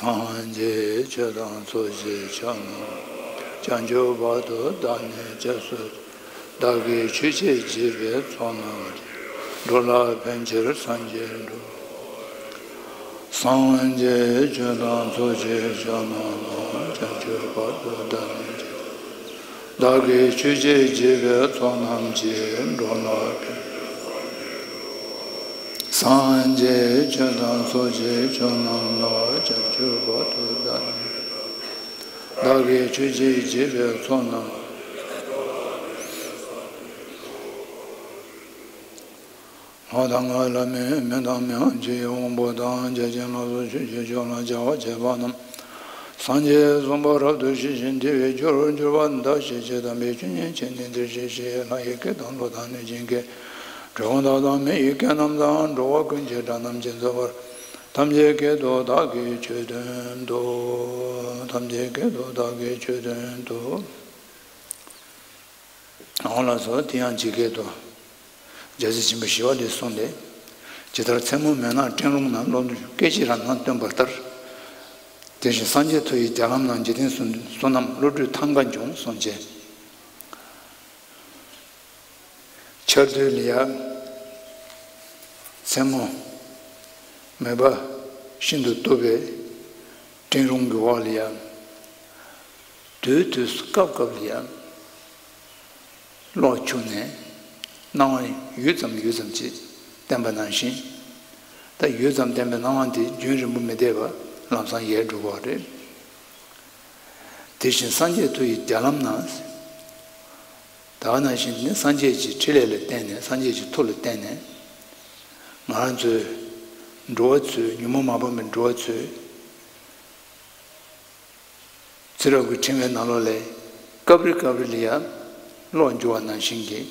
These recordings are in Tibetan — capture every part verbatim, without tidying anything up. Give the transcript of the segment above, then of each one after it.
སངས་རྒྱས་ཆོས་དང་ཚོགས་ཀྱི་མཆོག་རྣམས། བྱང་ཆུབ་བར་དུ་བདག་ནི་སྐྱབས་སུ་མཆི། བདག་གིས་ཆོས་ཀྱི་རྗེ་འབད་ཚོགས་རྣམས་ཀྱིས། འགྲོ་ལ་ཕན་ཕྱིར་སངས་རྒྱས་འགྲུབ། སངས་རྒྱས་ཆོས་དང་ཚོགས་ཀྱི་མཆོག་རྣམས་ལ། བྱང་ཆུབ་བར་དུ་བདག་ནི་སྐྱབས། བདག་གིས་ཆོས་ཀྱི་རྗེ་འབད་ཚོགས་རྣམས་ཀྱིས། འགྲོ་ལ་ཕན། སངས་རྒྱས་ཆོས་དང་ཚོགས་ཀྱི་མཆོག་རྣམས་ལ། བྱང་ཆུབ་བར་དུ་བདག་ནི། བདག་གིས་ཆོས་ཀྱི་རྗེ་འབད་ཚོགས་རྣམས། ལྷ་དང་ལྷ་མིན་མི་དང་མི་དབང་ཆོས་ཀྱི་དབང་པོ་དང་། བརྒྱ་བྱིན་ལ་སོགས་ཆོས་ཀྱི་མཆོག་ལ་བྱ་བ་བྱེད་པ་རྣམས། སངས་རྒྱས་གསུངས་པ་རབ་ཏུ་ཤེས་ཤིང་དད་པས་སྦྱོར། སྦྱོར་བ་མཐར་ཕྱིན་ཕྱིར། དམ་པའི་ཆོས་ཉན་བྱས་ནས་འདིར་གཤེགས་ཤིག། ལྷ་ཡི་སྐད་དང་ཀླུ་དང་གནོད་སྦྱིན་སྐད། གྲུལ་བུམ་དག་དང་མི་ཡི་སྐད་རྣམས་དང་། འགྲོ་བ་ཀུན་གྱི་སྒྲ་རྣམས་ཇི་ཙམ་པར། ཐམས་ཅད་སྐད་དུ་བདག་གིས་ཆོས་བསྟན་ཏོ། ཐམས་ཅད་སྐད་དུ་བདག་གིས་ཆོས་བསྟན་ཏོ། འོ་ལགས་སོ། དེ་ཡང་ཇི་སྐད་དུ། རྒྱལ་སྲས་ཆེན་པོ་ཞི་བ་ལྷས་གསུངས་ཏེ། ཇི་ལྟར་མཚན་མོ་མུན་ནག་སྤྲིན་རླུང་ན། བློ་འདོད་སྐད་ཅིག་རང་སྣང་སྟོན་པ་ལྟར། དེ་བཞིན་སངས་རྒྱས་མཐུ་ཡི་རྒྱ་ལམ་ན། འཇིག་རྟེན་གསུམ་བསོད་ནམས་བློ་གྲོས་ཐང་ག་འབྱུང་གསུངས་བྱས། ཆར་དུས་ལ་ཡ། མཚན་མོ། མོན་པ་ཤིན་ཏུ་སྟུག་པའི་སྤྲིན་རླུང་གི་འོག་ལ་ཡ། དུས་དུས་སུ་སྐབས་སྐབས་ལ་ཡ། གློག་འཁྱུག་ནས་སྣང་བ་ཡུད་ཙམ་ཡུད་ཙམ་ཅིག་བསྟན་པ་ནང་བཞིན། ད་ཡུད་ཙམ་བསྟན་པའི་སྣང་བ་འདི་རྒྱུན་རིང་པོ་མི་བསྡད་པར་ལམ་སང་ཡལ་འགྲོ་གི་རེད། དེ་བཞིན་སངས་རྒྱས་མཐུ་ཡི་རྒྱ་ལམ་ན། ད་ག་ནང་བཞིན་ནི་སངས་རྒྱས་ཀྱི་ཕྲིན་ལས་ལ་བརྟེན་ནས། སངས་རྒྱས་ཀྱི་མཐུ་ལ་བརྟེན་ནས། ང་རང་ཚོའི་འགྲོ་བ་ཚོའི། ཉོན་མོངས་མ་སྤངས་པའི་འགྲོ་བ་ཚོའི། ཚེ་རབས་ཀྱི་ཕྲེང་བའི་ནང་ལོགས་ལས། སྐབས་རེ་སྐབས་རེ་ལ་ཡ། གློག་འཁྱུག་པ་ནང་བཞིན་གྱི།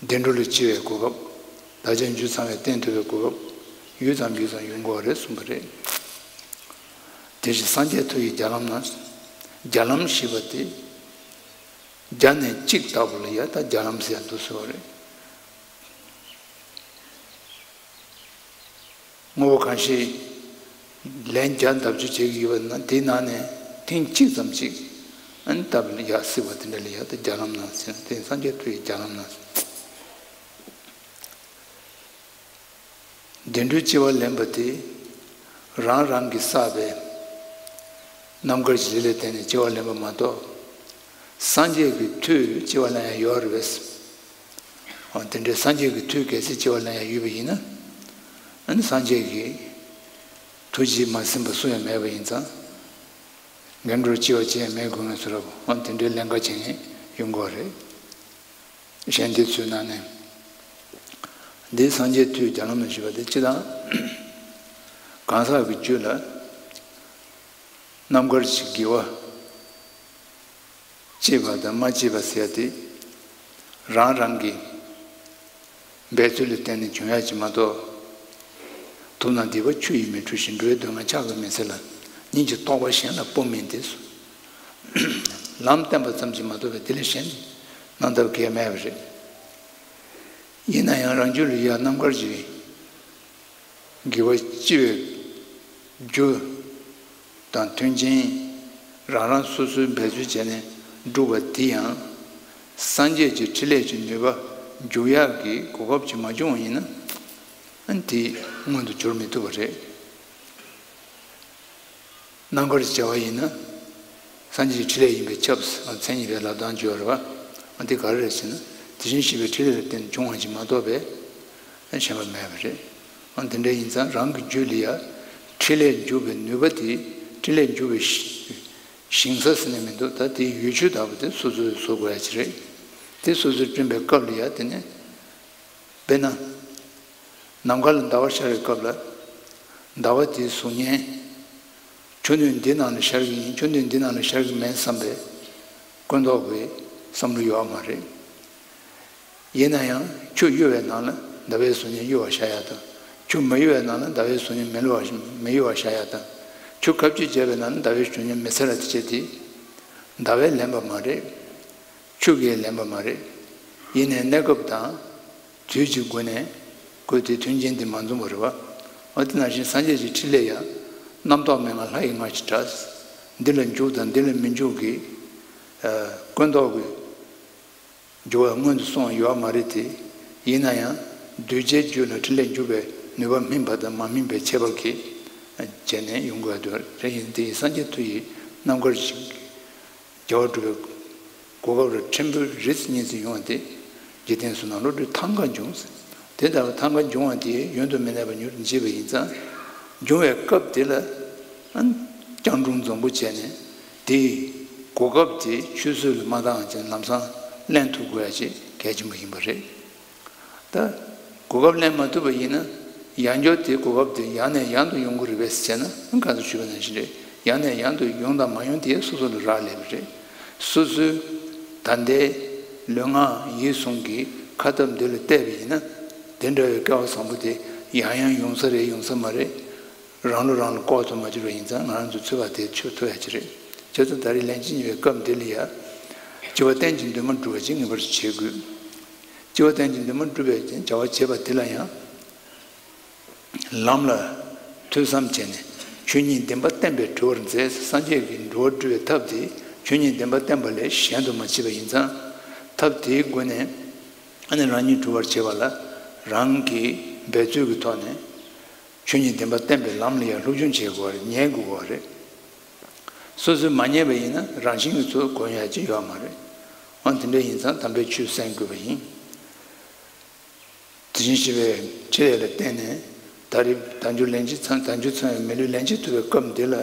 བདེ་འགྲོ་ལ་སྐྱེ་བའི་གོ་སྐབས། བདག་ཅག་འཇུ་ཚང་བའི་རྟེན་ཐོབ་པའི་གོ་སྐབས། ཡུད་ཙམ་ཡུད་ཙམ་ཡོང་གི་རེད་གསུངས་པ་རེད། དེ་བཞིན་སངས་རྒྱས་མཐུ་ཡི་རྒྱ་ལམ་ན། རྒྱ་ལམ་ཞེས་པ་དེ། བརྒྱ་ནས་གཅིག་ལྟ་བུ་ལ་ཡ། ད་རྒྱ་ལམ་ཟེར་ཡ་འདུག་ཟེར་བ་རེད། དངོས་པོ་གང་ཞིག་ལན་བརྒྱ་བརྡབ་སྐྱོར་བྱེད་ཀྱི་ཡོད་པ་ན། དེའི་ནང་ནས་ཐེངས་གཅིག་ཙམ་ཅིག་ཨ་ནི་ལྟ་བུ་ལ་ཡ་སྲིད་པ་དེ་འདྲ་ལ་ཡ། ད་རྒྱ་ལམ་ན་ཟེར་ན། དེ་སངས་རྒྱས་མཐུ་ཡི་རྒྱ་ལམ་ན་ཟེར། བདེ་འགྲོའི་སྐྱེ་བ་ལེན་པ་དེ། རང་རང་གིས་བསགས་པའི་རྣམ་དཀར་གྱི་ལས་ལ་བརྟེན་ནས་སྐྱེ་བ་ལེན་པ་མ་གཏོགས། སངས་རྒྱས་ཀྱི་མཐུས་སྐྱེ་བ་ལེན་ཡ་ཡོད་རེད་པས། འོ་དེ་འདྲའི་སངས་རྒྱས་ཀྱི་མཐུས་གལ་སྲིད་སྐྱེ་བ་ལེན་ཡ་ཡོད་པ་ཡིན་ན། ཨ་ནི་སངས་རྒྱས་ཀྱི་ཐུགས་རྗེས་མ་ཟིན་པ་སུ་ཡང་མེད་པ་ཡིན་ཙང་། ངན་འགྲོར་སྐྱེ་བ་ཅི་ཡང་མེད་དགོས་ངེས་སུ་རབ། འོ་དེ་འདྲའི་ལན་ཁ་བྱེད་མཁན་ཡོང་གི་རེད། གཞན་སྡེ་ཚོའི་ནང་ནས། འདི་སངས་རྒྱས་མཐུས་རྒྱ་ལམ་ན་ཞུས་པ་དེ་སྤྱིར་བཏང་། གང་ཟག་གི་རྒྱུད་ལ་རྣམ་དཀར་གྱི་དགེ་བ་སྐྱེས་པ་དང་མ་སྐྱེས་པ་ཟེར་ཡ་དེ། རང་རང་གི་འབད་རྩོལ་ལ་བརྟེན་ནས་བྱུང་ཡ་ཅིག་མ་གཏོགས། ཐུབ་རྣམས་སྡིག་པ་ཆུ་ཡིས་མི་འཁྲུ་ཞིང་། འགྲོ་བའི་སྡུག་བསྔལ་ཕྱག་གིས་མི་སེལ་ལ། སྙིང་རྗེའི་རྟོག་པ་གཞན་ལ་སྤོ་མིན་ཏེ། ལམ་བསྟན་པ་ཙམ་གྱིས་མ་གཏོགས་པའི་དེ་ལས་གཞན་གནང་ཐབས་གལ་མེད་པ་རེད། ཡིན་ན་ཡང་རང་རྒྱུད་ལ་ཡ་རྣམ་དཀར་གྱི་དགེ་བ་ལྕི་བའི་རྒྱུ་དང་མཐུན་རྐྱེན་རང་རང་སོ་སོའི་འབད་རྩོལ་བྱས་ནས་བསྒྲུབས་པ་དེ་ཡང་སངས་རྒྱས་ཀྱི་ཕྲིན་ལས་ཀྱི་ནུས་པ་འཇུག་ཡག་གི་གོ་སྐབས་ཅིག་མ་བྱུང་བ་ཡིན་ན། ཨ་ནི་དེ་མངོན་དུ་གྱུར་མི་ཐུབ་པ་རེད། རྣམ་དཀར་གྱི་བྱ་བ་ཡིན་ན། སངས་རྒྱས་ཀྱི་ཕྲིན་ལས་ཡིན་པས་ཁྱབ་ཟེར་མཚན་ཉིད་པའི་ལབ་སྟངས་བརྗོད་རེད་པ། འདི་ག་རེ་རེད་ཟེར་ན། དེ་བཞིན་གཤེགས་པའི་ཕྲིན་ལས་ལ་བརྟེན་ནས་བྱུང་བ་ཞིག་མ་གཏོགས་པའི་གཞན་པ་མེད་པ་རེད། འདི་འདྲ་ཡིན་ཙང་རང་གི་རྒྱུད་ལ་ཡ་ཕྲིན་ལས་འཇུག་པའི་ནུས་པ་དེ། ཕྲིན་ལས་འཇུག་པའི་ཞིང་ས་ཟེར་ནས་མི་འདུག་ད་དེའི་ཡུལ་ཆོས་ལྟ་བུ་དེ་སོ་སོས་བཟོ་དགོས་ཡ་ཅིག་རེད། དེ་སོ་སོས་བསྐྲུན་པའི་སྐབས་ལ་ཡ་དེ་ནས། དཔེར་ན། ནམ་མཁའ་ལ་ཟླ་བ་ཤར་བའི་སྐབས་ལ། ཟླ་བ་དེའི་གཟུགས་བརྙན། ཆུ་སྣོད་འདི་ནང་ལ་ཤར་གྱི་ཡིན། ཆུ་སྣོད་འདི་ནང་ལ་ཤར་གྱི་མིན་བསམ་པའི་ཀུན་རྟོག་གི་བསམ་བློ་ཡོད་པ་མ་རེད། ཡིན་ན་ཡང་ཆུ་གཡོ་བའི་ནང་ལ་ཟླ་བའི་གཟུགས་བརྙན་གཡོ་བར་བཞག་ཡ་དང་། ཆུ་མ་གཡོ་བའི་ནང་ལ་ཟླ་བའི་གཟུགས་བརྙན་མི་གཡོ་བ་མི་གཡོ་བར་བཞག་ཡ་དང་། ཆུ་ཁ་གཅིག་བརྒྱབ་པའི་ནང་ལ་ཟླ་བའི་གཟུགས་བརྙན་མི་འཚེར་བ་དེ་བྱས་ཏེ། ཟླ་བས་ལེན་པ་མ་རེད། ཆུ་གིས་ལེན་པ་མ་རེད། ཡིན་ནའི་གནས་སྐབས་དང་། དུས་ཀྱི་སྒོ་ནས་ཁོས་དེའི་མཐུན་རྐྱེན་དེ་མ་འཛོམས་པ་རེད་པ། འོ་དེ་ནང་བཞིན་སངས་རྒྱས་ཀྱི་ཕྲིན་ལས་ཡང་ རྣམ་རྟོག་མེད་ལྔ་ལྷ་ཡི་ལྔ་ཞེས་གྲགས། འདི་ལ་འཇུག་དང་འདི་ལ་མི་འཇུག་གི་ཨ་ཀུན་རྟོག་གི་འགྱུར་བ་སྔོན་དུ་སོང་བ་ཡོད་མ་རེད་དེ། ཡིན་ན་ཡང་གདུལ་བྱའི་རྒྱུད་ལ་ཕྲིན་ལས་འཇུག་པའི་ནུས་པ་སྨིན་པ་དང་མ་སྨིན་པའི་ཁྱད་པར་གྱིས་བྱས་ནས་ཡོང་དགོས་པ་དེ་ཡིན། དེ་ཡི་སངས་རྒྱས་མཐུ་ཡིས་རྣམ་དཀར་ཞིང་རྒྱལ་བ་སྒྲུབ་པའི་གོ་སྐབས་ལ་ཕྲན་བུ་རེ་གཉིས་ཙམ་ཡོང་བ་དེ་འཇིག་རྟེན་གསུམ་ན་བློ་གྲོས་ཐང་ག་འབྱུང་ཟེར། དེ་ལྟ་བུ་ཐང་ག་འབྱུང་བ་དེ་ཡོན་དུ་མི་གནས་པ་མྱུར་དུ་འབྱེད་པ་ཡིན་ཙང་། འབྱུང་བའི་སྐབས་དེ་ལ་ཨ་སྐྱང་དྲུང་འཛོམས་པོ་བྱས་ནས་དེའི་གོ་སྐབས་དེ་ཆུད་ཟོས་ལ་མ་བཏང་བ་བྱས་ནས་ལམ་སང་ལེན་ཐུབ་དགོས་ཡ་ཅིག་གལ་ཆེན་པོ་ཡིན་པ་རེད། ད་གོ་སྐབས་ལེན་མ་ཐུབ་པ་ཡིན་ན་ཡང་བསྐྱར་དེ་གོ་སྐབས་དེ་ཡང་ནས་ཡང་དུ་ཡོང་གི་རེད་པས་ཟེར་ན་ཁ་སང་ཞུས་པ་ནང་བཞིན་རེད། ཡང་ནས་ཡང་དུ་ཡོང་དང་མ་ཡོང་དེ་སོ་སོ་ལ་རག་ལས་པ་རེད། སོ་སོའི་ད་ལྟའི་ལུས་ངག་ཡིད་གསུམ་གྱི་ཁ་སྟབས་འདི་ལ་བལྟས་པ་ཡིན་ན་དེ་འདྲ་བའི་སྐལ་བ་བཟང་པོ་དེ་ཡང་ཡང་ཡོང་ས་རེད་ཡོང་ས་མ་རེད། རང་ལོ་རང་ལ་ལྐོག་ཏུ་མ་གྱུར་པ་ཡིན་ཙང་ང་རང་ཚོ་ཚོད་དཔག་དེ་ཆོད་ཐུབ་ཡ་ཅིག་རེད། བྱས་ཙང་ད་རེས་ལན་གཅིག་གཉིས་པའི་སྐབས་འདི་ལ་ཡ། སྤྱི་བོ་རྟེན་གྱི་འདུན་མ་སྒྲུབ་པ་ཅིག་ངེས་པར་བྱེད་དགོས། སྤྱི་བོ་རྟེན་གྱི་འདུན་མ་སྒྲུབ་པའི་བྱ་བ་བྱེད་པ་དེ་ལ་ཡང་། ལམ་ལ་ཐོས་བསམ་བྱས་ནས་ཆོས་ཉིད་བདེན་པ་བསྟན་པས་གྲོལ་བར་མཛད། སངས་རྒྱས་ཀྱི་འགྲོ་བ་སྒྲུབ་པའི་ཐབས་དེ་ཆོས་ཉིད་བདེན་པ་བསྟན་པ་ལས་གཞན་དུ་མ་མཆིས་པ་ཡིན་ཙང་། ཐབས་དེའི་སྒོ་ནས་ཨ་ནི་རང་ཉིད་གྲོལ་བར་བྱེད་པ་ལ་རང་གིས་འབད་རྩོལ་གྱི་ཐོག་ནས། ཆོས་ཉིད་བདེན་པ་བསྟན་པའི་ལམ་ལ་ཡང་སློབ་སྦྱོང་བྱེད་དགོས་པ་རེད། ཉན་དགོས་པ་རེད། སོ་སོས་མ་ཉན་པ་ཡིན་ན་རང་བཞིན་གྱིས་ཚུར་གོམས་ཡ་ཅིག་ཡོད་མ་རེད། འོ་དེ་འདྲ་ཡིན་ཙང་དམ་པའི་ཆོས་གསན་དགོས་པ་ཡིན། དེ་བཞིན་གཤེགས་པའི་ཕྲིན་ལས་ལ་བརྟེན་ནས་ད་རེས་དལ་འབྱོར་ལན་གཅིག་ཚང་དལ་འབྱོར་ཚང་བའི་མི་ལུས་ལན་གཅིག་ཐོབ་པའི་སྐབས་འདི་ལ་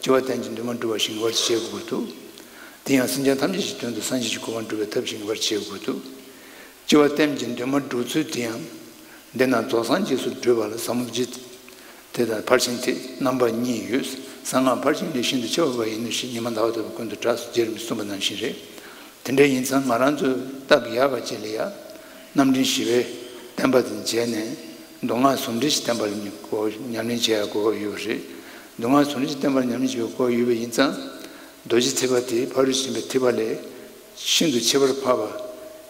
སྤྱི་བོ་རྟེན་གྱི་འདུན་མ་སྒྲུབ་པ་ཞིག་ངེས་པར་བྱེད་དགོས་འདུག་དེ་ཡང་སེམས་ཅན་ཐམས་ཅད་ཀྱི་དོན་དུ་སངས་རྒྱས་ཀྱི་གོ་འཕང་སྒྲུབ་པའི་ཐབས་ཤེས་ངེས་པར་བྱེད་དགོས་འདུག་སྤྱི་བོ་རྟེན་གྱི་འདུན་མ་སྒྲུབ་ཚུལ་དེ་ཡང་། འདི་ན་རྫོགས་སངས་རྒྱས་སུ་བགྲོད་པ་ལ་ཟབ་མོ་རྡོ་རྗེ་ཐེག་དང་ཕར་ཕྱིན་ཐེག་རྣམ་པ་གཉིས་ཡོད། གསང་སྔགས་ཕར་ཕྱིན་ལས་ཤིན་ཏུ་ཁྱད་པར་བ་ཡིན་ནོ་ཞེས་ཉི་མ་ཟླ་བ་ལྟ་བུ་ཀུན་ཏུ་གྲགས་སོ་རྗེ་རིན་པོ་ཆེས་གསུངས་པ་ནང་བཞིན་རེད། དེ་འདྲ་ཡིན་ཙང་ང་རང་ཚོས་བརྟག་ཡག་ག་ཅིག་ལ་ཡ། རྣམ་འདྲེན་ཞི་བའི་བསྟན་པ་དེ་མཇལ་ནས་མདོ་སྔགས་ཟུང་འབྲེལ་གྱི་བསྟན་པ་ལ་ཉམས་ལེན་བྱེད་ཡག་གོ་སྐབས་ཡོད་པ་རེད། མདོ་སྔགས་ཟུང་འབྲེལ་གྱི་བསྟན་པ་ལ་ཉམས་ལེན་བྱེད་ཡག་གོ་སྐབས་ཡོད་པ་ཡིན་ཙང་། རྡོ་རྗེ་ཐེག་པ་དེ་ཕ་རོལ་ཏུ་ཕྱིན་པའི་ཐེག་པ་ལས་ཤིན་ཏུ་ཁྱད་པར་འཕགས་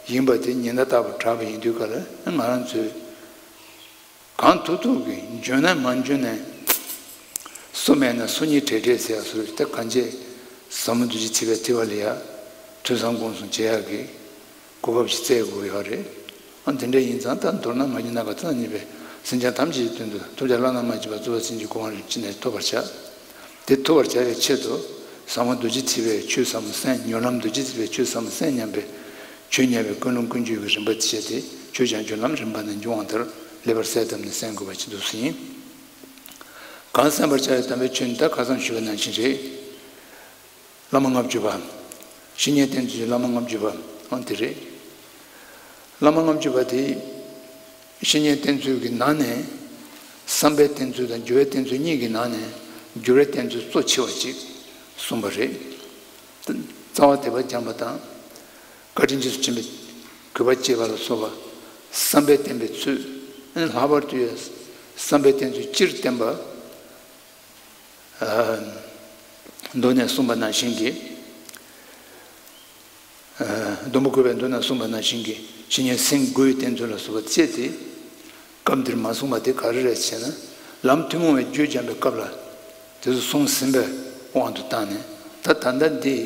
པ་ཡིན་པ་དེ་ཉི་ཟླ་ལྟ་བུ་གྲགས་པ་ཡིན་དུས་ག་ལ་ང་རང་ཚོས། གང་ཐུབ་ཐུབ་ཀྱིས་འཇོན་ན་མ་འཇོན་ན། སུ་མེད་ན་སུ་ཉིད་བྲེལ་བྲེལ་ཟེར་ཡག་སུ་ད་གང་བྱེད། ཟབ་མོ་རྡོ་རྗེ་ཐེག་པའི་ཐེག་པ་ལ་ཡ། ཐོས་བསམ་སྒོམ་གསུམ་བྱེད་ཡག་གི་གོ་སྐབས་ཤིག་བཙལ་དགོས་ཡོད་རེད། ཨ་དེ་འདྲ་ཡིན་ཙང་ད་མདོར་ན་མ་ཉིད་ན་ག་ཙམ་ཉིད་པའི་སེམས་ཅན་ཐམས་ཅད་ཀྱི་དོན་དུ་ཐོབ་བྱ་བླ་ན་མ་མཆིས་པ་རྫོགས་པའི་སེམས་ཀྱི་གོ་འཕང་རིན་ཆེན་ནས་ཐོབ་པར་བྱ། དེ་ཐོབ་པར་བྱ་བའི་ཆེད་དུ་ཟབ་མོ་རྡོ་རྗེ་ཐེག་པའི་ཆོས་ཟབ་མོ་གསན། སྨོན་ལམ་རྡོ་རྗེ་ཐེག་པའི་ཆོས་ཟབ་མོ་གསན་སྙམ་པའི་ཆོས་ཉན་པའི་ཀུན་སློང་ཀུན་སྤྱོད་ཀྱི་རིམ་པ་བྱས་ཏེ་ཆོས་བྱང་ཆུབ་ལམ་རིམ་པ་ནས་འབྱུང་བ་ལྟར་ལེགས་པར་གསལ་བཏབ་ནས་གསན་དགོས་པ་ཅིག་འདུག་ཟིན། གང་གསན་པར་བྱ་བའི་དམ་པའི་ཆོས་ནི་ད་ཁ་སང་ཞུས་པ་ནང་བཞིན་རེད། བླ་མ་ལྔ་བཅུ་པ། བཤེས་གཉེན་བསྟེན་ཚུལ་གྱི་བླ་མ་ལྔ་བཅུ་པ་འོ་དེ་རེད། བླ་མ་ལྔ་བཅུ་པ་དེ། བཤེས་གཉེན་བསྟེན་ཚུལ་གྱི་ནང་ནས། བསམ་པའི་བསྟེན་ཚུལ་དང་འགྱུར་བའི་བསྟེན་ཚུལ་གཉིས་ཀྱི་ནང་ནས་འགྱུར་བའི་བསྟེན་ཚུལ་གཙོ་ཆེ་བ་ཅིག་གསུངས་པ་རེད། རྩ་བ་དད་པ་སྦྱངས་པ་དང་། བཀའ་དྲིན་རྗེས་སུ་དྲན་པའི་གུས་པ་བསྐྱེད་པ་ལ་སོགས་པ། བསམ་པའི་བསྟེན་པའི་ཚུལ། ལྷག་པར་དུ་ཡང་། བསམ་པའི་བསྟེན་ཚུལ་སྤྱིར་བསྟན་པ། མདོ་ནས་གསུངས་པ་ནང་བཞིན་གྱི། སྡོང་པོ་བཀོད་པའི་མདོ་ནས་གསུངས་པ་ནང་བཞིན་གྱི་བཤེས་གཉེན་སེམས་དགུའི་བསྟེན་ཚུལ་ལ་སོགས་པ་བཅས་ཏེ། སྐབས་འདིར་མ་གསུངས་པ་དེ་ག་རེ་རེད་ཅེ་ན། ལམ་ཐུན་མོང་བའི་རྒྱུད་སྦྱངས་པའི་སྐབས་ལ་དེ་ཚོ་གསུངས་ཟིན་པའི་དབང་དུ་བཏང་ནས་ད་ད་ལྟ་འདི།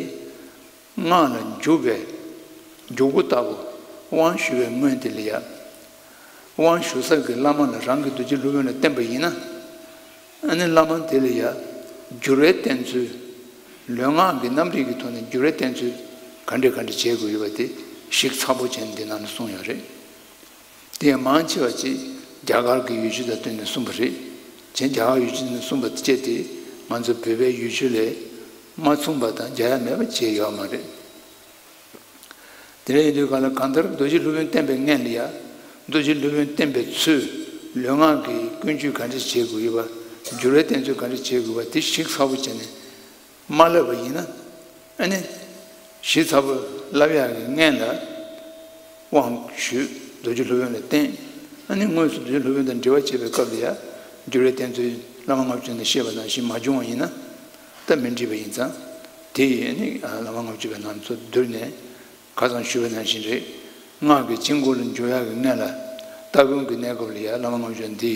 སྔགས་ལ་འཇུག་པའི་འཇུག་སྒོ་ལྟ་བུ་དབང་ཞུ་བའི་སྔོན་དེ་ལ་ཡ། དབང་ཞུ་ས་གི་བླ་མ་ལ་རང་གི་རྡོ་རྗེ་སློབ་དཔོན་ལ་བསྟེན་པ་ཡིན་ན། ཨ་ནི་བླ་མ་དེ་ལ་ཡ། འགྱུར་བའི་བསྟེན་ཚུལ། ལུས་ངག་གི་རྣམ་རིག་གི་ཐོག་ནས་འགྱུར་བའི་བསྟེན་ཚུལ་ག་འདྲ་ག་འདྲ་བྱེད་དགོས་ཡོད་པ་དེ་ཞིབ་ཚགས་པོ་བྱས་ནས་འདི་ནང་ལ་གསུངས་ཡོད་རེད། དེ་ཡང་མང་ཆེ་བ་ཅིག་རྒྱ་གར་གྱི་ཡུལ་ཆོས་དང་བསྟུན་ནས་གསུངས་པ་རེད། གཞན་རྒྱ་གར་ཡུལ་ཆོས་ནས་གསུངས་པ་བཅས་ཏེ་ང་ཚོ་བོད་པའི་ཡུལ་ཆོས་ལས་མ་མཚུངས་པ་དང་འཇལ་ཡ་མེད་པ་བྱས་ཡོད་མ་རེད། དེ་འདྲ་ཡིན་དུས་གང་ལ་གང་ལྟར་རྡོ་རྗེ་སློབ་དཔོན་བསྟེན་པའི་སྔོན་ལ་ཡ། རྡོ་རྗེ་སློབ་དཔོན་བསྟེན་པའི་ཚུལ། ལུས་ངག་གི་ཀུན་སྤྱོད་ག་འདྲ་བྱེད་དགོས་ཡོད་པ། འགྱུར་བའི་བསྟེན་ཚུལ་ག་འདྲ་བྱེད་དགོས་པ་དེ་ཞིབ་ཚགས་པོ་བྱས་ནས། མ་བསླབས་པ་ཡིན་ན། ཨ་ནི། ཞིབ་ཚགས་པོ་བསླབ་ཡག་གི་སྔོན་ལ། དབང་ཞུས། རྡོ་རྗེ་སློབ་དཔོན་ལ་བསྟེན། ཨ་ནི་དངོས་སུ་རྡོ་རྗེ་སློབ་དཔོན་དང་འབྲེལ་བ་བྱེད་པའི་སྐབས་ལ་ཡ། འགྱུར་བའི་བསྟེན་ཚུལ་བླ་མ་ལྔ་བཅུ་ནས་བཤད་པ་ནང་བཞིན་མ་བྱུང་བ་ཡིན་ན། ད་མི་འགྲིག་པ་ཡིན་ཙང་། དེ་ཡིས་ཨ་ནི་བླ་མ་ལྔ་བཅུ་པའི་ནང་ཚོ་བསྡུར་ནས། ཁ་སང་ཞུས་པ་ནང་བཞིན་རེད། སྔགས་ཀྱི་དཀྱིལ་འཁོར་ལ་འཇུག་ཡག་གི་སྔོན་ལ། སྟ་གོན་གྱི་གནས་སྐབས་ལ་ཡ་བླ་མ་ལྔ་བཅུ་འདི།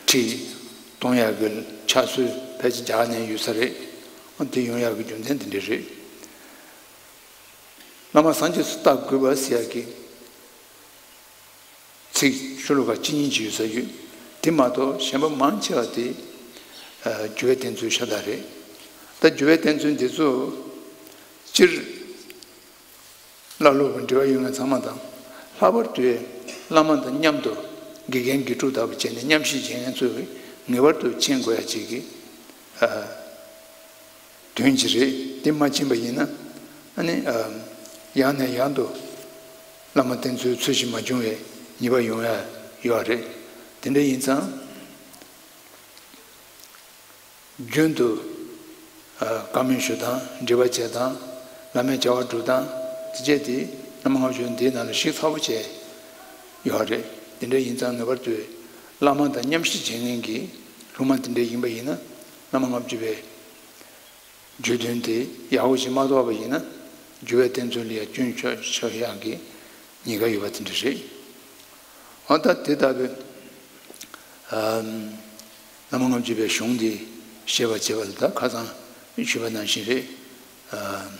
ཁྲིད། གཏོང་ཡག་གི་ཕྱག་སྲོལ་ཕལ་ཆེར་རྒྱ་གར་ནས་ཡོད་ས་རེད། དེ་ཡོང་ཡག་གི་རྒྱུ་མཚན་དེ་འདྲ་རེད། བླ་མ་སངས་རྒྱས་སུ་བལྟ་དགོས་པ་ཟེར་ཡག་གི་ཚིག་ཤོ་ལོ་ཀ་གཅིག་གཉིས་ཅིག་ཡོད་ས་ཡོད། དེ་མ་གཏོགས་གཞན་པ་མང་ཆེ་བ་དེ་ཨ་འགྱུར་བའི་བསྟན་ཚུལ་ཤ་སྟག་རེད། ད་འགྱུར་བའི་བསྟན་ཚུལ་འདི་ཚོ་སྤྱིར་བླ་སློབ་ཀྱི་འབྲེལ་བ་ཡོད་མཁན་ཚང་མ་དང་། ལྷག་པར་དུ་བླ་མ་དང་མཉམ་དུ་དགེ་རྒན་དགེ་ཕྲུག་ལྟ་བུ་བྱས་ནས་མཉམ་གཤིབ་བྱེད་མཁན་ཚོས་ངེས་པར་དུ་མཁྱེན་དགོས་ཡ་ཅིག་གི་ཨ་དོན་ཅིག་རེད། དེ་མ་མཁྱེན་པ་ཡིན་ན་ཨ་ནི་ཨ་ཡང་ནས་ཡང་དུ་བླ་མ་བསྟེན་ཚུལ་ཚུལ་བཞིན་མ་བྱུང་བའི་ཉེས་པ་ཡོང་ཡ་ཡོད་རེད། དེ་འདྲ་ཡིན་ཙང་། རྒྱུན་དུ་ཨ་བཀའ་མོལ་ཞུ་སྟངས། འདྲི་བ་བྱེད་སྟངས། བླ་མའི་བྱ་བ་སྒྲུབ་སྟངས། དེ་བཅས་དེ་བླ་མ་ལྔ་བཅུ་འདིའི་ནང་ལ་ཞིབ་ཚགས་པོ་བྱས་ཡོད་རེད། དེ་འདྲ་ཡིན་ཙང་ངེས་པར་དུ་བླ་མ་དང་མཉམ་གཤིབ་བྱེད་མཁན་གྱི་སློབ་མ་དེ་འདྲ་ཡིན་པ་ཡིན་ན། བླ་མ་ལྔ་བཅུ་པའི་བརྗོད་དོན་དེ་ཡག་པོ་ཞིག་མ་རྟོགས་པ་ཡིན་ན། འགྱུར་བའི་བསྟན་ཚུལ་ལ་ཡང་སྐྱོན་ཆོག་ཆོག་ཡག་གི་ཉེན་ཁ་ཡོད་པ་དེ་འདྲ་རེད། འོ་ད་དེ་ལྟ་བུའི་ཨམ་བླ་མ་ལྔ་བཅུ་པའི་གཞུང་འདི་ཤེས་པར་བྱེད་པ་ལ་ད་ཁ་སང་ཞུས་པ་ནང་བཞིན་རེད། ཨམ་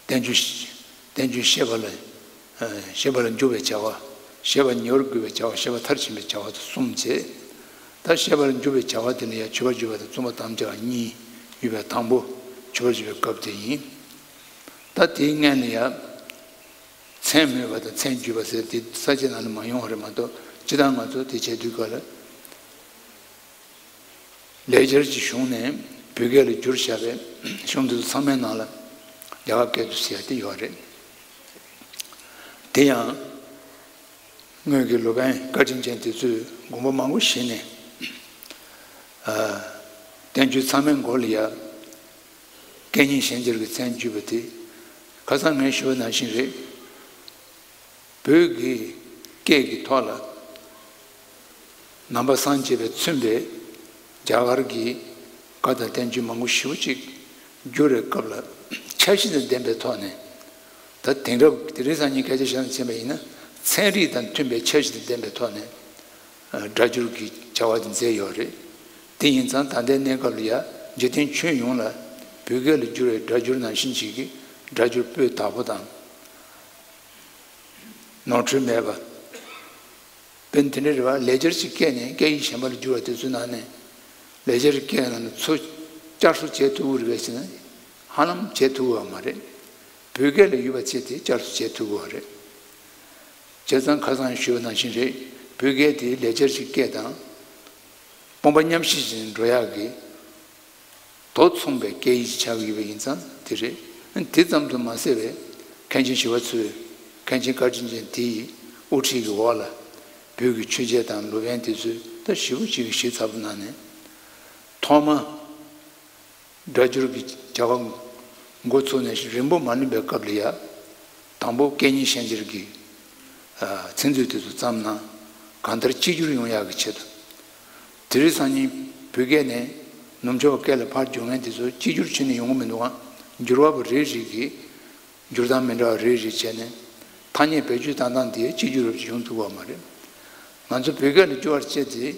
བསྟན་བཅོས་བསྟན་བཅོས་ཤེས་པ་ལ་ཨ་ཤེས་པ་ལ་འཇུག་པའི་བྱ་བ། ཤེས་པ་ཉེ་བར་དགོད་པའི་བྱ་བ། ཤེས་པ་མཐར་ཕྱིན་པའི་བྱ་བ་དང་གསུམ་བྱས། ད་ཤེས་པ་ལ་འཇུག་པའི་བྱ་བ་དེ་ལ་ཡང་མཆོད་པར་བརྗོད་པ་དང་བརྩོན་པ་དམ་བཅའ་གཉིས་ཡོད་པའི་དང་པོ་མཆོད་པར་བརྗོད་པའི་སྐབས་དེ་ཡིན། ད་དེའི་སྔོན་ལ་ཡང་མཚན་སྨོས་པ་དང་མཚན་བརྗོད་པ་ཟེར་དེ་ས་བཅད་ནང་ལ་མ་ཡོང་བ་རེད་མ་གཏོགས། སྤྱིར་བཏང་ང་ཚོ་དེ་བྱེད་དུས་སྐབས་ལ། ལེགས་སྦྱར་གྱི་གཞུང་ནས་བོད་སྐད་ལ་བསྒྱུར་བཞག་པའི་གཞུང་དེ་ཚོ་ཚང་མའི་ནང་ལ་རྒྱ་གར་སྐད་དུ་ཟེར་ཡ་དེ་ཡོད་རེད། དེ་ཡང་སྔོན་གྱི་སློབ་དཔོན་བཀའ་དྲིན་ཅན་དེ་ཚོས་དགོངས་པ་མང་པོ་བཞེས་ནས་ཨ་བསྟན་བཅོས་ཚང་མའི་མགོ་ལ་ཡ་སྐད་གཉིས་ཤན་སྦྱར་གྱི་མཚན་བརྗོད་པ་དེ་ཁ་སང་ངས་ཞུས་པ་ནང་བཞིན་རེད། བོད་ཀྱི་སྐད་ཀྱི་ཐོག་ལ་ནང་པ་སངས་རྒྱས་པས་མཚོན་པའི་རྒྱ་གར་གྱི་བཀའ་དང་བསྟན་བཅོས་མང་པོ་ཞེ་པོ་ཅིག་བསྒྱུར་བའི་སྐབས་ལ་འཆར་གཞི་དང་ལྡན་པའི་ཐོག་ནས། ད་དེང་རབས་དེང་རབས་སང་ཉིན་སྐད་ཆ་བཤད་ན་ཕྱིན་པ་ཡིན་ན། ཚན་རིག་དང་མཐུན་པའི་འཆར་གཞི་དང་ལྡན་པའི་ཐོག་ནས་སྒྲ་སྒྱུར་གྱི་བྱ་བ་དེ་མཛད་ཡོད་རེད། དེ་ཡིན་ཙང་ད་ལྟའི་གནས་སྐབས་ལ་ཡ་འཇིག་རྟེན་ཁྱོན་ཡོངས་ལ་བོད་སྐད་ལ་བསྒྱུར་བའི་སྒྲ་སྒྱུར་ནང་བཞིན་ཅིག་གི་སྒྲ་སྒྱུར་སྤུས་དག་པོ་དང་། ནོར་འཁྲུལ་མེད་པ། དཔེར་ན་དེ་འདྲ་རེད་བ། ལེགས་སྦྱར་གྱི་སྐད་ནས་སྐད་ཡིག་གཞན་པ་ལ་བསྒྱུར་བ་དེ་ཚོའི་ནང་ནས། ལེགས་སྦྱར་གྱི་སྐད་ནང་ནས་ཚུར་བསྐྱར་གསོ་བྱེད་ཐུབ་ཀྱི་རེད་པས་ཟེར་ན། ཧ་ལམ་བྱེད་ཐུབ་ཀྱི་ཡོད་མ་རེད། བོད་སྐད་ལ་ཡོད་པ་ཆེ་དེ་བསྐྱར་གསོ་བྱེད་ཐུབ་ཀྱི་ཡོད་རེད། བྱས་ཙང་ཁ་སང་ཞུས་པ་ནང་བཞིན་རེད། བོད་སྐད་དེ་ལེགས་སྦྱར་གྱི་སྐད་དང་སྤོང་པ་མཉམ་བཞག་བྱས་ནས་འགྲོ་ཡག་གི་དོ་མཚུངས་པའི་སྐད་ཡིག་ཅིག་ཆགས་ཀྱི་ཡོད་པ་ཡིན་ཙང་དེ་རེད། དེ་ཙམ་དུ་མ་ཟད་པའི་མཁན་ཆེན་ཞི་བ་འཚོས། མཁན་ཆེན་བཀའ་དྲིན་ཅན་དེ་ཡི་དབུ་ཁྲིད་ཀྱི་འོག་ལ་བོད་ཀྱི་ཆོས་བྱེད་དང་སློབ་དཔོན་དེ་ཚོས་ད་ཞེ་པོ་ཅིག་གི་ཞིབ་ཚགས་པོ་གནང་ནས། ཐོག་མ་སྒྲ་སྒྱུར་གྱི་བྱ་བ་འགོ་ཚུགས་ནས་རིང་པོ་མ་ལོན་པའི་སྐབས་ལ་ཡ། དང་པོ་སྐད་གཉིས་ཤན་སྦྱར་གྱི་ཚིག་མཛོད་དེ་ཚོ་བརྩམས་ན། གང་ལྟར་གཅིག་གྱུར་ཡོང་ཡག་གི་ཆེད་དུ། དེ་རིང་སང་ཉིན་བོད་སྐད་ནས་ནུབ་ཕྱོགས་སྐད་ལ་ཕར་བསྒྱུར་མཁན་དེ་ཚོ་གཅིག་གྱུར་བྱས་ནས་ཡོང་གི་མི་འདུག་ག་འགྱུར་བ་པོ་རེ་རེ་གིས་འགྱུར་སྟངས་མི་འདྲ་བ་རེ་རེ་བྱས་ནས་ཐ་སྙད་བེད་སྤྱོད་བཏང་སྟངས་དེ་གཅིག་གྱུར་རབ་ཅིག་ཡོང་ཐུབ་པ་མ་རེད། ང་ཚོ་བོད་སྐད་ལ་བསྒྱུར་བར་བྱས་ཏེ།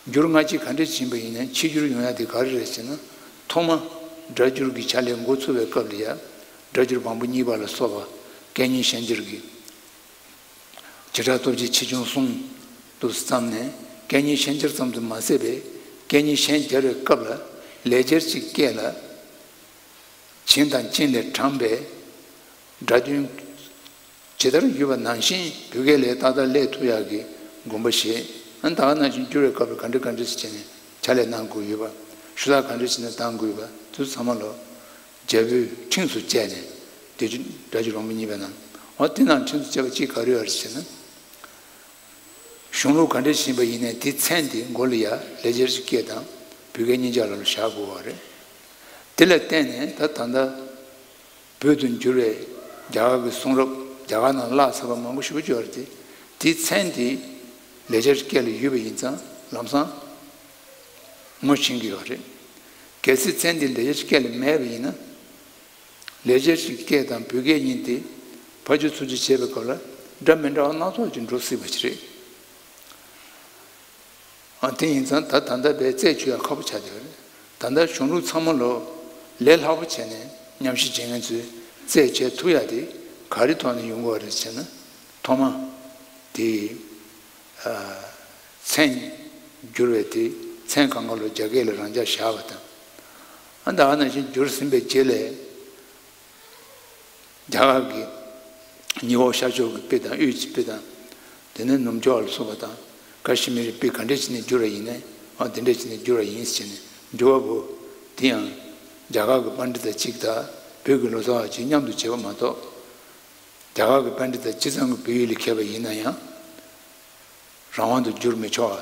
འགྱུར་སྔ་ཕྱི་ག་འདྲ་ཕྱིན་པ་ཡིན་ནའི་ཕྱིས་འགྱུར་ཡོང་ཡ་དེ་ག་རེ་རེད་ཟེར་ན། ཐོག་མ་སྒྲ་སྒྱུར་གྱི་བྱ་ལས་འགོ་ཚུགས་པའི་སྐབས་ལ་ཡ། སྒྲ་སྒྱུར་བམ་པོ་གཉིས་པ་ལ་སོགས་པ་སྐད་གཉིས་ཤན་སྦྱར་གྱི་བྱེ་བྲག་སྟོབས་ཀྱི་ཆེ་ཆུང་གསུམ་དུ་བརྩམས་ནས། སྐད་གཉིས་ཤན་སྦྱར་ཙམ་དུ་མ་ཟད་པའི་སྐད་གཉིས་ཤན་སྦྱར་བའི་སྐབས་ལ་ལེགས་སྦྱར་གྱི་སྐད་ལ་བྱིངས་དང་ཅན་ལས་དྲངས་པའི་སྒྲ་དོན་ཇི་ལྟར་ཡོད་པ་ནང་བཞིན་བོད་སྐད་ལ་ཏག་ཏག་སླེབས་ཐུབ་ཡག་གི་དགོངས་པ་བཞེས། ཨ་ནི་ད་ག་ནང་བཞིན་བསྒྱུར་བའི་སྐབས་ལ་ག་འདྲ་ག་འདྲ་ཞིག་བྱས་ནས་ཕྱག་ལས་གནང་དགོས་ཡོད་པ། ཞུ་དག་ག་འདྲ་བྱས་ནས་གཏང་དགོས་ཡོད་པ་དེ་ཚོ་ཚང་མ་ལོ་རྒྱ་བོད་ཁྲིམས་སུ་བཅས་ནས། དེ་རྒྱུ་སྒྲ་སྒྱུར་བམ་པོ་གཉིས་པའི་ནང་། འོ་དེ་ནང་ཁྲིམས་སུ་བཅས་པ་གཅིག་ག་རེ་ཡོད་རེད་ཟེར་ན། གཞུང་ལུགས་ག་འདྲ་ཞིག་ཡིན་པ་ཡིན་ནའི་དེའི་མཚན་དེ་མགོ་ལ་ཡ་ལེགས་སྦྱར་གྱི་སྐད་དང་བོད་སྐད་གཉིས་ཆ་ལ་བཞག་དགོས་པ་རེད། དེ་ལ་བརྟེན་ནས་ད་ད་ལྟ་བོད་དུ་འགྱུར་བའི་རྒྱ་གར་གྱི་གསུང་རབ་རྒྱ་གར་ནང་བརླག་ཚར་བ་མང་པོ་ཞེ་པོ་ཅིག་ཡོད་རེད་དེ། དེའི་མཚན་དེ་ལེགས་སྦྱར་གྱི་སྐད་ལ་ཡོད་པ་ཡིན་ཙང་ལམ་སང་ངོ་ཤེས་ཀྱི་ཡོད་རེད། གལ་སྲིད་མཚན་དེ་ལེགས་སྦྱར་གྱི་སྐད་ལ་མེད་པ་ཡིན་ན། ལེགས་སྦྱར་གྱི་སྐད་དང་བོད་སྐད་གཉིས་དེ་ཕར་བསྒྱུར་ཚུར་བསྒྱུར་བྱེད་པའི་སྐབས་ལ་སྒྲ་མི་འདྲ་བ་སྣ་ཚོགས་ཅིག་འགྲོ་སྲིད་པ་ཞིག་རེད། ཨ་དེ་ཡིན་ཙང་ད་ད་ལྟ་བས་རྩད་གཅོད་ཡ་ཁག་པོ་ཆགས་བསྡད་པ་རེད། ད་ལྟ་གཞུང་ལུགས་ཚང་མ་ལོ་ལས་སླ་པོ་བྱས་ནས་མཉམ་ཞིབ་བྱེད་མཁན་ཚོས་རྩད་བཅད་ཐུབ་ཡ་དེ་ག་རེ་ཐོག་ནས་ཡོང་གི་རེད་ཟེར་ན། ཐོག་མ་དེ་མཚན་བསྒྱུར་བའི་དེ་མཚན་གང་ག་ལོ་རྒྱ་སྐད་ལ་རང་འཇགས་བཞག་པ་དང་། ཨ་ད་ག་ནང་བཞིན་བསྒྱུར་ཟིན་པའི་རྗེས་ལ། རྒྱ་གར་གྱི་ཉི་འོག་ཤར་ཕྱོགས་ཀྱི་དཔེ་དང་དབུས་ཀྱི་དཔེ་དང་། དེ་ནས་ནུབ་ཕྱོགས་ལ་སོགས་པ་དང་། ཀ་ཤི་མིར་དཔེ་ག་འདྲས་བྱས་ནས་བསྒྱུར་བ་ཡིན་ནའི། ཨ་དེ་འདྲས་བྱས་ནས་བསྒྱུར་བ་ཡིན་ཟེར་ནས་བསྒྱུར་བ་པོ་དེ་ཡང་རྒྱ་གར་གྱི་པཎྜི་ཏ་གཅིག་དང་བོད་ཀྱི་ལོ་ཙཱ་བ་གཅིག་མཉམ་དུ་བྱས་པ་མ་གཏོགས། རྒྱ་གར་གྱི་པཎྜི་ཏ་ཇི་ཙམ་གྱིས་བོད་ཡིག་ལ་མཁས་པ་ཡིན་ན་ཡང་། རང་དབང་དུ་བསྒྱུར་མི་ཆོག་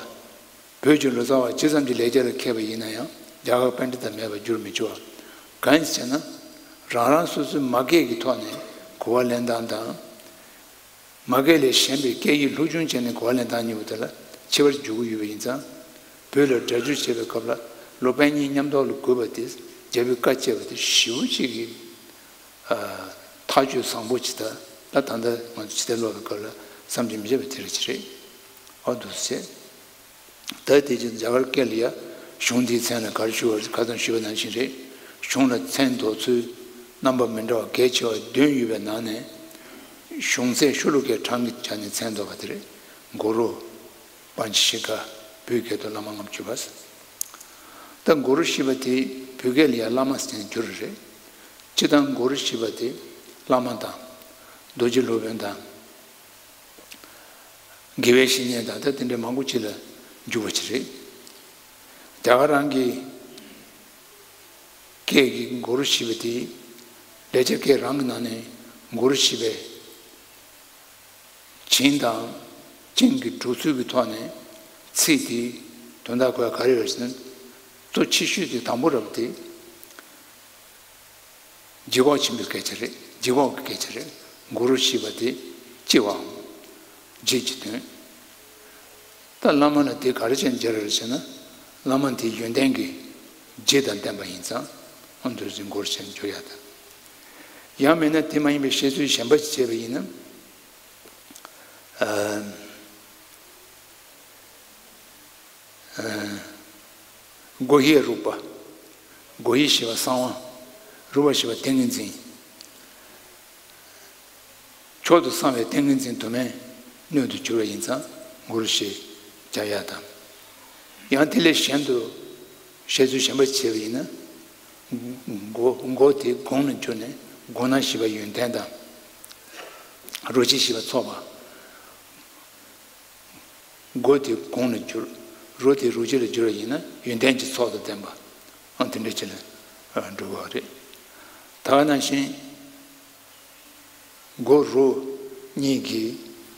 པ། བོད་ཀྱི་ལོ་ཙཱ་བ་ཇི་ཙམ་གྱི་ལེགས་སྦྱར་ལ་མཁས་པ་ཡིན་ན་ཡང་རྒྱ་གར་པཎྜི་ཏ་མེད་པར་བསྒྱུར་མི་ཆོག་པ། གང་ཡིན་ཟེར་ན། རང་རང་སོ་སོའི་མ་སྐད་ཀྱི་ཐོག་ནས་གོ་བ་ལེན་སྟངས་དང་། མ་སྐད་ལས་གཞན་པའི་སྐད་ཡིག་སློབ་སྦྱོང་བྱས་ནས་གོ་བ་ལེན་སྟངས་གཉིས་པོ་དེ་ལ་ཁྱད་པར་འཇུག་གི་ཡོད་པ་ཡིན་ཙང་། བོད་ལ་སྒྲ་སྒྱུར་བྱེད་པའི་སྐབས་ལ་སློབ་དཔོན་གཉིས་མཉམ་དུ་ལ་དགོས་པ་དེ་རྒྱལ་པོས་བཀའ་བཅད་པ་དེ་ཞེ་པོ་ཅིག་གི་ཐག་གཅོད་བཟང་པོ་ཅིག་དང་། ད་ད་ལྟ་ང་ཚོ་ཕྱི་བལྟས་ཀློག་པའི་སྐབས་ལ་བསམ་གྱིས་མི་ཁྱབ་པ་དེ་རེད་ཅི་རེད། ཨ་འདུག་སེ། ད་དེ་ཅི་རྒྱ་གར་སྐད་ལ་ཡ་གཞུང་འདིའི་མཚན་ལ་ག་རེ་ཞུ་བར་ཁ་སང་ཞུས་པ་ནང་བཞིན་རེད། གཞུང་ལ་མཚན་འདོགས་ཚུལ་རྣམ་པ་མི་འདྲ་བ་གལ་ཆེ་བ་བདུན་ཡོད་པའི་ནང་ནས། གཞུང་ཚད་ཤོ་ལོ་ཀའི་གྲངས་ཀྱི་ཆ་ནས་མཚན་འདོགས་པ་དེ་རེད། གུ་རུ། པཉྩ་ཤི་ཀ། བོད་སྐད་དུ་བླ་མ་ལྔ་བཅུ་པ། ད་གུ་རུ་ཞེས་པ་དེ་བོད་སྐད་ལ་ཡང་བླ་མ་ཟེར་ནས་བསྒྱུར་རེད། སྤྱིར་བཏང་གུ་རུ་ཞེས་པ་དེ་བླ་མ་དང་། རྡོ་རྗེ་སློབ་དཔོན་དང་། དགེ་བའི་བཤེས་གཉེན་དང་ད་དེ་འདྲའི་མང་པོ་ཅིག་ལ་འཇུག་པ་ཅིག་རེད། རྒྱ་གར་རང་གི་སྐད་ཀྱི་གུ་རུ་ཞེས་པ་དེ་ལེགས་སྦྱར་སྐད་རང་གི་ནང་ནས་གུ་རུ་ཞེས་པའི། བྱིངས་དང་ཅན་གྱི་སྒྲུབ་ཚུལ་གྱི་ཐོག་ནས་ཚིག་དེའི་དོན་དག་གོ་ཡ་ག་རེ་རེད་ཟེར་ན། གཙོ་ཆེ་ཤོས་དེ་དང་པོ་རབ་དེ་ལྗིད་ཁོག་ཆེན་པོའི་སྐད་ཆ་རེད། ལྗིད་ཁོག་གི་སྐད་ཆ་རེད། གུ་རུ་ཞེས་པ་དེ་ལྕི་བའམ་ལྗིད་ཀྱི་དོན། ད་བླ་མ་ལ་དེ་ག་རེ་བྱས་ནས་སྦྱར་རེད་ཟེར་ན། བླ་མ་དེ་ཡོན་ཏན་གྱི་ལྗིད་དང་ལྡན་པ་ཡིན་ཙང་། ཨ་འདུག་སེ་གུ་རུ་ཞེས་སྦྱོར་ཡ་དང་། ཡང་མིན་ན་དེ་མ་ཡིན་པའི་བཤད་ཚུལ་གཞན་པ་ཞིག་བྱས་པ་ཡིན་ན། ཨ། ཨ། སྒོ་ཡི་རུ་པ། སྒོ་ཡི་ཞེས་པ་གསང་བ། རུ་པ་ཞེས་པ་ཏིང་ངེ་འཛིན། མཆོག་ཏུ་གསང་བའི་ཏིང་ངེ་འཛིན་དུ་མའི་སྣོད་དུ་གྱུར་པ་ཡིན་ཙང་གུ་རུ་ཞེས་བྱ་ཡ་དང་། ཡང་དེ་ལས་གཞན་དུ་བཤད་ཚུལ་གཞན་པ་བྱས་པ་ཡིན་ན། མགོ་མགོ་དེ་དགུང་ལ་གྱུར་ནས་དགུང་ན་ཞེས་པ་ཡོན་ཏན་དང་། རོ་གཅིག་ཞེས་པ་ཚོགས་པ། མགོ་དེ་དགུང་ལ་གྱུར། རོ་དེ་རོ་གཅིག་ལ་གྱུར་བ་ཡིན་ན་ཡོན་ཏན་གྱི་ཚོགས་དང་ལྡན་པ། ཨང་དེ་འདྲ་ཅིག་ལ་འགྲོ་གི་རེད། ད་ག་ནང་བཞིན་མགོ་རོ་གཉིས་ཀྱི་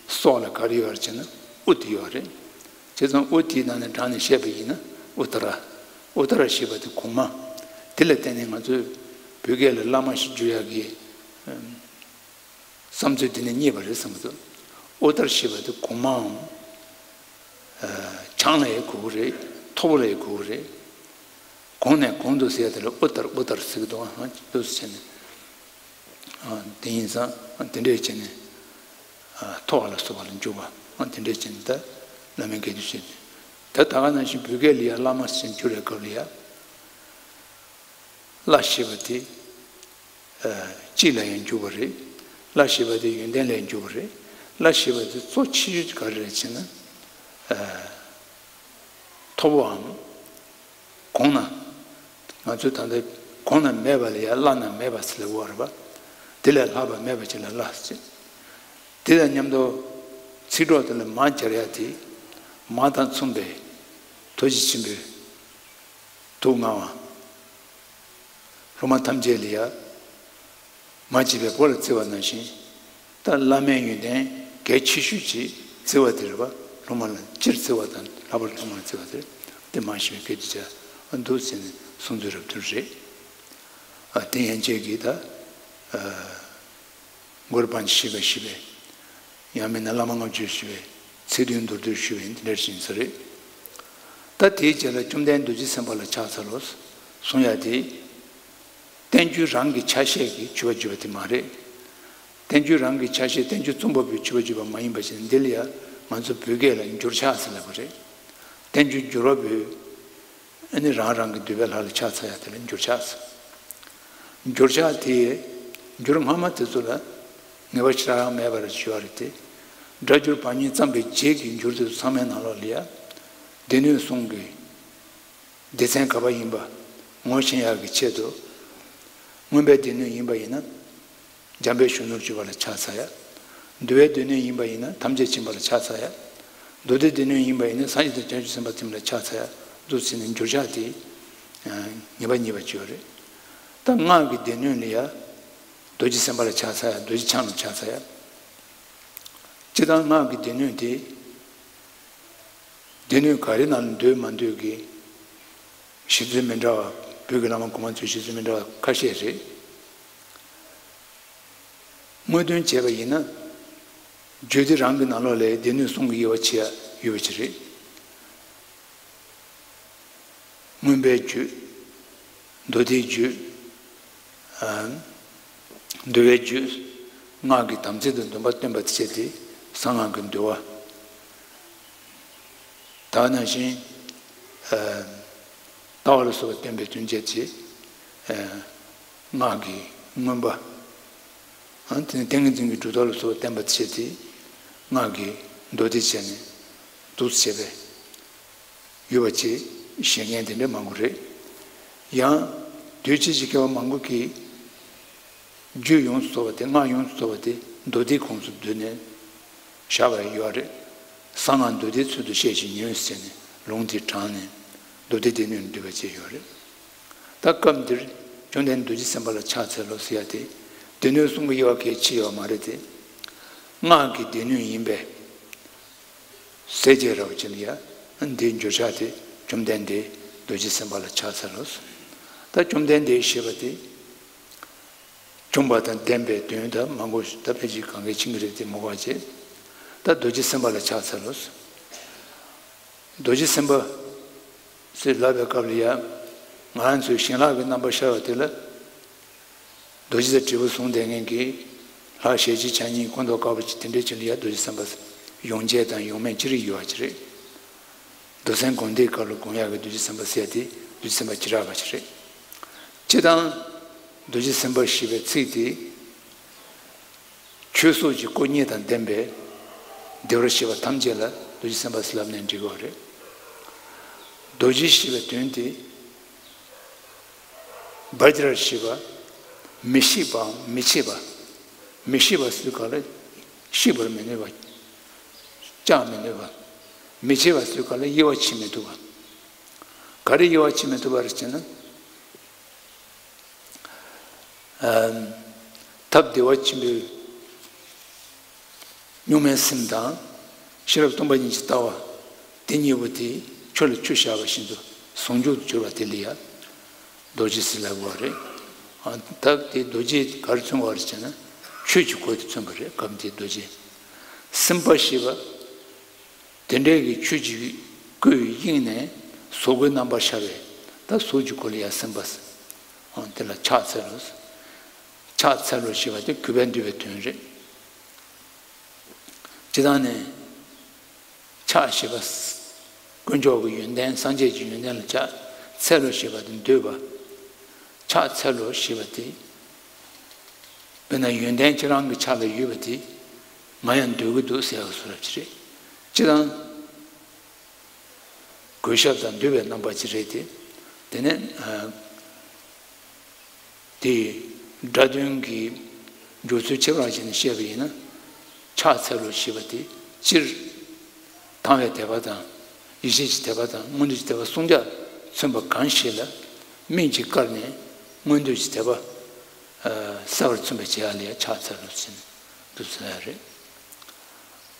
སྲོག་ལ་ག་རེ་ཡོད་རེད་ཟེར་ན་དབུ་དེ་ཡོད་རེད། བྱས་ཙང་དབུ་དེའི་ནང་ནས་དྲངས་ནས་བཤད་པ་ཡིན་ན་ཨུ་ཏ་ར། ཨུ་ཏ་ར་ཞེས་པ་དེ་གོང་མ། དེ་ལ་བརྟེན་ནས་ང་ཚོས་བོད་སྐད་ལ་བླ་མ་ཞེས་བསྒྱུར་ཡག་གི་བསམ་ཚུལ་དེ་ནི་རྙེད་པ་རེད་བསམ་གྱི་འདུག་ཨུ་ཏར་ཞེས་པ་དེ་གོང་མའམ། ཨ། བྱང་ལ་ཡང་གོ་གི་རེད། མཐོ་པོ་ལ་ཡང་གོ་གི་རེད། གོང་ནས་གོང་དུ་ཟེར་ཡ་དེ་ལ་ཨུ་ཏར་ཨུ་ཏར་ཟེར་གི་འདུག་ཨ་འདུག་སེ་བྱས་ནས། ཨ། དེ་ཡིན་ཙང་དེ་འདྲས་བྱས་ནས་མཐོ་བ་ལ་སོགས་པ་ལ་འཇུག་པ་དེ་འདྲས་བྱས་ནས་ད་བླ་མའི་སྐད་དུ་བཤད་དེ། ད་ད་ག་ནང་བཞིན་བོད་སྐད་ལ་ཡང་བླ་མ་ཞེས་བསྒྱུར་བའི་སྐབས་ལ་ཡང་། བླ་ཞེས་པ་དེ། ཨ། སྤྱི་ལ་ཡང་འཇུག་པ་རེད། བླ་ཞེས་པ་དེ་ཡོན་ཏན་ལ་ཡང་འཇུག་པ་རེད། བླ་ཞེས་པ་དེ་གཙོ་ཆེ་ཤོས་ག་རེ་རེད་ཟེར་ན། ཨ། མཐོ་པོའམ། གོང་ན། ང་ཚོས་ད་ལྟ་གོང་ན་མེད་པ་ལ་ཡང་བླ་ན་མེད་པ་ཟེར་ལབ་ཡོད་རེད་པ། དེ་ལས་ལྷག་པ་མེད་པ་ཅིག་ལ་བླ་ཟེར། དེ་དང་མཉམ་དུ་ཚིག་གྲོགས་དེ་ལ་མ་སྦྱར་ཡ་དེ། མ་དང་མཚུངས་པའི་ཐུགས་རྗེ་ཆེན་པོས་ཐུགས་མངའ་བ། སློབ་མ་ཐམས་ཅད་ལ་ཡང་མ་བརྗེད་པའི་སྒོ་ལ་བརྩི་བ་ནང་བཞིན། ད་བླ་མའི་ཡོན་ཏན་གལ་ཆེ་ཤོས་ཀྱི་བརྩི་བ་དེ་རེད་པ། སློབ་མ་ལ་སྤྱིར་བརྩི་བ་དང་ལྷག་པར་སློབ་མ་ལ་བརྩི་བ་དེ་རེད། དེ་མ་ཤེས་པའི་སྐད་དུ་བྱ་འདུག་ཟེར་ནས་གསུང་ཚུལ་རབ་ཏུ་རེད། ཨ། དེ་ཡན་ཆད་ཀྱིས་ད། ཨ། གུ་རུ་པཎ་ཆེན་ཞེས་པ་ཞེས་པས། ཡང་མིན་ན་བླ་མ་ལྔ་བཅུ་ཞེས་པའི་ཚིག་དོན་མདོར་བསྡུས་ཞུས་པ་ཡིན། དེ་འདྲ་ཞིག་ཡིན་ས་རེད། ད་དེའི་རྗེས་ལ་བཅོམ་ལྡན་རྡོ་རྗེ་སེམས་དཔའ་ལ་ཕྱག་འཚལ་ལོ། གསུང་ཡ་དེ། བསྟན་བཅོས་རང་གི་ཆ་ཤས་ཀྱིས་མཆོད་པ་བརྗོད་པ་དེ་མ་རེད། བསྟན་བཅོས་རང་གི་ཆ་ཤས་བསྟན་བཅོས་རྩོམ་པ་པོས་མཆོད་པ་བརྗོད་པ་མ་ཡིན་པ་ཞིག་འདི་ལ་ཡང་ང་ཚོ་བོད་སྐད་ལ་འགྱུར་ཕྱག་ཟེར་ལབ་པ་རེད། ཐལ་འགྱུར་འགྱུར་བ་པོས་ཨ་ནི་རང་རང་གི་འདོད་པའི་ལྷ་ལ་ཕྱག་འཚལ་ཡ་དེ་ལ་འགྱུར་ཕྱག་ཟེར། འགྱུར་ཕྱག་དེ་འགྱུར་སྔ་མ་དེ་ཚོ་ལ་ངེས་པ་ཞེ་དྲག་མེད་པར་བྱས་པ་རེད་དེ། སྒྲ་སྒྱུར་བར་གཉིས་བརྩམས་པའི་རྗེས་ཀྱི་འགྱུར་དེ་ཚོ་ཚང་མའི་ནང་ལོགས་ལ་ཡ། སྡེ་སྣོད་གསུམ་གྱི་སྡེ་ཚན་ག་པར་ཡིན་པ་ངོ་ཤེས་ཡག་གི་ཆེད་དུ། མངོན་པའི་སྡེ་སྣོད་ཡིན་པ་ཡིན་ན། འཇམ་དཔལ་གཞོན་ནུར་གྱུར་པ་ལ་ཕྱག་འཚལ་ཡ། འདུལ་བའི་སྡེ་སྣོད་ཡིན་པ་ཡིན་ན་ཐམས་ཅད་མཁྱེན་པ་ལ་ཕྱག་འཚལ་ཡ། མདོ་སྡེའི་སྡེ་སྣོད་ཡིན་པ་ཡིན་ན་སངས་རྒྱས་དང་བྱང་ཆུབ་སེམས་དཔའ་ཐིམ་ལ་ཕྱག་འཚལ་ཡ། འདུག་ཟེར་ནས་འགྱུར་ཕྱག་དེ་ངེས་པ་རྙེད་པ་བྱས་ཡོད་རེད། ད་སྔགས་ཀྱི་སྡེ་སྣོད་ལ་ཡ། རྡོ་རྗེ་སེམས་དཔའ་ལ་ཕྱག་འཚལ་ཡ། རྡོ་རྗེ་འཆང་ལ་ཕྱག་འཚལ་ཡ། སྤྱིར་བཏང་སྔགས་ཀྱི་སྡེ་སྣོད་དེ། སྡེ་སྣོད་ག་རེ་ནང་ལ་འདུས་མ་འདུས་ཀྱི་བཞེད་ཚུལ་མི་འདྲ་བ། བོད་ཀྱི་བླ་མ་གོང་མ་ཚོའི་བཞེད་ཚུལ་མི་འདྲ་བ་ཁ་ཤས་རེད། དངོས་དོན་བྱས་པ་ཡིན་ན། རྒྱུད་སྡེ་རང་གི་ནང་ལོགས་ལས་སྡེ་སྣོད་གསུམ་གྱི་དབྱེ་བ་ཕྱེ་ཡ་ཡོད་པ་ཅིག་རེད། མངོན་པའི་རྒྱུད། མདོ་སྡེའི་རྒྱུད། འདུལ་བའི་རྒྱུད། སྔགས་ཀྱི་དམ་ཚིག་དང་སྡོམ་པ་སྟོན་པ་བྱས་ཏེ་གསང་སྔགས་ཀྱི་འདུལ་བ། ད་ག་ནང་བཞིན། ལྟ་བ་ལ་སོགས་པ་སྟོན་པའི་དོན་བྱེད་ཅེས། སྔགས་ཀྱི་མངོན་པ། དེ་ནས་ཏིང་ངེ་འཛིན་གྱི་གྲུབ་མཐའ་ལ་སོགས་པ་བསྟན་པ་བྱེད་དེ། སྔགས་ཀྱི་མདོ་སྡེ་བྱས་ནས་འདུག་བྱས་པས་ཡོད་པ་ཅེས་བཞེད་མཁན་དེ་འདྲ་མང་པོ་རེད། ཡང་དུས་ཕྱིས་ཀྱི་མཁས་པ་མང་པོ་གིས། རྒྱུད་ཡོངས་སུ་རྫོགས་པ་དེ་སྔགས་ཡོངས་སུ་རྫོགས་པ་དེ་མདོ་སྡེའི་ཁོངས་སུ་བསྡུས་ནས་བཞག་པ་ཡོད་རེད། གསང་སྔགས་མདོ་སྡེའི་ཚུལ་དུ་བཤད་ཅིང་ཉོན་ཟེར་ནས་ལུང་དེ་དྲངས་ནས་མདོ་སྡེ་སྡེ་སྣོད་ནས་བསྡུས་པ་བཅས་ཡོད་རེད། ད་སྐབས་འདིར་བཅོམ་ལྡན་རྡོ་རྗེ་སེམས་དཔའ་ལ་ཕྱག་འཚལ་ལོ་ཟེར་ཡ་དེ་སྡེ་སྣོད་གསུམ་གྱི་དབྱེ་བ་གལ་ཆེ་ཡོད་མ་རེད་དེ། སྔགས་ཀྱི་སྡེ་སྣོད་ཡིན་པས། ཟེར་བྱས་རབ་ཅིག་ལ་ཡང་འདིའི་འགྱུར་ཕྱག་དེ་བཅོམ་ལྡན་འདས་རྡོ་རྗེ་སེམས་དཔའ་ལ་ཕྱག་འཚལ་ལོ། ད་བཅོམ་ལྡན་འདས་ཞེས་པ་དེ། བཅོམ་པ་དང་ལྡན་པའི་དོན་དག་མང་པོ་ཞིག་ད་ཕལ་ཆེར་གང་གས་མཁྱེན་གྱི་རེད་དེ་མོ་བ་བྱས། ད་རྡོ་རྗེ་སེམས་དཔའ་ལ་ཕྱག་འཚལ་ལོ། རྡོ་རྗེ་སེམས་དཔའ་ཟེར་ལབ་པའི་སྐབས་ལ་ཡང་ང་རང་ཚོའི་ཞིང་ལྷག་གི་རྣམ་པ་ཤར་བ་དེ་ལ། རྡོ་རྗེ་དང་དྲིལ་བུ་བཟུང་བསྡད་མཁན་གྱི་ལྷ་ཞལ་གཅིག་ཕྱག་གཉིས་སྐུ་མདོག་དཀར་པོ་ཅིག་དེ་འདྲའི་ཅིག་ལ་ཡ་རྡོ་རྗེ་སེམས་དཔའ་ཡོངས་རྫོགས་དང་ཡོངས་མེད་ཅི་རིགས་ཡོད་པ་ཅིག་རེད། རྡོར་སེམས་དགོངས་འདུས་སྐབས་ལ་དགོངས་ཡག་གི་རྡོ་རྗེ་སེམས་དཔའ་ཟེར་ཡ་དེ་རྡོ་རྗེ་སེམས་དཔའ་བྱེ་བྲག་པ་ཅིག་རེད། སྤྱིར་བཏང་རྡོ་རྗེ་སེམས་དཔའ་ཞེས་པའི་ཚིག་དེ། ཆོས་སོགས་ཀྱི་སྐུ་གཉིས་དང་ལྡན་པའི་བདེ་བར་གཤེགས་པ་ཐམས་ཅད་ལ་རྡོ་རྗེ་སེམས་དཔའ་ཟེར་ལབ་ནས་འགྲིག་གི་རེད། རྡོ་རྗེ་ཞེས་པའི་དོན་དེ། བཛྲ་ཞེས་པ། མི་ཤིགས་པའམ་མི་ཆད་པ། མི་ཤིགས་པ་ཟེར་ག་ལ་ཤིགས་པར་མི་ནུས་པ། བཅག་མི་ནུས་པ། མི་ཆད་པ་ཟེར་ག་ལ་དབྱེ་བ་ཕྱེ་མི་ཐུབ་པ། ག་རེ་དབྱེ་བ་ཕྱེ་མི་ཐུབ་པ་རེད་ཅེ་ན། ཐབས་བདེ་བ་ཆེན་པོའི་གཉུག་མའི་སེམས་དང་ཤེས་རབ་སྟོང་པ་ཉིད་ཀྱི་ལྟ་བ་དེ་གཉིས་པོ་དེ་ཆུ་ལ་ཆུ་བཞག་པ་བཞིན་དུ་ཟུང་འཇུག་ཏུ་གྱུར་པ་དེ་ལ་ཡང་རྡོ་རྗེ་ཟེར་ལབ་དགོས་པ་རེད། ད་དེ་རྡོ་རྗེ་ག་རེ་མཚོན་པ་རེད་ཅེ་ན་ཆོས་ཀྱི་སྐུ་དེ་མཚོན་པ་རེད། སྐབས་འདིའི་རྡོ་རྗེ་སེམས་དཔའ་ཞེས་པ། དེ་འདྲའི་གི་ཆོས་ཀྱི་སྐུའི་དབྱིངས་ནས་གཟུགས་སྐུའི་རྣམ་པར་ཤར་བའི་ད་གཟུགས་ཀྱི་སྐུ་ལ་ཡང་སེམས་དཔའ་ཟེར། དེ་ལ་ཕྱག་འཚལ་ལོ། ཕྱག་འཚལ་ལོ་ཞེས་པ་དེ་གུས་པས་འདུད་པའི་དོན་རེད། སྤྱིར་བཏང་ནས་ཕྱག་ཞེས་པ་དཀོན་མཆོག་གི་ཡོན་ཏན་སངས་རྒྱས་ཀྱི་ཡོན་ཏན་ལ་ཕྱག་འཚལ་ལོ་ཞེས་པ་དེ་འདུད་པ། ཕྱག་འཚལ་ལོ་ཞེས་པ་དེ། དཔེར་ན་ཡོན་ཏན་ཁྱེད་རང་གི་ཕྱག་ལ་ཡོད་པ་དེ་ང་ཡང་འདོད་ཀྱི་འདུག་ཟེར་བ་བཟོ་འདྲ་ཅིག་རེད། སྤྱིར་བཏང་གུས་ཞབས་དང་འདུད་པའི་རྣམ་པ་ཅིག་རེད་དེ། དེ་ནས་དེའི་སྒྲ་དོན་གྱི་འཇོག་ཚུལ་ཁྱད་པར་ཅན་བཤད་པ་ཡིན་ན། ཕྱག་འཚལ་ལོ་ཞེས་པ་དེ་སྤྱིར། དང་བའི་དད་པ་དང་། ཡིད་བཞིན་གྱི་དད་པ་དང་མངོན་འདོད་ཀྱི་དད་པ་གསུམ་ཀ་མཚོན་པ་གང་ཞིག་ལ་སྨིན་གྱིས་བཀར་ནས་མངོན་འདོད་ཀྱི་དད་པ་གསལ་བར་མཚོན་པར་བྱེད་ཡ་ལ་ཡང་ཕྱག་འཚལ་ལོ་ཟེར་ནས་འདུག་ཟེར་ཡ་རེད།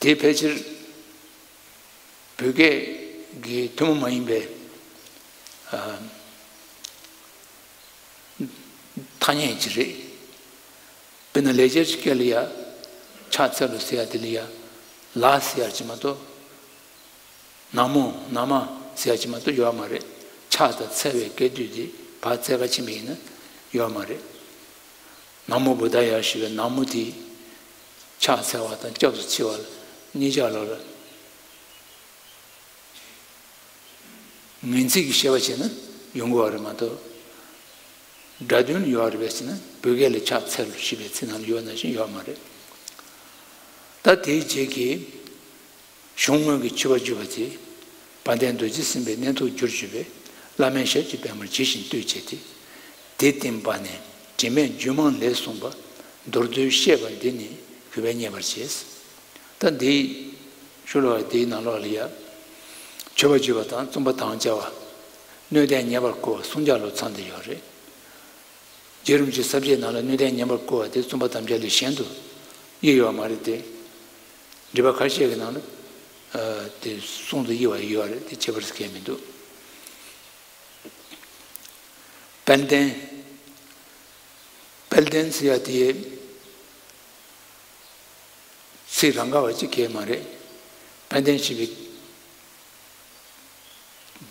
དེ་ཕལ་ཆེར་བོད་སྐད་ཀྱི་ཐུན་མོང་མ་ཡིན་པའི་ཐ་སྙད་ཅིག་རེད། དཔེར་ན་ལེགས་སྦྱར་གྱི་སྐད་ལ་ཡ་ཕྱག་འཚལ་ལོ་ཟེར་ཡ་དེ་ལ་ཡ་ལ་ཟེར་ཡ་ཅིག་མ་གཏོགས། ན་མོ་ན་མ་ཟེར་ཡ་ཅིག་མ་གཏོགས་ཡོད་མ་རེད། ཕྱག་དང་འཚལ་བའི་སྐད་དོད་དེ་བག་ཚ་ག་ཕྱིན་པ་ཡིན་ན་ཡོད་མ་རེད། ན་མོ་བུདྡྷ་ཡ་ཞེས་པའི་ན་མོ་དེ་ཕྱག་འཚལ་བ་དང་སྐྱབས་སུ་མཆི་བ་ལ་གཉིས་ཆ་ལ་ལ། ངེས་ཚིག་གི་བཤད་པ་བྱས་ན་ཡོང་གི་ཡོད་རེད་མ་གཏོགས། སྒྲ་དོན་ཡོད་རེད་པས་ཟེར་ན་བོད་སྐད་ལ་ཕྱག་འཚལ་ལོ་ཞེས་པའི་ཚིག་ནང་ལ་ཡོད་ནང་བཞིན་ཡོད་མ་རེད། ད་དེའི་རྗེས་ཀྱི་གཞུང་དངོས་ཀྱི་མཆོད་པ་བརྗོད་པ་དེ། དཔལ་ལྡན་རྡོ་རྗེ་སེམས་དཔའི་གནས་ཐོབ་རྒྱུར་གྱུར་པའི་བླ་མའི་ཞབས་ཀྱི་པད་མར་ཇི་བཞིན་བསྟོད་བྱས་ཏེ། དེ་བསྟིམ་པ་ནས་དྲི་མེད་རྒྱུད་མང་ལས་གསུངས་པ། མདོར་བསྡུས་བཤད་པ་འདི་ནི་གུས་པས་མཉེས་པར་བྱས། ད་འདིའི་ཤོ་ལོ་ཀ་འདིའི་ནང་ལོགས་ལ་ཡ། མཆོད་པ་བརྗོད་པ་དང་བཙུན་པ་དམ་བཅའ་བ། སྣོད་ལྡན་མཉེས་པར་བསྐུལ་བ་གསུམ་ཀ་ལོ་ཚང་བསྡད་ཡོད་རེད། རྗེ་རིན་པོ་ཆེའི་ས་བཅད་ནང་ལ་སྣོད་ལྡན་མཉེས་པར་བསྐུལ་བ་དེ་བཙུན་པ་དམ་བཅའ་ལས་གཞན་དུ་དབྱེ་ཡོད་མ་རེད་དེ། འགྲེལ་པ་ཁ་ཤས་ཀྱི་ནང་ལ་དེ་གསུམ་དུ་དབྱེ་བ་ཡོད་རེད་དེ། ཁྱད་པར་གང་ཡང་མི་འདུག་དཔལ་ལྡན། དཔལ་ལྡན་ཟེར་ཡ་དེ་ཚིག་རང་ག་བ་ཅིག་གས་མ་རེད། དཔལ་ལྡན་ཞེས་པའི་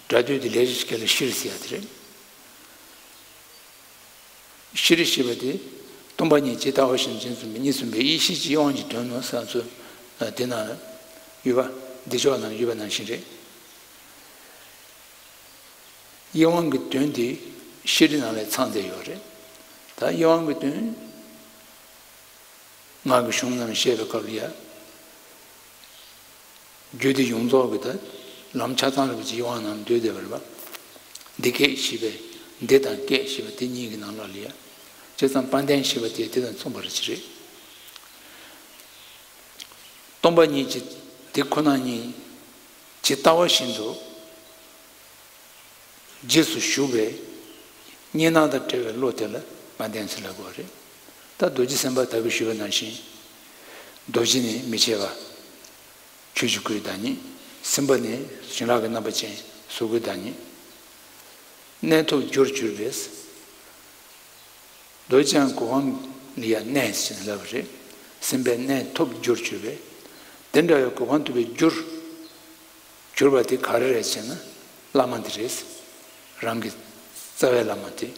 སྒྲ་སྡུད་དེ་ལས་ཞིག་གས་ལ་ཤྲཱི་ཟེར་ཡ་དེ་རེད། ཤྲཱི་ཞེས་པ་དེ་སྟོང་པ་ཉིད་ཇི་ལྟ་བ་བཞིན་ཅན་གསུངས་པའི་གཉིས་གསུངས་པའི་ཡེ་ཤེས་ཀྱི་དབྱེ་བ་གཉིས་དོན་ནོ་ཟེར་ཚུལ་དེ་ནང་ལ་ཡོད་པ། འདི་ཕྱོགས་ནང་ཡོད་པ་ནང་བཞིན་རེད། དབྱེ་བ་གི་དོན་དེ་ཤྲཱི་ནང་ལ་ཚང་བསྡད་ཡོད་རེད། ད་དབྱེ་བ་གི་དོན། སྔགས་ཀྱི་གཞུང་རྣམས་བཤད་པའི་སྐབས་ལ་ཡ། རྒྱུད་སྡེ་ཡོངས་རྫོགས་ཀྱི་ད་ལམ་ཆ་ཚང་རིན་པོ་ཆེ་དབྱེ་བ་ནང་འདུས་བསྡད་པ་རེད་པ། འདི་སྐད་ཅེས་པའི་འདི་དང་སྐད་ཅེས་པ་དེ་གཉིས་ཀྱི་ནང་ལོགས་ལ་ཡ། བྱས་ཙང་དཔལ་ལྡན་ཞེས་པ་དེ་དེ་དང་མཚུངས་པ་རེད་ཅེས་རེད། སྟོང་པ་ཉིད་ཀྱི་དེ་ཁོ་ན་ཉིད་ཇི་ལྟ་བ་བཞིན་དུ། རྗེས་སུ་ཞུགས་པའི་གཉིས་སྣང་དང་བྲལ་བའི་བློ་དེ་ལ་དཔལ་ལྡན་ཟེར་ལབ་དགོས་རེད། ད་རྡོ་རྗེ་སེམས་དཔའ་ད་གིན་ཞུས་པ་ནང་བཞིན། རྡོ་རྗེ་ནི་མི་ཕྱེད་པ། ཆོས་ཀྱི་སྐུའི་བདག་ཉིད། སེམས་དཔའ་ནི་བྱིན་རླབས་ཀྱི་རྣམ་པ་ཅན་གཟུགས་སྐུའི་བདག་ཉིད། གནས་ཐོབ་རྒྱུར་གྱུར་པས། རྡོ་རྗེ་འཆང་གི་གོ་འཕང་ལ་ཡང་གནས་ཟེར་ནས་ལབ་པ་རེད། སེམས་དཔའི་གནས་ཐོབ་རྒྱུར་གྱུར་པས། དེ་འདྲ་བའི་གོ་འཕང་ཐོབ་པའི་རྒྱུར་གྱུར་པ་དེ་ག་རེ་རེད་ཟེར་ན་བླ་མ་དེ་རེད། རང་གི་རྩ་བའི་བླ་མ་དེ།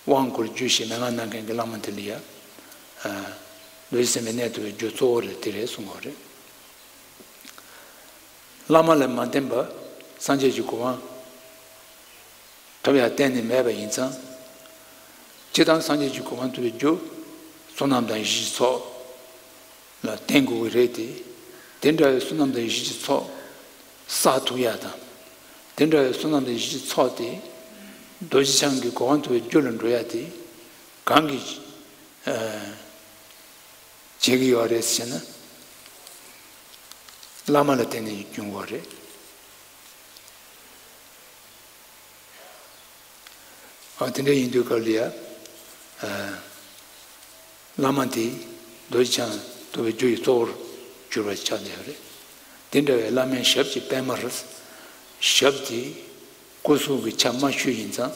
དབང་བསྐུར་རྒྱུ་ཞེས་མན་ངག་གནང་མཁན་གྱི་བླ་མ་དེ་ལ་ཡང་། རྡོ་རྗེ་སེམས་དཔའི་གནས་ཐོབ་པའི་རྒྱུ་གཙོ་བོ་རེད། དེ་རེད་གསུང་བ་རེད། བླ་མ་ལ་མ་བརྟེན་པར་སངས་རྒྱས་ཀྱི་གོ་འཕང་ཐོབ་ཡ་གཏན་ནས་མེད་པ་ཡིན་ཙང་། སྤྱིར་བཏང་སངས་རྒྱས་ཀྱི་གོ་འཕང་ཐོབ་པའི་རྒྱུ་བསོད་ནམས་དང་ཡེ་ཤེས་ཀྱི་ཚོགས་ལ་བརྟེན་དགོས་ཀྱི་རེད་དེ། དེ་འདྲ་བའི་བསོད་ནམས་དང་ཡེ་ཤེས་ཀྱི་ཚོགས་བསགས་ཐུབ་ཡ་དང་། དེ་འདྲ་བའི་བསོད་ནམས་དང་ཡེ་ཤེས་ཀྱི་ཚོགས་དེ་རྡོ་རྗེ་འཆང་གི་གོ་འཕང་ཐོབ་པའི་རྒྱུ་ལ་འགྲོ་ཡ་དེ་གང་གིས་བྱེད་ཀྱི་ཡོད་རེད་ཟེར་ན། བླ་མ་ལ་བརྟེན་ནས་འབྱུང་བ་རེད། ཨ་དེ་འདྲ་ཡིན་དུས་སྐབས་ལ་ཡ། བླ་མ་དེ་རྡོ་རྗེ་འཆང་ཐོབ་པའི་རྒྱུ་ཡི་གཙོ་བོར་གྱུར་པ་ཆགས་བསྡད་ཡོད་རེད། དེ་འདྲ་བའི་བླ་མའི་ཞབས་ཀྱི་པད་མར། ཞབས་དེ་སྐུ་གཟུགས་ཀྱི་ཆ་མ་ཞུ་ཡིན་ཙང་།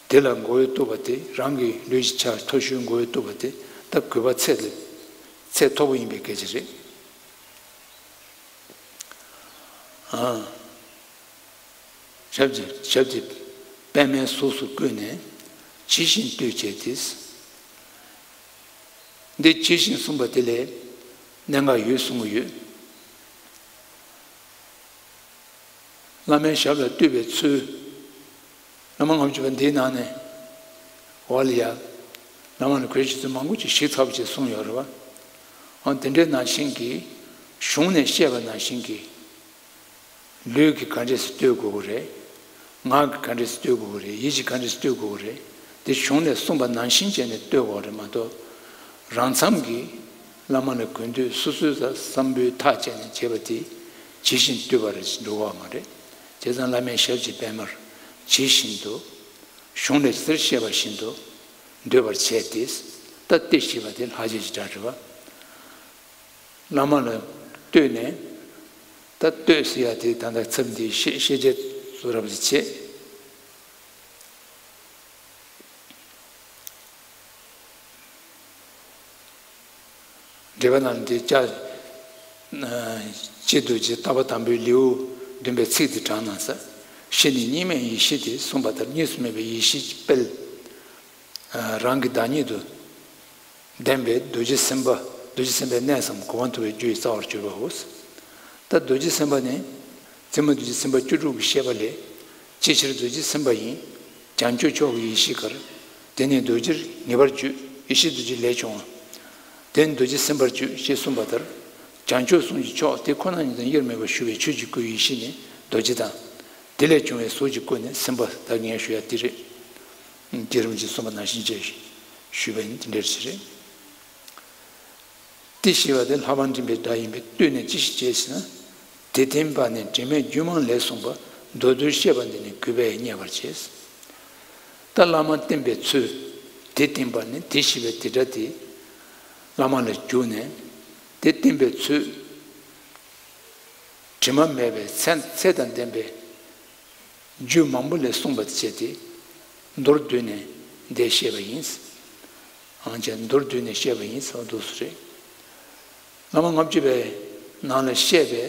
དེ་ལ་མགོ་བོས་གཏུགས་པ་དེ་རང་གི་ལུས་ཀྱི་ཆ་མཐོ་ཤོས་མགོ་བོས་གཏུགས་པ་དེ་ད་གུས་པ་ཚད་ལས་ཚད་མཐོ་པོ་ཡིན་པའི་སྐད་ཆ་རེད། ཨ། ཞབས་ཀྱི་ཞབས་ཀྱི་པད་མའི་གཟུགས་སུ་བཀོད་ནས་ཇི་བཞིན་བསྟོད་བྱས་ཏེ། འདི་ཇི་བཞིན་གསུངས་པ་དེ་ལས་གནད་འགག་ཡོད་གསུང་གི་ཡོད། བླ་མའི་ཞབས་ལ་བསྟོད་པའི་ཚུལ། བླ་མ་ལྔ་བཅུ་པ་འདིའི་ནང་ནས་འོག་ལ་ཡ། བླ་མ་ལ་གུས་ཞབས་ཚུལ་མང་པོ་ཅིག་ཞིབ་ཚགས་པོ་ཅིག་གསུངས་ཡོད་རེད་བ། འོ་དེ་འདྲའི་ནང་བཞིན་གྱི་གཞུང་ནས་བཤད་པ་ནང་བཞིན་གྱི། ལུས་ཀྱིས་ག་འདྲས་སེ་བསྟོད་དགོས་ཀྱི་རེད། ངག་གིས་ག་འདྲས་སེ་བསྟོད་དགོས་ཀྱི་རེད། ཡིད་ཀྱིས་ག་འདྲས་སེ་བསྟོད་དགོས་ཀྱི་རེད། དེ་གཞུང་ནས་གསུངས་པ་ནང་བཞིན་བྱས་ནས་བསྟོད་དགོས་རེད་མ་གཏོགས། རང་འཚམས་ཀྱིས་བླ་མ་ལ་གུས་འདུད་སོ་སོའི་བསམ་པའི་ཐག་བཅད་ནས་བྱས་པ་དེ་ཇི་བཞིན་བསྟོད་པ་རེད་འགྲོ་བ་མ་རེད། བྱས་ཙང་བླ་མའི་ཞབས་ཀྱི་པད་མར་ཇི་བཞིན་དུ། གཞུང་ལས་གསལ་བཤད་པ་བཞིན་དུ་འདོད་པར་བྱས་ཏེ། ད་བསྟོད་ཅེས་པ་དེ་ལྷག་བཅས་ཀྱི་སྒྲ་རེད་བ། བླ་མ་ལ་བསྟོད་ནས། ད་བསྟོད་ཟེར་ཡ་དེ་ད་ལྟ་ཚབ་འདི་ཤེས་ཤེས་བྱེད་ཚུལ་རབ་ཏུ་བྱེད། འགྲེལ་པ་ནང་འདི་ལྕགས། སྤྱི་རྡོ་རྗེ་ལྟ་བ་དང་པོའི་ལེའུ་བདུན་པའི་ཚིག་འདི་དྲངས་གནང་ས། ཤེས་ནས་གཉིས་མེད་ཡེ་ཤེས་དེ་གསུངས་པ་ལྟར་གཉིས་སུ་མེད་པའི་ཡེ་ཤེས་ཀྱི་དཔལ། རང་གི་བདག་ཉིད་དུ་ལྡན་པའི་རྡོ་རྗེ་སེམས་དཔའ། རྡོ་རྗེ་སེམས་དཔའི་གནས་སམ་གོ་འཕང་ཐོབ་པའི་རྒྱུ་ཡི་རྩ་བར་གྱུར་པའོ། ད་རྡོ་རྗེ་སེམས་དཔའ་ནི་རྩེ་མོ་རྡོ་རྗེ་སེམས་དཔའ་བཅུ་དྲུག་གི་བཤད་པ་ལས་ ཅི་ཕྱིར་རྡོ་རྗེ་སེམས་དཔའ་ཡིན། བྱང་ཆུབ་མཆོག་གི་ཡེ་ཤེས་གར། དེ་ནི་རྡོ་རྗེར་ངེས་པར་བརྗོད། ཡེ་ཤེས་རྡོ་རྗེ་ལས་བྱུང་བ། དེ་ནི་རྡོ་རྗེ་སེམས་དཔར་བརྗོད་ཅེས་གསུངས་པ་ལྟར། བྱང་ཆུབ་གསུམ་གྱི་མཆོག་དེ་ཁོ་ན་ཉིད་དང་དབྱེར་མེད་པར་ཞུ་བའི་ཆོས་ཀྱི་སྐུ་ཡེ་ཤེས་ནི་རྡོ་རྗེ་དང་། དེ་ལས་བྱུང་བའི་གཟུགས་ཀྱི་སྐུ་ནི་སེམས་དཔའ། ད་ངས་ཞུ་ཡ་དེ་རེད། རྗེ་རིན་པོ་ཆེས་གསུངས་པ་ནང་བཞིན་བྱས་ཞུས་པ་ཡིན། དེ་འདྲ་ཞིག་རེད། དེ་ཞེས་པ་དེ་ལྷག་པར་འདྲེན་པའི་སྒྲ་ཡིན་པས་ལྟོས་ནས་ཅི་ཞིག་བྱེད་ཟེར་ན། དེ་བསྟན་པ་ནི་དྲི་མེད་རྒྱུད་མང་ལས་གསུངས་པ་མདོར་བསྡུས་བཤད་པ་འདི་ནི་གུས་པས་མཉེས་པར་བྱས། ད་བླ་མ་བསྟེན་པའི་ཚུལ། དེ་བསྟན་པ་ནི་དེ་ཞེས་པའི་དེ་སྒྲ་དེ་བླ་མ་ལ་བརྒྱུགས་ནས་དེ་བསྟེན་པའི་ཚུལ། དྲི་མ་མེད་པའི་ཚད་ཚད་དང་ལྡན་པའི་རྒྱུད་མང་པོ་ལས་གསུངས་པ་དེ་བྱས་ཏེ་མདོར་བསྡུས་ནས་འདི་བཤད་པ་ཡིན། ཨང་ཅེ་མདོར་བསྡུས་ནས་བཤད་པ་ཡིན་ཟེར་བ་འདུག་སེ་རེད། བླ་མ་ལྔ་བཅུ་པའི་ནང་ལ་བཤད་པའི་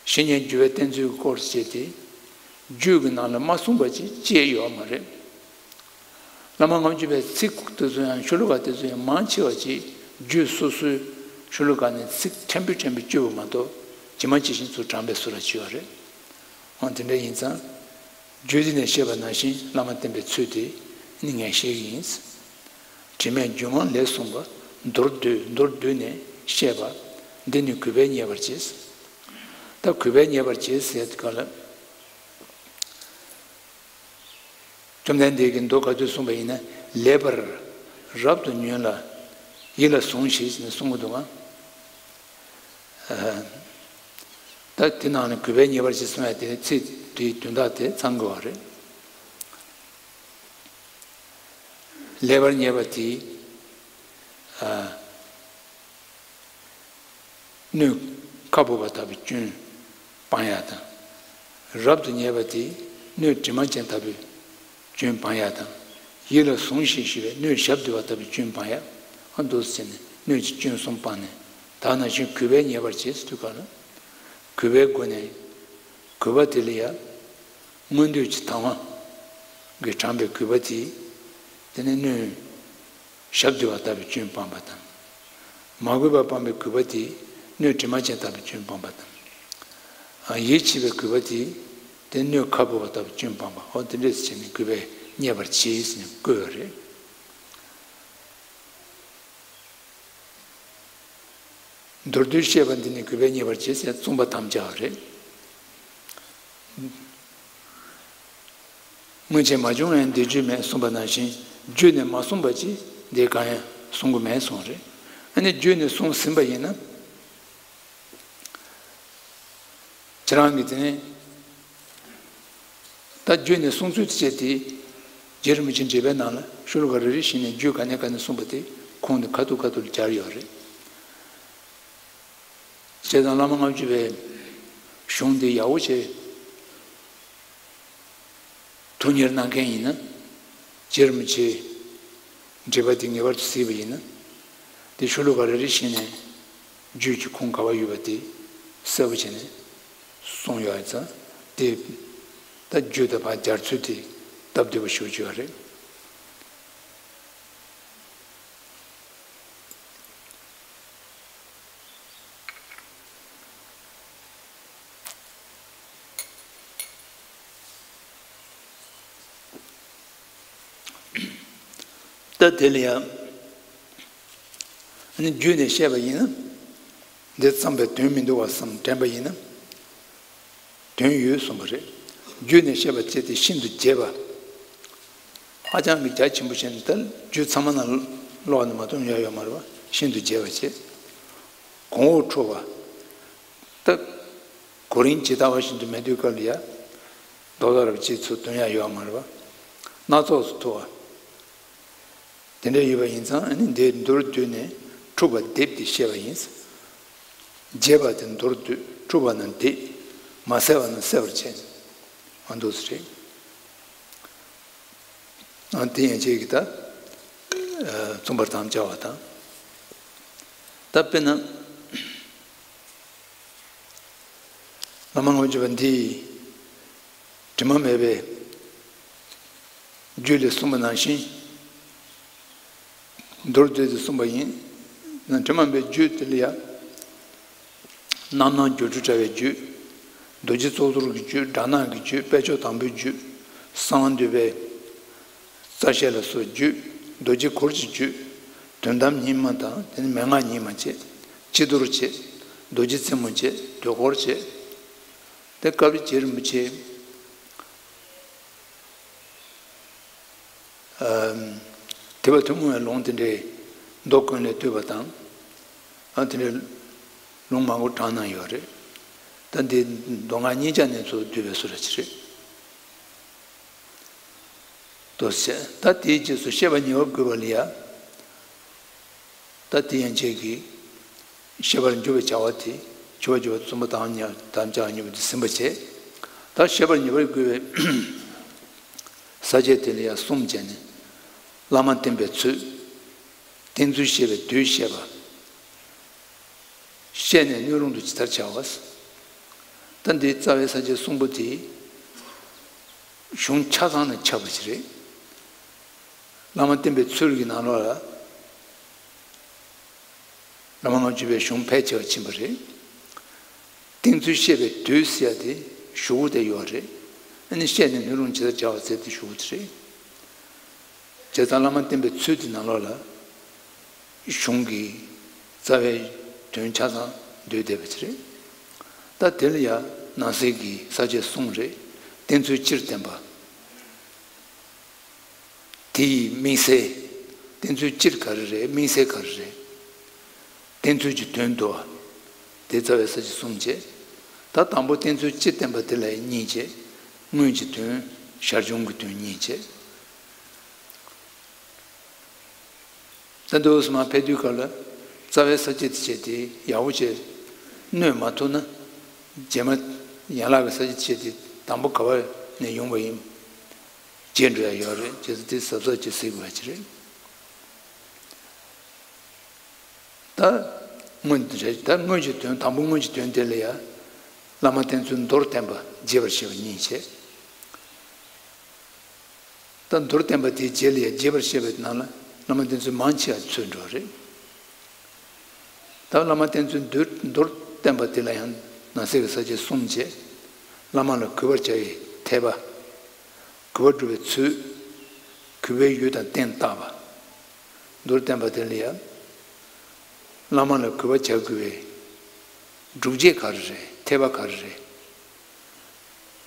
བཤེས་གཉེན་རྒྱུད་པའི་བསྟེན་ཚུལ་གྱི་སྐོར་བྱས་ཏེ་རྒྱུད་ཀྱི་ནང་ལ་མ་གསུངས་པ་ཅིག་ཅི་ཡང་ཡོད་མ་རེད། བླ་མ་ལྔ་བཅུ་པའི་ཚིག་དེ་ཚོ་ཡང་ཤོ་ལོ་ཀ་དེ་ཚོ་ཡང་མང་ཆེ་བ་ཅིག་རྒྱུད་སོ་སོའི་ཤོ་ལོ་ཀ་ནས་ཚིག་ཕྲན་བུ་ཕྲན་བུ་བཅུག་པ་མ་གཏོགས་ཇི་མ་ཇི་བཞིན་ཚུར་དྲངས་པའི་བཟོ་འདྲ་ཅིག་ཡོད་རེད། འོ་དེ་འདྲ་ཡིན་ཙང་། རྒྱུད་འདི་ནས་བཤད་པ་ནང་བཞིན་བླ་མ་བསྟེན་པའི་ཚུལ་དེ་ནི་ངས་བཤད་ཀྱི་ཡིན། དྲི་མེད་རྒྱུད་མང་ལས་གསུངས་པ་མདོར་བསྡུས་མདོར་བསྡུས་ནས་བཤད་པ་འདི་ནི་གུས་པས་མཉེས་པར་བྱས། ད་གུས་པས་མཉེས་པར་བྱས་ཟེར་དུས་ག་ལ། བཅོམ་ལྡན་འདས་ཀྱིས་མདོ་ག་དུས་གསུངས་པ་ཡིན་ན་ལེགས་པར་རབ་ཏུ་ཉོན་ལ་ཡིད་ལ་ཟུངས་ཤིག་ཟེར་ནས་གསུང་གི་འདུག་ག། ད་དེ་ནང་ནས་གུས་པས་མཉེས་པར་བྱེད་གསུང་ཡ་དེ་ཚིག་དེའི་དོན་དག་དེ་ཚང་དགོས་པ་རེད། ལེགས་པར་ཉེས་པ་དེ། སྣོད་ཁ་སྦུབ་པ་ལྟ་བུའི་སྐྱོན་སྤང་ཡ་དང་། རབ་ཏུ་ཉེས་པ་དེ་སྣོད་དྲི་མ་ཅན་ལྟ་བུའི་སྐྱོན་སྤང་ཡ་དང་། ཡིད་ལ་ཟུངས་ཤིག་ཞེས་པའི་སྣོད་ཞབས་བསྡུས་པ་ལྟ་བུའི་སྐྱོན་སྤང་ཡ། ཨ་འདུག་ཟེར་ནས་སྣོད་ཀྱི་སྐྱོན་གསུམ་སྤངས་ནས་ད་ནང་བཞིན་གུས་པས་མཉེས་པར་བྱེད་ཟེར་དུས་ག་ལ། གུས་པའི་སྒོ་ནས་གུས་པ་དེ་ལ་ཡ། མངོན་འདོད་ཀྱི་དང་བ་གིས་དྲངས་པའི་གུས་པ་དེ། དེ་ནས་སྣོད་ཞབས་བསྡུས་པ་ལྟ་བུའི་སྐྱོན་སྤངས་པ་དང་། མ་གུས་པ་སྤངས་པའི་གུས་པ་དེ་སྣོད་དྲི་མ་ཅན་ལྟ་བུའི་སྐྱོན་སྤངས་པ་དང་། ཡིད་ཆེས་པའི་གུས་པ་དེ་དེ་སྣོད་ཁ་སྦུབ་པ་ལྟ་བུའི་སྐྱོན་སྤངས་པ། འོ་དེ་འདྲས་བྱས་ནས་གུས་པས་མཉེས་པར་བྱས་ཟེར་ནས་བཀོད་པ་རེད། མདོར་བསྡུས་བཤད་པ་འདི་ནི་གུས་པས་མཉེས་པར་བྱས་ཟེར་གསུངས་པ་དམ་བཅའ་བ་རེད། སྔོན་ཆད་མ་བྱུང་བའི་འདས་རྒྱུད་མེད་གསུངས་པ་ནང་བཞིན་རྒྱུད་ནས་མ་གསུངས་པ་ཅིག་འདི་གང་ཡང་གསུང་གི་མེད་གསུངས་རེད། ཨ་ནི་རྒྱུད་ནས་གསུངས་ཟིན་པ་ཡིན་ན། ཁྱེད་རང་གིས་དེ་ནས་ད་རྒྱུད་ནས་གསུངས་ཚུལ་དེ་བྱས་ཏེ། རྗེ་རིན་པོ་ཆེའི་འགྲེལ་པའི་ནང་ལ་ཤོ་ལོ་ཀ་རེ་རེ་བཞིན་ནས་རྒྱུད་ག་ནས་ག་ནས་གསུངས་པ་དེ་ཁུངས་དེ་ཁ་ཐུག་ཁ་ཐུག་ལ་སྦྱར་ཡོད་རེད། བྱས་ཙང་བླ་མ་ལྔ་བཅུ་པའི་གཞུང་འདི་ཡག་པོ་བྱས། ཐུགས་གཉེར་གནང་མཁན་ཡིན་ན། རྗེ་རིན་པོ་ཆེའི་འགྲེལ་པ་འདི་ངེས་པར་དུ་གཟིགས་པ་ཡིན་ན། འདི་ཤོ་ལོ་ཀ་རེ་རེ་བཞིན་ནས་རྒྱུད་ཀྱི་ཁུངས་ག་པར་ཡོད་པ་དེ་གསལ་པོ་བྱས་ནས་གསུངས་ཡོད་ཙང་། དེ་ད་རྒྱུད་དང་ཕར་སྦྱར་ཚུལ་དེ་སྟབས་བདེ་པོ་ཞེ་པོ་ཅིག་ཡོད་རེད། ད་དེ་ལ་ཡང་ནི་རྒྱུད་ནས་བཤད་པ་ཡིན་ན། འདི་བརྩམས་པའི་དོན་མི་འདུག་པ་བསམ་དྲན་པ་ཡིན་ན། དོན་ཡོད་གསུངས་པ་རེད། རྒྱུད་ནས་བཤད་པ་བྱས་ཏེ་ཤིན་ཏུ་རྒྱས་པ། ཧ་ཅང་གི་རྒྱ་ཆེན་པོ་བྱས་ནས་ད་རྒྱུད་ཚང་མ་ནང་ཀློག་ནས་མ་གཏོང་ཡ་ཡོད་མ་རེད་པ། ཤིན་ཏུ་རྒྱས་པ་བྱས། གོང་འོག་འཁྲུལ་བ། ད་གོ་རིམ་ཇི་ལྟ་བ་བཞིན་དུ་མེད་དུས་སྐབས་ལ་ཡ། རྡོག་རྡོག་ར་བ་ཅིག་ཚུར་འདོན་ཡ་ཡོད་མ་རེད་པ། སྣ་ཚོགས་སུ་འཁྲུལ་བ། དེ་འདྲ་ཡོད་པ་ཡིན་ཙང་ཨ་ནི་འདིར་མདོར་བསྡུས་ནས་འཁྲུལ་པ་སྡེབས་ཏེ་བཤད་པ་ཡིན། རྒྱས་པ་དེ་མདོར་བསྡུས། འཁྲུལ་པ་རྣམས་སྡེབ། མ་གསལ་བ་རྣམས་གསལ་བར་བྱས། ཨ་འདུག་སེ་རེད། ཨ་དེ་ཡན་ཆད་ཀྱི་ད་ཨ་གསུངས་པར་དམ་བཅའ་བ་དང་། ད་དཔེར་ན། བླ་མ་ལྔ་བཅུ་པ་འདིས་དྲི་མ་མེད་པའི་རྒྱུད་ལས་གསུངས་པ་ནང་བཞིན་མདོར་བསྡུས་ཏེ་གསུངས་པ་ཡིན། དྲི་མ་མེད་པའི་རྒྱུད་དེ་ལ་ཡང་རྣམ་སྣང་སྒྱུ་འཕྲུལ་དྲ་བའི་རྒྱུད། རྡོ་རྗེ་གཙུག་ཏོར་གྱི་རྒྱུད། དགྲ་ནག་གི་རྒྱུད། དཔལ་མཆོག་དམ་པའི་རྒྱུད། གསང་བ་འདུས་པའི་རྩ་བཤད་ལ་སོགས་རྒྱུད། རྡོ་རྗེ་གུར་གྱི་རྒྱུད། དོན་དམ་སྙིགས་མ་དང་དེ་ནི་མན་ངག་སྙིགས་མ་བཅས། སྤྱི་གཏོར་བཅས། རྡོ་རྗེ་རྩེ་མོ་བཅས། དུས་འཁོར་བཅས། དེ་སྐབས་རྗེ་རིན་པོ་ཆེ། ཨམ། ཐེག་པ་ཐུན་མོང་བའི་ལུང་དེ་འདྲའི་མདོ་ཀུན་ལས་བཏུས་པ་དང་། ཨ། དེ་འདྲའི་ལུང་མང་པོ་དྲངས་གནང་ཡོད་རེད། ད་འདི་མདོ་སྔགས་གཉིས་ཆ་ནས་ཚུར་བསྡུས་པའི་བཟོ་འདྲ་ཅིག་རེད། དོ་ཟེར། ད་དེའི་རྗེས་སུ་བཤད་པ་ཉེ་བར་བཀོད་པ་ལ་ཡ། ད་དེ་ཡན་ཆད་ཀྱི་བཤད་པར་འགྱུར་བའི་བྱ་བ་དེ། འགྱུར་བ་འགྱུར་བ་གསུམ་པོ་དང་ཉ་དམ་བཅའ་ཉེ་བར་དུ་ཟིན་པ་བྱས། ད་བཤད་པར་ཉེ་བར་བཀོད་པའི་ས་བཅད་དེ་ལ་ཡང་གསུམ་བྱས་ནས། བླ་མ་བསྟེན་པའི་ཚུལ། བསྟེན་ཚུལ་བཤད་པའི་དུས་བཤད་པ། བཤད་ནས་སྣོད་རུང་དུ་ཇི་ལྟར་བྱ་བ། ད་འདི་རྩ་བའི་ས་བཅད་གསུམ་པོ་དེ་གཞུང་ཆ་ཚང་ནས་ཁྱབ་པ་ཞིག་རེད། བླ་མ་བསྟེན་པའི་ཚུལ་གྱི་ནང་ལོགས་ལ། བླ་མ་ལྔ་བཅུ་པའི་གཞུང་ཕལ་ཆེ་བ་ཕྱིན་པ་རེད། བསྟེན་ཚུལ་བཤད་པའི་དུས་ཟེར་ཡ་དེ་གཞུག་གུ་དེ་ཡོད་རེད། ཨ་ནི་བཤད་ནས་སྣོད་རུང་ཇི་ལྟར་བྱ་བ་ཟེར་དེ་གཞུག་གུ་དེ་རེད། བྱས་ཙང་བླ་མ་བསྟེན་པའི་ཚུལ་དེ་ནང་ལོགས་ལ། གཞུང་གི་རྩ་བའི་དོན་ཆ་ཚང་འདུས་བསྡད་པ་ཅིག་རེད། ད་དེ་ལ་ཡང་ནང་གསེས་ཀྱི་ས་བཅད་གསུམ་རེད། བསྟེན་ཚུལ་སྤྱིར་བསྟན་པ། དེ་ཡི་དམིགས་བསལ། བསྟེན་ཚུལ་སྤྱིར་ག་རེ་རེད། དམིགས་བསལ་ག་རེ་རེད། བསྟེན་ཚུལ་གྱི་དོན་བསྡུ་བ། དེ་རྩ་བའི་ས་བཅད་གསུམ་བྱས། ད་དང་པོ་བསྟེན་ཚུལ་སྤྱིར་བསྟན་པ་དེ་ལ་ཡང་གཉིས་བྱས། དངོས་ཀྱི་དོན། ཞར་བྱུང་གི་དོན་གཉིས་བྱས། ད་འདུག་སེ་མར་ཕེབས་དུས་སྐབས་ལ་རྩ་བའི་ས་བཅད་དེ་བྱས་ཏེ་ཡག་པོ་བྱས་གནོན་མ་ཐུབ་ན། རྗེས་མ་ཡན་ལག་གི་ས་བཅད་བྱས་ཏེ་དང་པོ་ག་བ་ནས་ཡོང་བ་ཡིན། བརྗེད་འགྲོ་ཡ་ཡོད་རེད། བྱས་ཙང་དེ་གཟབ་གཟབ་བྱས་གཟིགས་དགོས་ཡ་ཅིག་རེད། ད་སྔོན་དེ་རེད། ད་སྔོན་གྱི་དོན། དང་པོ་སྔོན་གྱི་དོན་དེ་ལ་ཡ། བླ་མ་བསྟེན་ཚུལ་མདོར་བསྟན་པ་རྒྱས་པར་བཤད་པ་གཉིས་བྱས། ད་མདོར་བསྟན་པ་དེའི་རྗེས་ལ་ཡང་རྒྱས་པར་བཤད་པའི་ནང་ལ་བླ་མ་བསྟེན་ཚུལ་མང་ཆེ་བ་ཚུད་འགྲོ་རེད། ད་བླ་མ་བསྟེན་ཚུལ་མདོར་མདོར་བསྟན་པ་དེ་ལ་ཡང་ནང་གསེས་ཀྱི་ས་བཅད་གསུམ་བྱས། བླ་མ་ལ་གུས་པར་བྱ་བའི་འཐད་པ། གུས་པ་སྒྲུབ་པའི་ཚུལ། གུས་པའི་ཡུལ་དང་རྟེན་བརྟག་པ། མདོར་བསྟན་པ་དེ་ལ་ཡང་། བླ་མ་ལ་གུས་པ་བྱ་དགོས་པའི་སྒྲུབ་བྱེད་ག་རེ་རེད། འཐད་པ་ག་རེ་རེད།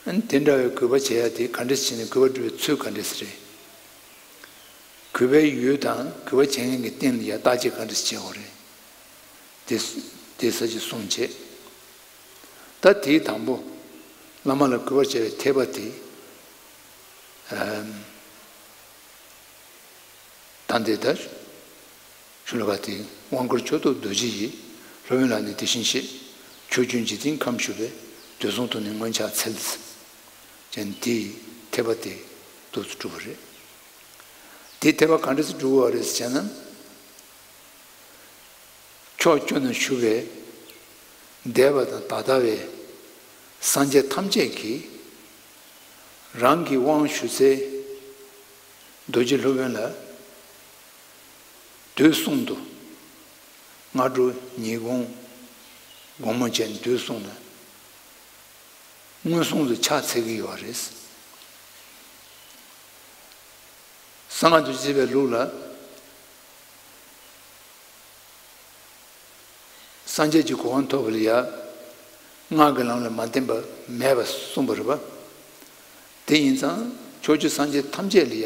ཨ་ནི་དེ་འདྲ་བའི་གུས་པ་བྱེད་ཡ་དེ་ག་འདྲ་བྱས་ནས་གུས་པ་སྒྲུབ་པའི་ཚུལ་ག་འདྲ་ཞིག་རེད། གུས་པའི་ཡུལ་དང་གུས་པ་བྱེད་མཁན་གྱི་རྟེན་ལ་ཡ་བརྟག་དཔྱད་ག་འདྲ་ཞིག་བྱེད་དགོས་རེད། དེ་དེ་ས་བཅད་གསུམ་བྱས། ད་དེའི་དང་པོ་བླ་མ་ལ་གུས་པར་བྱ་བའི་འཐད་པ་དེ། ཨམ། ད་འདི་ལྟར། ཞུ་ལ་བ་དེ། དབང་བསྐུར་མཆོད་བསྟོད་རྡོ་རྗེ་ཡིས། སློབ་དཔོན་ལ་ནི་དེ་བཞིན་གཤེགས། ཕྱོགས་བཅུའི་འཇིག་རྟེན་ཁམས་བཞུགས་པའི། དུས་གསུམ་དུ་ནི་མངོན་ཕྱག་འཚལ། ཅན་དེའི་འཐད་པ་དེ་འདུག་སེ་གྲུབ་པ་རེད། དེའི་འཐད་པ་ག་འདྲ་སེ་གྲུབ་པ་རེད་ཟེར་ན། ཕྱོགས་བཅུ་ན་བཞུགས་པའི་འདས་པ་དང་ད་ལྟ་བའི་སངས་རྒྱས་ཐམས་ཅད་ཀྱིས་རང་གི་དབང་ཞུ་སའི་རྡོ་རྗེ་སློབ་དཔོན་ལ་དུས་གསུམ་དུ། སྔ་དྲོ་ཉིན་གུང་དགོང་མོ་བཅས་དུས་གསུམ་ལ་མངོན་སུམ་དུ་ཕྱག་འཚལ་གྱི་ཡོད་རེད། གསང་སྔགས་རྡོ་རྗེ་ཐེག་པའི་ལུགས་ལ། སངས་རྒྱས་ཀྱི་གོ་འཕང་ཐོབ་པ་ལ་ཡ། སྔགས་ཀྱི་ལམ་ལ་མ་བརྟེན་པ་མེད་པར་གསུངས་པ་རེད་པ། དེ་ཡིན་ཙང་ཕྱོགས་བཅུའི་སངས་རྒྱས་ཐམས་ཅད་ལ་ཡ།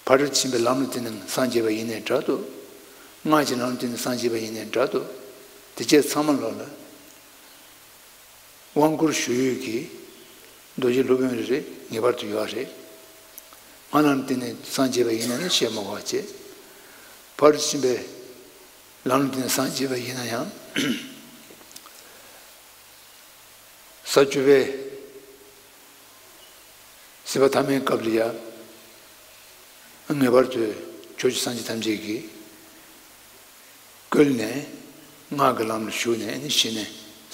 ཕར་ཕྱིན་པའི་ལམ་ལ་བརྟེན་ནས་སངས་རྒྱས་པ་ཡིན་ནའི་འདྲ་འདུག། སྔགས་ཀྱི་ལམ་ལ་བརྟེན་ནས་སངས་རྒྱས་པ་ཡིན་ནའི་འདྲ་འདུག། དེ་བཅས་ཚང་མ་ལོག་ལ། དབང་བསྐུར་ཞུ་ཡུལ་གྱི་རྡོ་རྗེ་སློབ་དཔོན་རེ་རེ་ངེས་པར་དུ་ཡོད་རེད། སྔགས་ལམ་བརྟེན་ནས་སངས་རྒྱས་པ་ཡིན་ན་ནི་བཤད་མ་དགོས་པ་བྱས། ཕར་ཕྱིན་པའི་ལམ་ལ་བརྟེན་ནས་སངས་རྒྱས་པ་ཡིན་ན་ཡང་། ས་བཅུ་པའི་སྲིད་པ་ཐ་མའི་སྐབས་ལ་ཡང་། ངེས་པར་དུ་ཕྱོགས་བཅུའི་སངས་རྒྱས་ཐམས་ཅད་ཀྱིས་བསྐུལ་ནས་སྔགས་ཀྱི་ལམ་ལ་ཞུགས་ནས་ནི་གཞི་ནས་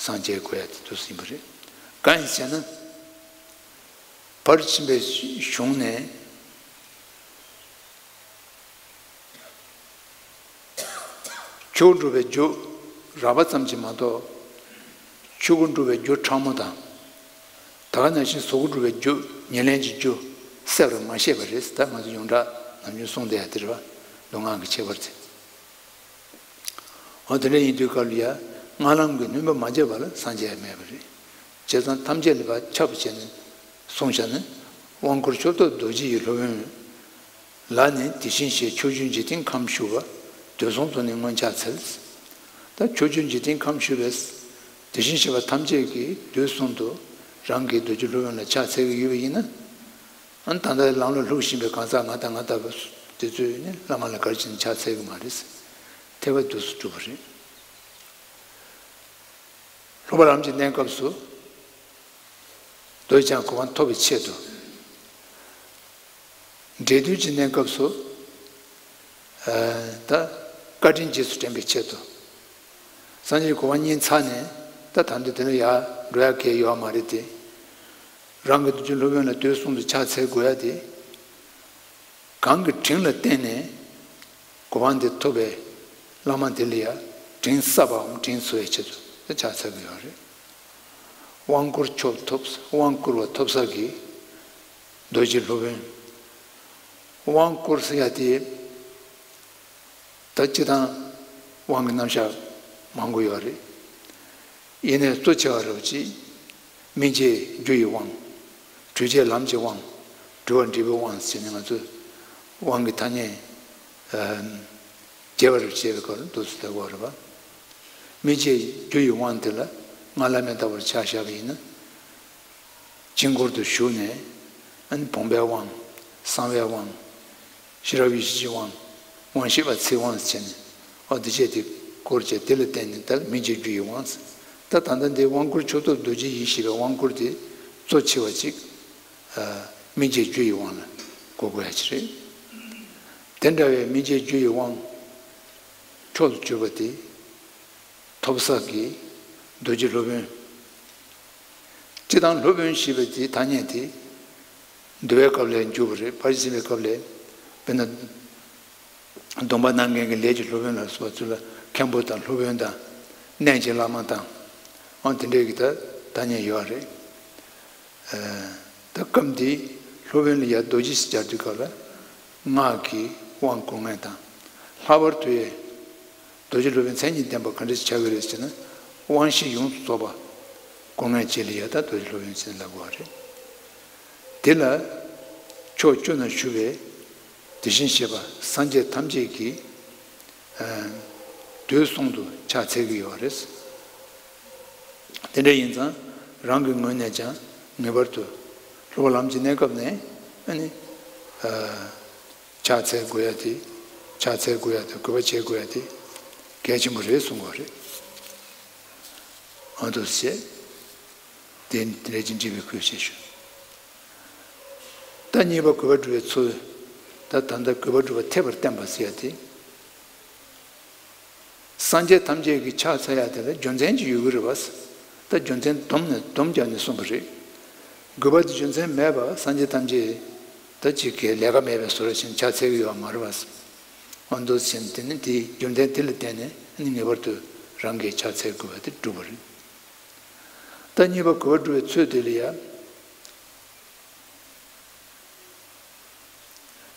སངས་རྒྱས་དགོས་ཡ་དེ་དུས་ཡིན་པ་རེད། གང་ཡིན་ཟེར་ན། ཕར་ཕྱིན་པའི་གཞུང་ནས། ཆོས་སྒྲུབ་པའི་རྒྱུ་རགས་པ་ཙམ་གྱིས་མ་གཏོགས། ཆོས་སྐུ་འགྲུབ་པའི་རྒྱུ་ཕྲ་མོ་དང་། ད་ག་ནང་བཞིན་གཟུགས་སྐུ་འགྲུབ་པའི་རྒྱུ་ཉེར་ལེན་གྱི་རྒྱུ་གསལ་བར་མ་བཤད་པ་རེད། ད་ང་ཚོ་ཡོངས་གྲགས་ནམ་རྒྱུན་གསུངས་བསྡད་ཡ་དེ་རེད་པ། མདོ་སྔགས་ཀྱི་ཁྱད་པར་དེ། འོ་དེ་འདྲ་ཡིན་དུས་སྐབས་ལ་ཡ། སྔགས་ལམ་གྱི་སྣོན་པ་མ་བྱས་པ་ལ་སངས་རྒྱས་མེད་པ་རེད། བྱས་ཙང་ཐམས་ཅད་ལ་ཕར་ཁྱབ་པ་བྱས་ནས་གསུངས་བཞག་ན། དབང་བསྐུར་མཆོག་ཐོབ་རྡོ་རྗེ་ཡི་སློབ་དཔོན་ལ་ནི། དེ་བཞིན་གཤེགས་ཕྱོགས་བཅུའི་འཇིག་རྟེན་ཁམས་བཞུགས་པ། དུས་གསུམ་དུ་ནི་མངོན་ཕྱག་འཚལ། ད་ཕྱོགས་བཅུའི་འཇིག་རྟེན་ཁམས་བཞུགས་པའི་དེ་བཞིན་གཤེགས་པ་ཐམས་ཅད་ཀྱིས་དུས་གསུམ་དུ་རང་གི་རྡོ་རྗེ་སློབ་དཔོན་ལ་ཕྱག་འཚལ་གྱི་ཡོད་པ་ཡིན་ན། ཨ་ནི་ད་ལྟ་ལམ་ལ་ལྷུག་བཞིན་པའི་གང་ཟག་ང་དང་ང་ལྟ་བུ་དེ་ཚོས་ནི་བླ་མ་ལ་ག་རེ་བྱས་ནས་ཕྱག་འཚལ་གྱི་མ་རེད། ཐལ་བ་དུས་སུ་གྲུབ་པ་རེད། སློབ་པ་ལམ་གྱི་གནས་སྐབས་སུ། འདོད་ཀྱང་གོ་འཕང་ཐོབ་པའི་ཆེད་དུ། འབྲས་དུས་ཀྱི་གནས་སྐབས་སུ། ད་བཀའ་དྲིན་རྗེས་སུ་དྲན་པའི་ཆེད་དུ། སངས་རྒྱས་གོ་འཕང་བརྙེས་ཚར་ནས། ད་ད་འདི་དེ་ལ་ཡར་འགྲོ་ཡ་གང་ཡང་ཡོད་མ་རེད་དེ། རང་གི་རྡོ་རྗེ་སློབ་དཔོན་ལ་དུས་གསུམ་དུ་ཕྱག་འཚལ་དགོས་ཡ་དེ། གང་གི་དྲིན་ལ་བརྟེན་ནས་གོ་འཕང་དེ་ཐོབ་པའི་བླ་མ་དེ་ལ་ཡ་དྲིན་གསབ་པའམ་དྲིན་གཟོ་བའི་ཆེད་དུ་ཕྱག་འཚལ་གྱི་ཡོད་རེད། དབང་བསྐུར་མཆོག་ཐོབ། དབང་བསྐུར་བ་ཐོབ་ས་གི་རྡོ་རྗེ་སློབ་དཔོན། དབང་བསྐུར་ཟེར་ཡ་དེ། ད་སྤྱིར་བཏང་དབང་གི་རྣམ་གཞག་མང་པོ་ཡོད་རེད། ཡིན་ནའི་གཙོ་ཆེ་བ་རུ་ཅིག་སྨིན་བྱེད་རྒྱུ་ཡི་དབང་། གྲོལ་བྱེད་ལམ་གྱི་དབང་། གྲོལ་བ་འབྲས་བུའི་དབང་ཟེར་ནས་ང་ཚོས་དབང་གི་ཐ་སྙད། ཨ། རྒྱས་པ་རུ་བྱས་པའི་སྐོར་འདུག་སེ་བལྟ་དགོས་རེད་པ། སྨིན་བྱེད་རྒྱུ་ཡི་དབང་དེ་ལ་སྔགས་བླ་མེད་ལྟ་བུར་ཆ་བཞག་པ་ཡིན་ན། དཀྱིལ་འཁོར་དུ་ཞུགས་ནས། ཨ་ནི་བུམ་པའི་དབང་། གསང་བའི་དབང་། ཤེས་རབ་ཡེ་ཤེས་ཀྱི་དབང་། དབང་ཤེས་པ་ཚིག་དབང་ཟེར་ནས། ཨོ་དེ་བྱས་དེ་སྐོར་བྱས་དེ་ལ་བརྟེན་ནས་ད་སྨིན་བྱེད་རྒྱུ་ཡི་དབང་ཟེར། ད་ད་ལྟ་འདི་དབང་བསྐུར་མཆོག་ཐོབ་རྡོ་རྗེ་ཡིས་ཞེས་པའི་དབང་བསྐུར་དེ་གཙོ་ཆེ་བ་ཅིག་ཨ། སྨིན་བྱེད་རྒྱུ་ཡི་དབང་ལ་གོ་དགོས་ཡ་ཅིག་རེད། དེ་འདྲ་བའི་སྨིན་བྱེད་རྒྱུ་ཡི་དབང་མཆོག་ཏུ་གྱུར་པ་དེ། ཐོབ་ས་གི་རྡོ་རྗེ་སློབ་དཔོན། སྤྱིར་བཏང་སློབ་དཔོན་ཞེས་པའི་དེའི་ཐ་སྙད་དེ། འདུལ་བའི་སྐབས་ལ་འཇུག་པ་རེད། ཕར་ཕྱིན་པའི་སྐབས་ལ། དཔེར་ན། སྡོམ་པ་གནང་མཁན་གྱི་ལས་ཀྱི་སློབ་དཔོན་ལ་སོགས་ཚུལ་ལ་མཁན་པོ་དང་སློབ་དཔོན་དང་། གནས་ཀྱི་བླ་མ་དང་། ཨང་དེ་འདྲའི་གི་ད་ཐ་སྙད་ཡོད་རེད། ད་སྐབས་འདིའི་སློབ་དཔོན་ལ་ཡ་རྡོ་རྗེ་ཞེས་སྦྱར་དུས་སྐབས་ལ། སྔགས་ཀྱི་དབང་བསྐུར་མཁན་དང་། ལྷག་པར་དུ་ཡ། རྡོ་རྗེ་སློབ་དཔོན་མཚན་ཉིད་ལྡན་པ་ག་འདྲ་ཞིག་ཆགས་ཀྱི་རེད་ཟེར་ན། དབང་བཞི་ཡོངས་སུ་རྫོགས་པ་བསྐུར་མཁན་ཅིག་ལ་ཡ་ད་རྡོ་རྗེ་སློབ་དཔོན་ཟེར་ལབ་དགོས་པ་རེད། དེ་ལ་ཕྱོགས་བཅུ་ན་བཞུགས་པའི་དེ་བཞིན་གཤེགས་པ་སངས་རྒྱས་ཐམས་ཅད་ཀྱིས། ཨ། དུས་གསུམ་དུ་ཕྱག་འཚལ་གྱི་ཡོད་རེད། དེ་འདྲ་ཡིན་ཙང་རང་གི་ངོས་ནས་ཀྱང་ངེས་པར་དུ་སློབ་པ་ལམ་གྱི་གནས་སྐབས་ནས་ཨ་ནི། ཨ། ཕྱག་འཚལ་དགོས་ཡ་དེ། ཕྱག་འཚལ་དགོས་ཡ་དེ། གུས་པ་བྱེད་དགོས་ཡ་དེ་གལ་ཆེན་པོ་རེད་གསུང་དགོས་རེད། ཨ་འདུག་སེ་བྱས། དེ་འདྲ་ཅིག་འདྲི་བའི་ཁུལ་བྱས་ཞུ། ད་གཉིས་པ་གུས་པ་སྒྲུབ་པའི་ཚུལ། ད་ད་ལྟ་གུས་པ་སྒྲུབ་པ་འཐད་པར་བསྟན་པ་ཟེར་ཡ་དེ། སངས་རྒྱས་ཐམས་ཅད་ཀྱིས་ཕྱག་འཚལ་ཡ་དེ་ལ་རྒྱུ་མཚན་ཅིག་ཡོད་ཀྱི་རེད་པ། ད་རྒྱུ་མཚན་བསྡོམས་ནས་བསྡོམས་བརྒྱབ་ནས་གསུངས་པ་རེད། གུས་པ་དེ་རྒྱུ་མཚན་མེད་པར་སངས་རྒྱས་ཐམས་ཅད་ད་ཅིག་གི་ལས་ཀ་མེད་པའི་བཟོ་འདྲ་བྱས་ནས་ཕྱག་འཚལ་གྱི་ཡོད་པ་མ་རེད་པ། ཨ་འདུག་སེ་བྱས་ནས་དེ་ནི་དེའི་རྒྱུ་མཚན་དེ་ལ་བརྟེན་ནས་ནི་ངེས་པར་དུ་རང་གིས་ཕྱག་འཚལ་དགོས་པ་དེ་གྲུབ་པ་རེད། ད་གཉིས་པ་གུས་པ་སྒྲུབ་པའི་ཚུལ་དེ་ལ་ཡ།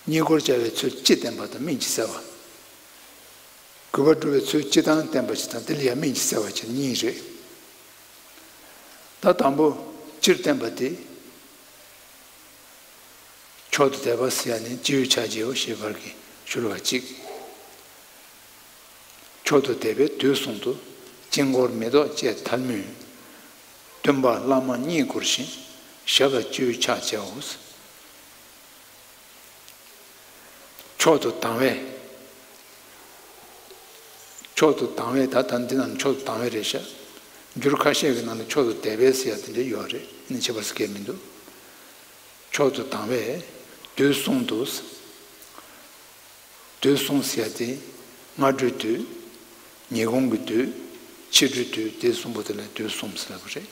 གཉིས་སྐོར་བྱ་བའི་ཚུལ་སྤྱི་བསྟན་པ་དང་སྨིན་གྱིས་བསལ་བ། གུས་པ་སྒྲུབ་པའི་ཚུལ་སྤྱི་དང་བསྟན་པ་ཞིག་དང་དེ་ལ་ཡང་སྨིན་གྱིས་བསལ་བ་བྱས་གཉིས་རེད། ད་དང་པོ་སྤྱིར་བསྟན་པ་དེ། མཆོག་ཏུ་དད་པ་ཟེར་ཡ་ནི་སྤྱི་ཡོངས་ཕྱག་རྒྱའོ་ཞེས་པར་གྱི་ཞུ་བ་གཅིག་མཆོག་ཏུ་དད་པས་དུས་གསུམ་དུ། དཀྱིལ་འཁོར་མེ་ཏོག་བཅས་ཐལ་མོས། སྟོན་པ་བླ་མ་གཉིས་བསྐོར་ཞིང་། ཞབས་ལ་སྤྱི་བོས་ཕྱག་བྱའོ། མཆོག་ཏུ་དང་བས། མཆོག་ཏུ་དང་བས་ད་ལྟ་འདི་རྣམས་མཆོག་ཏུ་དང་བས་རེད་ཤག་འགྱུར་ཁ་ཤས་ཀྱི་ནང་ལ་མཆོག་ཏུ་དད་པས་ཟེར་ཡ་དེ་འདྲ་ཡོད་རེད། ནི་ཁྱད་པར་ཟེར་མཁན་མི་འདུག་མཆོག་ཏུ་དང་བས་དུས་གསུམ་དུ། དུས་གསུམ་ཟེར་ཡ་དེ་སྔ་དྲོའི་དུས། ཉིན་གུང་གི་དུས། ཕྱི་དྲོའི་དུས། དེ་གསུམ་པོ་དེ་ལ་དུས་གསུམ་ཟེར་ལབ་ཀྱི་རེད།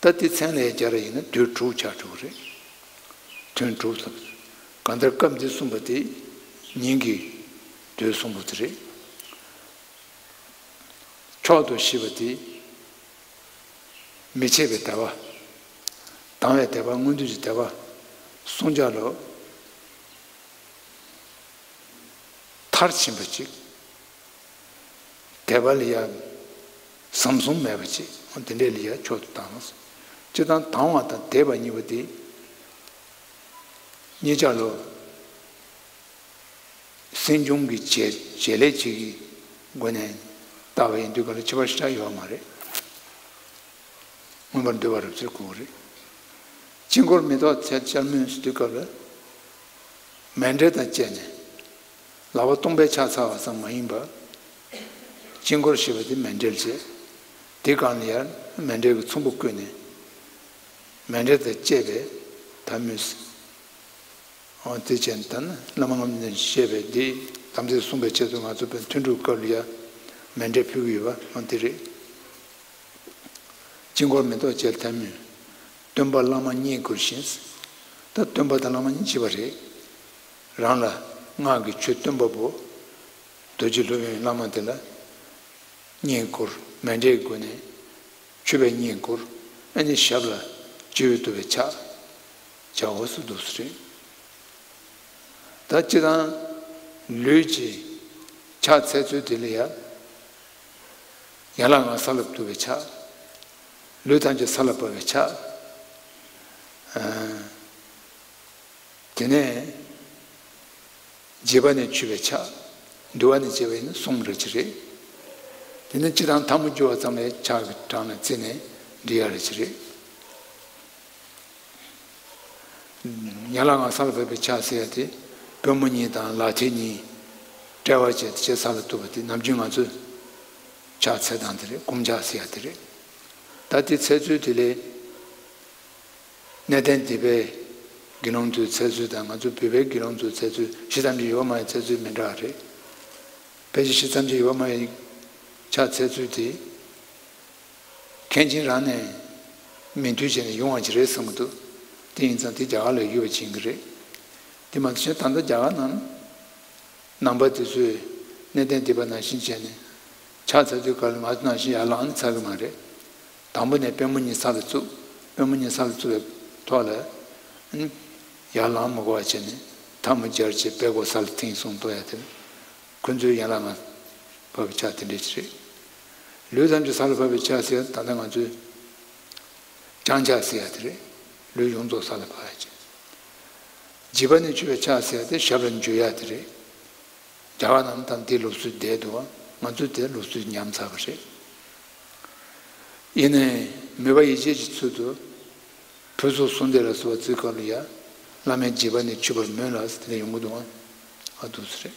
ད་དེ་མཚན་ལ་སྦྱར་བ་ཡིན་ན་དུས་དྲུག་ཆགས་འགྲོ་གི་རེད། ཐུན་དྲུག་ལབ། གང་ལྟར་སྐབས་འདི་གསུངས་པ་དེ་ཉིན་གྱི་དུས་གསུམ་པོ་དེ་རེད། མཆོག་ཏུ་ཞེས་པ་དེ། མི་ཕྱེད་པའི་དད་པ། དང་བའི་དད་པ། མངོན་འདོད་ཀྱི་དད་པ། བསྲུང་བྱ་ལོ། མཐར་ཕྱིན་པ་ཅིག་དད་པ་ལ་ཡང་ཟམ་གཟུམ་མེད་པ་ཅིག་དེ་འདྲས་ལ་ཡང་མཆོག་ཏུ་དང་། སྤྱིར་བཏང་དང་བ་དང་དད་པ་གཉིས་པོ་དེ། གཉིས་ཆ་ལོ། སེམས་བྱུང་གི་བྱེད་བྱེད་ལས་གཅིག་གི་སྒོ་ནས་བལྟ་བ་ཡིན་དུས་ག་ལ་ཁྱད་པར་ཞེ་དྲག་ཡོད་མ་རེད། མངོན་པར་འདོད་པ་རབ་གསལ་གོ་གི་རེད། དཀྱིལ་འཁོར་མེ་ཏོག་ཚལ་ལྕགས་སྨོས་ཟེར་དུས་སྐབས་ལ། མཎྜལ་དང་བཅས་ནས། ལག་པ་སྟོང་པས་ཕྱག་འཚལ་བ་ཙམ་མ་ཡིན་པར། དཀྱིལ་འཁོར་ཞེས་པ་དེ་མཎྜལ་བྱས། དེ་སྒང་ལ་ཡང་མཎྜལ་གྱི་ཚོམ་བུ་བཀོད་ནས། མཎྜལ་དང་བཅས་པའི་ད་མོས། འོ་དེ་བྱས་ད་ནི་བླ་མ་ལྔ་བརྒྱ་ནས་བཤད་པའི་འདི་དམ་ཚིག་བསྲུང་བའི་ཆེད་དུ་ང་ཚོ་དཔེ་ཐུན་དྲུག་སྐབས་ལ་ཡང་མཎྜལ་ཕུལ་གྱི་ཡོད་པ་འོ་དེ་རེད། དཀྱིལ་འཁོར་མེ་ཏོག་བཅས་ཐལ་མོས། སྟོན་པ་བླ་མ་བསྙེན་བཀུར་ཞིང་། ད་སྟོན་པ་དང་བླ་མ་གཉིས་གཅིག་པ་རེད། རང་ལ་སྔགས་ཀྱི་ཆོས་སྟོན་པ་པོ། རྡོ་རྗེ་སློབ་དཔོན་བླ་མ་དེ་ལ། བསྙེན་བཀུར་མཎྜལ་སྒོ་ནས། མཆོད་པའི་བསྙེན་བཀུར། ཨ་ནི་ཞབས་ལ་སྤྱི་བོས་གཏུགས་པའི་ཕྱག་བྱའོ་སུ་འདུག་སུ་རེད། ད་སྤྱི་དང་། ལུས་ཀྱི་ཕྱག་འཚལ་ཚུལ་དེ་ལ་ཡང་། ཡན་ལག་ལྔ་ས་ལ་གཏུགས་པའི་ཕྱག་ལུས་ཐམས་ཅད་ས་ལ་བབས་པའི་ཕྱག་དེ་ནས། འཇིགས་པ་ནས་ཆོད་པའི་ཕྱག་འདུལ་བ་ནས་བྱས་པ་ཡིན་ན་གསུམ་རེ་ཅིག་རེད། དེ་ནས་སྤྱི་དང་ཐལ་མོ་སྦྱར་བ་ཙམ་ལས་ཕྱག་གི་གྲངས་ལ་བརྩིས་ནས་འབྲི་ཡ་རེ་ཅིག་རེད། ཡན་ལག་ལྔ་ས་ལ་བབས་པའི་ཕྱག་ཟེར་ཡ་དེ་པུས་མོ་གཉིས་དང་ལག་མཐིལ་གཉིས་དཔྲལ་བར་བྱས་ཏེ་ཕྱག་ས་ལ་གཏུགས་པ་དེ་ནམ་རྒྱུན་ང་ཚོས་ཕྱག་འཚལ་སྟངས་དེ་རེད། བསྐུམ་ཕྱག་ཟེར་ཡ་དེ་རེད། ད་དེ་འཚལ་ཚུལ་དེ་ལས། གནས་བརྟན་སྡེ་པའི་དགེ་སློང་ཚོའི་འཚལ་ཚུལ་དང་ང་ཚོ་བོད་པའི་དགེ་སློང་ཚོའི་འཚལ་ཚུལ་ཞེ་ཙམ་གྱི་ཡོད་མ་ཡོད་འཚལ་ཚུལ་མི་འདྲ་བ་རེད། ཕལ་ཆེར་ཞེ་ཙམ་གྱི་ཡོད་མ་ཡོད་ཕྱག་འཚལ་ཚུལ་དེ། མཁན་ཆེན་རང་ནས་མིང་འདོན་བྱས་ནས་ཡོང་བ་ཅིག་རེད་བསམ་གྱི་འདུག་དེ་ཡིན་ཙང་དེ་རྒྱ་གར་ལ་ཡོད་པ་ཅིག་ཡིན་གྱི་རེད། དེ་མ་གཏོགས་གཞན་ད་ལྟ་རྒྱ་གར་ནང་ནང་པ་དེ་ཚོས་གནས་བརྟན་སྡེ་པ་ནང་བཞིན་བྱས་ནས་ཕྱག་འཚལ་དུས་ག་ལ་ང་ཚོ་ནང་བཞིན་ཡར་ལངས་ནས་འཚལ་གྱི་མ་རེད། དང་པོ་ནས་པུས་མོ་གཉིས་ས་ལ་བཙུགས། པུས་མོ་གཉིས་ས་ལ་བཙུགས་པའི་ཐོག་ལ། ཡར་ལངས་མི་དགོས་པ་བྱས་ནས་ཐལ་མོ་སྦྱར་བྱས་པད་སྐོར་ས་ལ་ཐིམ་སོང་གཏོང་ཡ་དེ། ཁོ་ཚོའི་ཡན་ལག་ལྔ་བབས་པའི་ཕྱག་དེ་འདྲས་ཅིག་རེད། ལུས་ཐམས་ཅད་ས་ལ་བབས་པའི་ཕྱག་ཟེར་ད་ལྟ་ང་ཚོས་བརྐྱང་ཕྱག་ཟེར་ཡ་དེ་རེད། ལུས་ཡོངས་རྫོགས་ས་ལ་བབས་ཡ་ཅིག་འཇིགས་པ་ནས་ཆོད་པའི་ཕྱག་ཟེར་ཡ་དེ་ཞབས་ལ་འཇུ་ཡ་དེ་རེད། རྒྱ་གར་ནང་ད་འདི་ལུགས་སྲོལ་བསྡད་འདུག་ང་ཚོས་དེ་ལུགས་སྲོལ་ཉམས་ཚར་བ་རེད། ཡིན་ནའི་མོས་པ་ཡིད་བྱེད་ཀྱི་ཚུལ་དུ། ཕུར་ཚུགས་གསུམ་བསྡེབས་ལ་སོགས་པ་བརྩི་སྐབས་ལ་ཡ། བླ་མས་འཇིགས་པ་ནས་ཆོད་པར་མོས་ལ་ཟེར་དེ་འདྲ་ཡོང་གི་འདུག་ཨ་འདུག་སེ་རེད།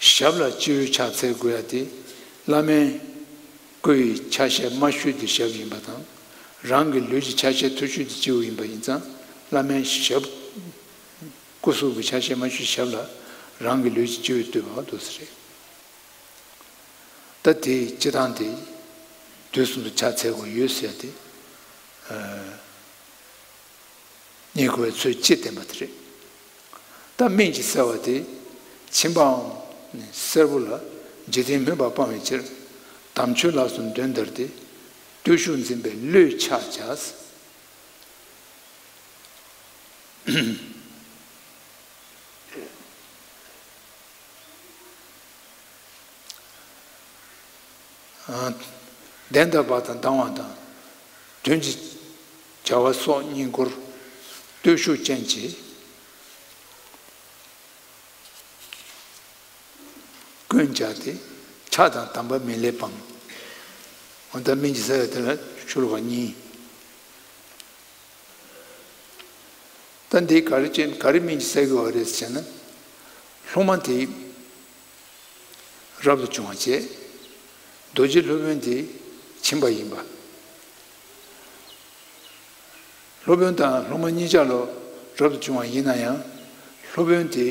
ཞབས་ལ་སྤྱི་བོའི་ཕྱག་འཚལ་དགོས་ཡ་དེ། བླ་མའི་སྐུ་ཡི་ཆ་ཤས་དམའ་ཤོས་དེ་ཞབས་ཡིན་པ་དང་། རང་གི་ལུས་ཀྱི་ཆ་ཤས་མཐོ་ཤོས་དེ་སྤྱི་བོ་ཡིན་པ་ཡིན་ཙང་། བླ་མའི་ཞབས། སྐུ་གཟུགས་ཀྱི་ཆ་ཤས་དམའ་ཤོས་ཞབས་ལ། རང་གི་ལུས་ཀྱི་སྤྱི་བོས་གཏུགས་པ་འདུག་སེ་རེད། ད་དེའི་སྤྱི་བཏང་དེ། དུས་གསུམ་དུ་ཕྱག་འཚལ་དགོས་ཡོད་ཟེར་ཏེ། ཨ། བསྙེན་བཀུར་བའི་ཚུལ་སྤྱི་བསྟན་པ་དེ་རེད། ད་སྨན་གྱིས་བསལ་བ་དེ། མཆིན་པའམ་ནི་སེར་པོ་ལ། འཇིག་རྟེན་མོས་པ་སྤང་བའི་ཕྱིར། དམ་ཆོས་ལ་སོགས་འདོན་དར་ཏེ། བརྟུལ་ཞུགས་འཛིན་པའི་བློས་ཕྱག་བྱ། གདན་འདྲ་བ་དང་སྡང་བ་དང་། དོན་གྱི་བྱ་བ་སོགས་བསྙེན་བཀུར། བརྟུལ་ཞུགས་ཅན་གྱིས། བསྐུལ་བྱ་སྟེ། ཕྱག་དང་དམ་པ་མེ་ལྷའི་དཔང་། འོ་ད་སྨན་གྱིས་བསལ་བ་དེ་ལ་ཆོས་ལུགས་པ་གཉིས། ད་འདི་ག་རེ་བྱས་ག་རེ་སྨན་གྱིས་བསལ་དགོས་པ་རེད་ཟེར་ན། སློབ་མ་དེ་རབ་ཏུ་བྱུང་བ་བྱས། རྡོ་རྗེ་སློབ་དཔོན་དེ་ཕྱིན་པ་ཡིན་པ། སློབ་དཔོན་དང་སློབ་མ་གཉིས་ཆ་ལོ་རབ་ཏུ་བྱུང་བ་ཡིན་ན་ཡང་། སློབ་དཔོན་དེ་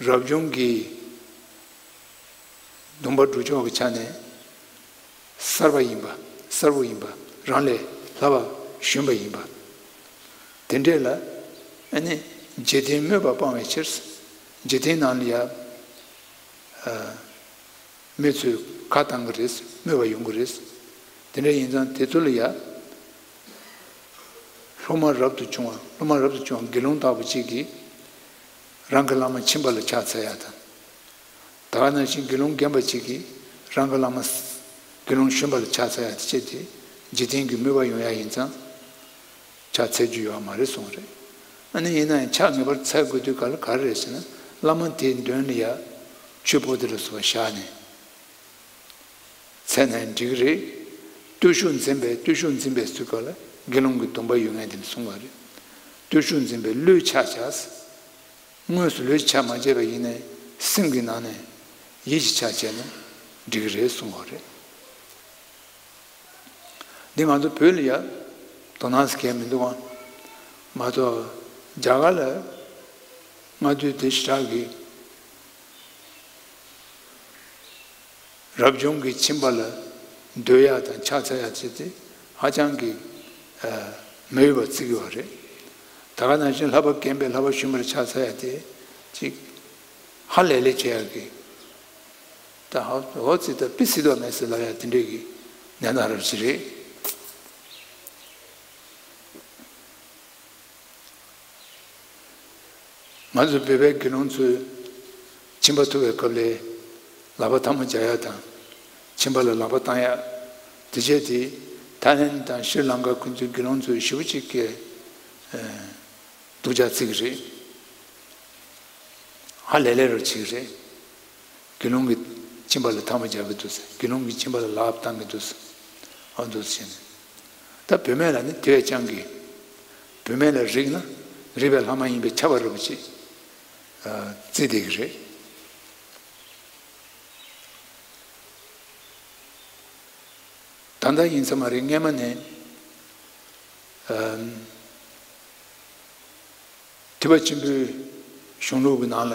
རབ་བྱུང་གི་སྡོམ་པ་སྒྲུབ་ཕྱོགས་ཀྱི་ཆ་ནས་གསར་པ་ཡིན་པ། གསར་བུ་ཡིན་པ། རང་ལས་ལྷག་པ་ཞོན་པ་ཡིན་པ། དེ་འདྲས་ལ་ཨ་ནི་འཇིག་རྟེན་མོས་པ་སྤང་བའི་ཕྱིར། འཇིག་རྟེན་ནང་ལ་ཡ། ཨ། མི་ཚོས་ཁ་བཏང་གི་རེད། སྨོད་པ་ཡོང་གི་རེད། དེ་འདྲ་ཡིན་ཙང་དེ་ཚོ་ལ་ཡ། སློབ་མ་རབ་ཏུ་བྱུང་བ། སློབ་མ་རབ་ཏུ་བྱུང་བ་དགེ་སློང་ལྟ་བུ་གཅིག་གིས་རང་གི་བླ་མ་ཁྱིམ་པ་ལ་ཕྱག་འཚལ་ཡ་དང་། ད་ག་ནང་བཞིན་དགེ་སློང་རྒན་པ་གཅིག་གིས་རང་གི་བླ་མ་དགེ་སློང་གཞོན་པ་ལ་ཕྱག་འཚལ་ཡ་དེ་བྱས་ཏེ་འཇིག་རྟེན་གྱི་མོས་པ་ཡོང་ཡ་ཡིན་ཙང་ཕྱག་འཚལ་རྒྱུ་ཡོད་མ་རེད་གསུངས་རེད། ཨ་ནི་ཡིན་ན་ཡང་ཕྱག་ངེས་པར་འཚལ་དགོས་དུས་ག་ལ་ག་རེ་རེད་ཟེར་ན། བླ་མ་དེའི་མདུན་ལ་ཡ་ཆུ་བོ་དེ་ལ་སོགས་པ་བཞག་ནས། འཚལ་ནའང་འགྲིག་གི་རེད། བརྟུལ་ཞུགས་འཛིན་པའི། བརྟུལ་ཞུགས་འཛིན་པའི་ཚུལ་ཁ་ལ་དགེ་སློང་གི་སྡོམ་པ་ཡོད་མཁན་དེ་ནས་གསུངས་པ་རེད། བརྟུལ་ཞུགས་འཛིན་པའི་བློས་ཕྱག་བྱ། དངོས་སུ་བློས་ཕྱག་མ་བྱས་པ་ཡིན་ནའི་སེམས་ཀྱི་ནང་ནས་ཡིད་ཀྱི་ཕྱག་བྱས་ན་འགྲིག་གི་རེད་གསུངས་པ་རེད། འདི་ང་ཚོ་བོད་ལ་ཡ་དོ་སྣང་ཟེར་མཁན་མི་འདུག་ཨང་། མ་གཏོགས་རྒྱ་གར་ལ་སྔ་དུས་དེ་ཞེ་དྲག་གི་རབ་བྱུང་གི་ཁྱིམ་པ་ལ་འདོད་ཡ་དང་ཕྱག་འཚལ་ཡ་བྱེད་དེ་ཧ་ཅང་གི་ཨ་མི་འོས་པ་བརྩི་གི་ཡོད་རེད། ད་ག་ནང་བཞིན་ལྷག་པ་རྒན་པས་ལྷག་པ་གཞོན་པར་ཕྱག་འཚལ་ཡ་དེ་ཅིག་ཧ་ལས་ལས་བྱེད་ཡ་གི། ད་ཧ་འོ་ཙི་ད་པི་སི་དོ་མེད་ཟེར་ལབ་ཡ་དེ་འདྲས་ཀྱི་གནས་སྟངས་རབ་ཅིག་རེད། ང་ཚོ་བོད་པའི་དགེ་སློང་ཚོས་ཁྱིམ་པ་ཐུག་པའི་སྐབས་ལ་ལག་པ་ཐལ་མོ་སྦྱར་ཡ་དང་། ཁྱིམ་པ་ལ་ལག་པ་བཏང་ཡ། དེ་བྱས་ཏེ་ཐའི་ལེན་དང་ཤྲི་ལང་ཀ་ཁོ་ཚོའི་དགེ་སློང་ཚོས་ཞེ་པོ་ཅིག་གི་སྡུག་ཅག་བརྩི་གི་རེད། ཧ་ལས་ལས་རོགས་བྱེད་ཀྱི་རེད། དགེ་སློང་གི་ཁྱིམ་པ་ལ་ཐལ་མོ་སྦྱར་གྱི་འདུག་ཟེར། དགེ་སློང་གི་ཁྱིམ་པ་ལ་ལག་པ་བཏང་གི་འདུག་ཟེར། ཨ་འདུག་ཟེར་ནས། ད་བུད་མེད་ལ་ནི་དེ་བས་ཀྱང་གི། བུད་མེད་ལ་རིགས་ན་རིགས་པའི་ལྷ་མ་ཡིན་པའི་ཁྱབ་པ་རུ་ཅིག་བརྩི་བསྡད་ཀྱི་རེད། ད་ལྟ་ཡིན་ས་མ་རེད། སྔས་མ་ནས་ཨམ། ཐེག་པ་ཆེན་པོའི་གཞུང་ལུགས་ཀྱི་ནང་ལ་